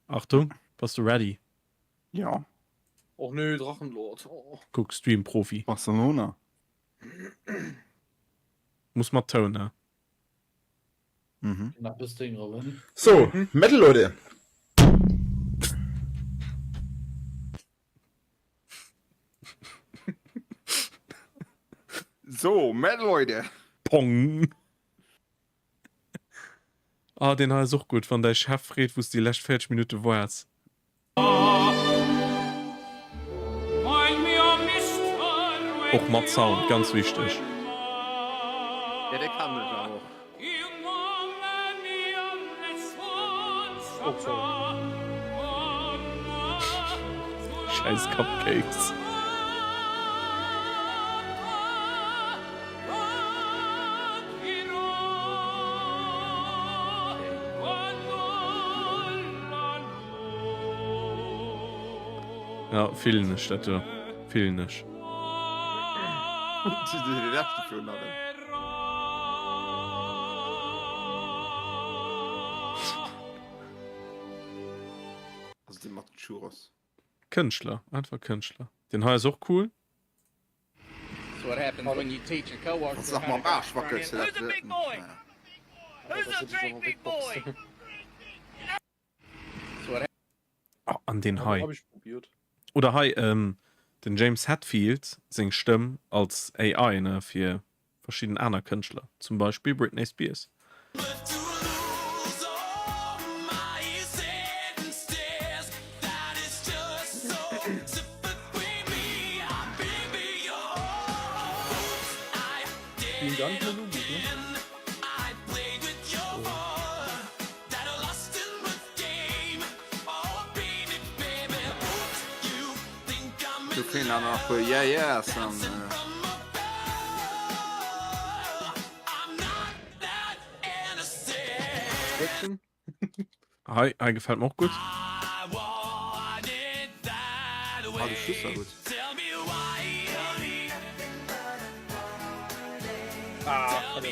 Achtung, bass du ready? Ja. Och nö, Drachenlord. Oh. Kuck, Stream-Profi. Barcelona. Muss mat Toun, ne? Mhm. Knappes Ding, Robin. So, Metal Leute. So, Metal Leute. Pong. Ah, deen hei ass och gutt, wann däi Chef freet, wou s de déi lescht 40 Minutte woars. Och mat Sound, ganz wichteg. Ja, dee kennen ech awer och. Oh, sorry. Scheiß Cupcakes. Ja, fillen ech dat do. Fillen ech. De leschte virun allem. Also dee mat den Churros. Kënschtler, einfach Kënschtler. Den hei ass och cool. Wann s nach mam Aarsch wackels, dat Oh, an deen hei. Oder hei ähm, den James Hetfield seng Stëmm als AI ne fir verschidden aner Kënschtler, zum Beispill Britney Spears. Vielen Dank, Manu. Ne? Do feelen awer nach e puer Yeah Yeahs an. Hei, hei gefällt mir och gutt. Ah, de Schluss war gutt. Ah, schade.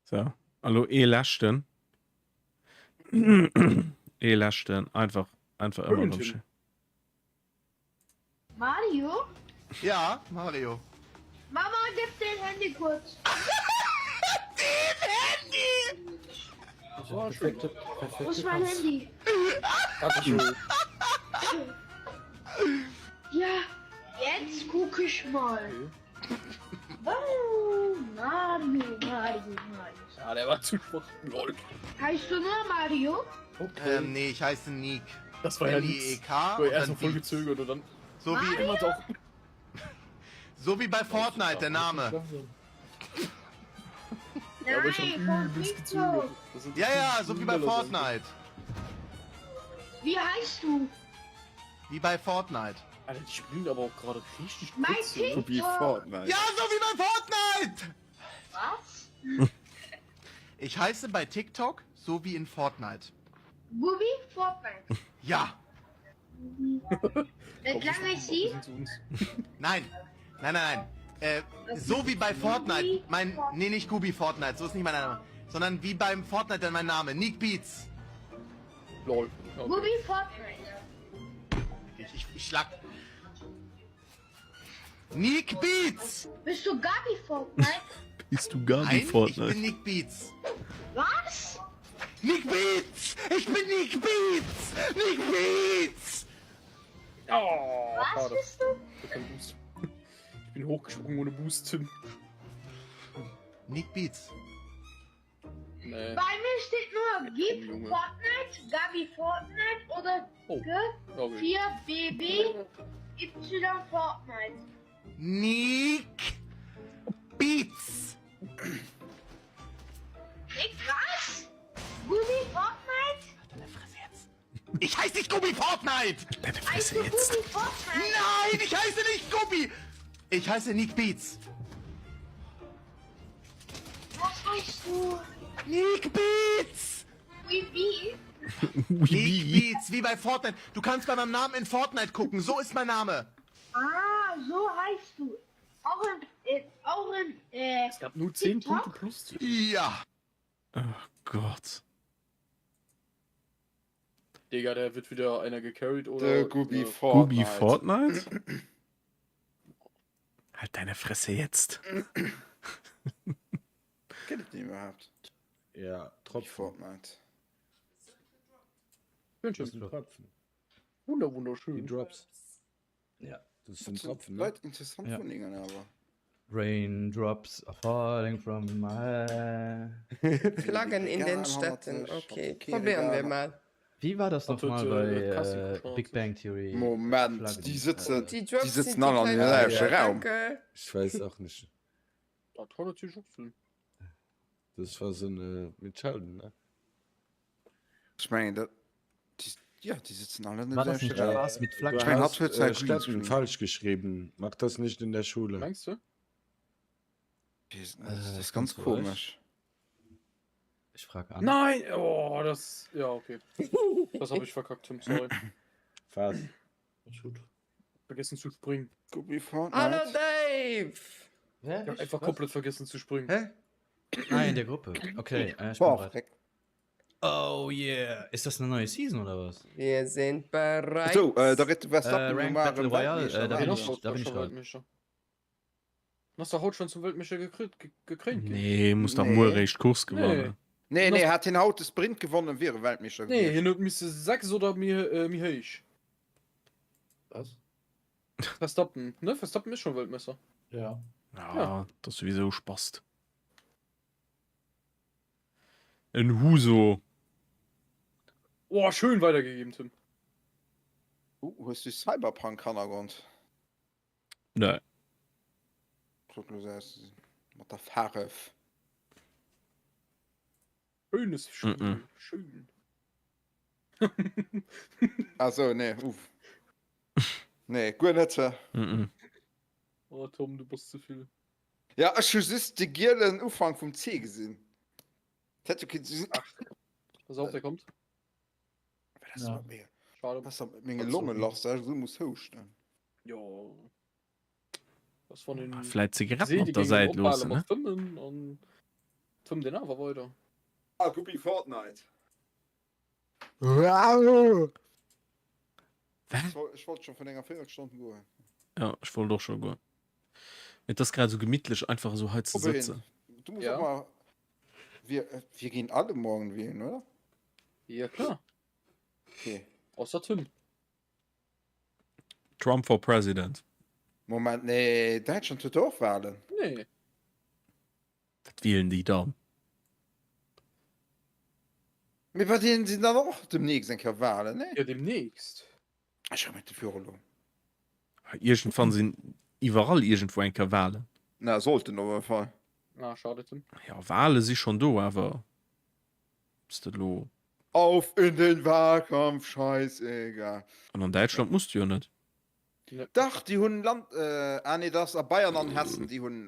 So, elo ee leschten. Ee leschten, einfach, einfach ëmmer erëm schéin. Mario? Ja, Mario. Mama, gib den Handy kurz. Den Handy! Perfekte, Wo ist mein Handy? Dankeschön. Ja, jetzt guck ich mal. Oh, Mario, Mario, Mario. Ja, der war zu schwach. Lol. Heißt du nur Mario? Okay. Ähm, nee, ich heiße Nick. Das war ja nix. N-I-E-K. Ich war und erst dann noch voll Beats. gezögert und dann. So wie, Immer doch. so wie bei Fortnite, der Name. Ja, aber ich hab Nein, von übelst TikTok. gezögert. Das sind Ja, ja, so wie bei schneller sein Fortnite. Wie heißt du? Wie bei Fortnite. Alter, die spielen aber auch gerade richtig Mein Putze, ne? So wie TikTok. Fortnite. Ja, so wie bei Fortnite! Was? Ich heiße bei TikTok so wie in Fortnite. Gubi Fortnite. Ja. Mit lange Sie? Nein. Nein, nein, nein. Äh, so wie bei Fortnite. Mein, nee, nicht Gubi Fortnite, so ist nicht mein Name. Sondern wie beim Fortnite dann mein Name. Nick Beats. Lol. Okay. Gubi Fortnite. Ich, ich, ich schlag. Nick Beats! Bist du Gabi Fortnite? Bist du Gabi Nein, ich Fortnite? bin Nick Beats. Was? Nick Beats! Ich bin Nick Beats! Nick Beats! Oh, Was schade. bist du? Ich hab keinen Boost. Ich bin hochgesprungen ohne Boost, Tim. Nick Beats. Nee. Bei mir steht nur Gib Junge. Fortnite, Gabi Fortnite oder Oh. G Okay. 4 BB Y Fortnite. Nick Beats! Nick, was? Gubi Fortnite? Deine Fresse jetzt. Ich heiße nicht Gubi Fortnite! Deine Heißt Fresse du jetzt. Gubi Fortnite? Nein, ich heiße nicht Gubi! Ich heiße Nick Beats. Was heißt du? Nick Beats! Gubi? Nick Beats, wie bei Fortnite. Du kannst bei meinem Namen in Fortnite gucken. So ist mein Name. Ah, so heißt du. Auch in, äh, auch in, äh, Es gab nur 10 TikTok? Punkte plus. Tim. Ja. Oh Gott. Digga, der wird wieder einer gecarried oder. Der Gubi äh, Fortnite. Gubi Fortnite? Halt deine Fresse jetzt. Kennt ihr den überhaupt? Ja, Tropfen. Fortnite. Schön, Das schön. sind Tropfen. Wunder, wunderschön. Die Drops. Ja. Das sind Tropfen, ne? Leute, interessant Ja. von Dingen, aber. Raindrops are falling from my head. Flaggen in den Städten. Okay, probieren wir mal. Wie war das Hat nochmal heute, bei äh, Cassie äh, geschaut. Big Bang Theory? Moment, Flaggen. die sitzen, Die die Drops sind sitzen die alle an dem kleinen gleichen Raum. Danke. Ich weiß auch nicht. Da kann natürlich auch sein. Das war so eine mit Sheldon, ne? Ich meine, das, die, ja, die sitzen alle in dem War das nicht gleichen Raum. Spaß mit Flaggen? Du Ich meine, hast hat heute äh, sein Städten Greenscreen. falsch geschrieben. Mach das nicht in der Schule. Meinst du? Das Äh, ist ganz ganz ruhig. komisch. Ich frage an. Nein! Oh, das. Ja, okay. Das habe ich verkackt, Tim. Sorry. Was? Gut. Vergessen zu springen. Gubi Fortnite. Hallo Dave. Wer? Ich hab Ich? einfach Was? komplett vergessen zu springen. Hä? Ah, in der Gruppe. Okay, äh, ich bin Boah, bereit. Freck. Oh yeah. Ist das eine neue Season oder was? Wir sind bereit. So, äh, da redet Äh, Verstappen Ranked normal Battle Royale, äh, da bin Hast ich, du da bin ich schon gerade. Weltmeister. Hast du heute schon zum Weltmeister gekriegt, ge gekrönt? Nee, muss doch Nee. nur recht Kurs gewonnen. Nee, nee, hat den haut de Sprint gewonnen, wier Weltmeeschter Nee, gewiescht. hien huet misse 6 oder méi äh, méi héich. Was? Verstappen, ne? Verstappen ist schon Weltmeister. Ja. Ja, Ja. das souwisou Spast. En Huso. Oh, schön weitergegeben, Tim. Uh, hues du Cyberpunk Hannergrond? Nee. Sot lo aus mat der Faarf. Schönes Spiel. Mm -mm. Schön. Also nee, uff. Nee, guer net. Mm -mm. Oh, Tom, du bass ze vill. Ja, ech hu just de gielen Ufank vum C gesinn. Dat hätt jo kinne sinn. Pass op, der kommt. Wat ass mat mir? Schade. Was ass mat menge Longe lass, dass ech esou muss houschten? Jo. Was wann een Vläit Zigaretten seet, op e der géing Säit ophale loossen, mat ne? fëmmen an fëmmt een awer weider. Ah, Guppi Fortnite. Wat? Ech wollt scho vun enger Véierelstonn goen. Ja, ech wollt och scho goen. Mee et ass grad esou gemittlech einfach esou hei ze Robin, sëtzen. du muss Ja. och mal. Wir, wir gehen alle morgen wählen, oder? Ja klar. Okay. Ausser Tim. Trump for President. Moment, nee, Däitschland huet och Wahlen. Nee. Wat wielen déi dann? Mee bei deenen sinn dann och demnächst eng Kéier Wahlen, nee? Jo, demnächst. Ech hu mit dofir elo. Iergendwann sinn iwwerall iergendwou eng Kéier Wahlen. Na, sollten op alle Fall. Ah, schade, Tim. Jo, Wahle si schonn do, awer ob s de elo. Auf in den Wahlkampf, scheißegal. An an Däitschland muss du jo net. Dach, déi hunn Land, ah nee, dat ass a Bayern an Hessen, déi hunn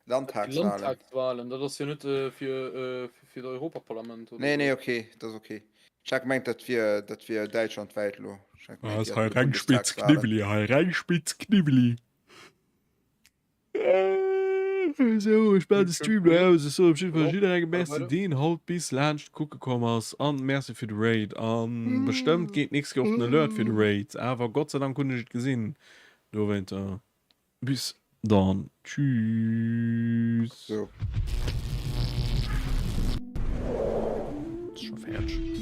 Landtagswahlen. Landtagswahlen, dat ass jo net fir fir d'Europaparlament oder Nee, nee, sou. okay, dat ass okay. Ech hat gemengt, dat wier, dat wier däitschlandwäit elo. Ech hat Ah, gemengt, ass déi hei hätten reng spitz Bundestagswahlen. Kniwweli, hei reng spitz Kniwweli. Sou, ech maachen de Stream lo aus. Ech soen op jidde Fall jidderengem Merci, deen haut bis laanscht kucke komm ass. An Merci fir de Raid. An bestëmmt geet d'nächst Kéier och den Alert fir de Raid. Awer Gott sei Dank hunn ech et gesinn. Dowéinter bis dann. Tschüss. Sou. Ass scho fäerdeg.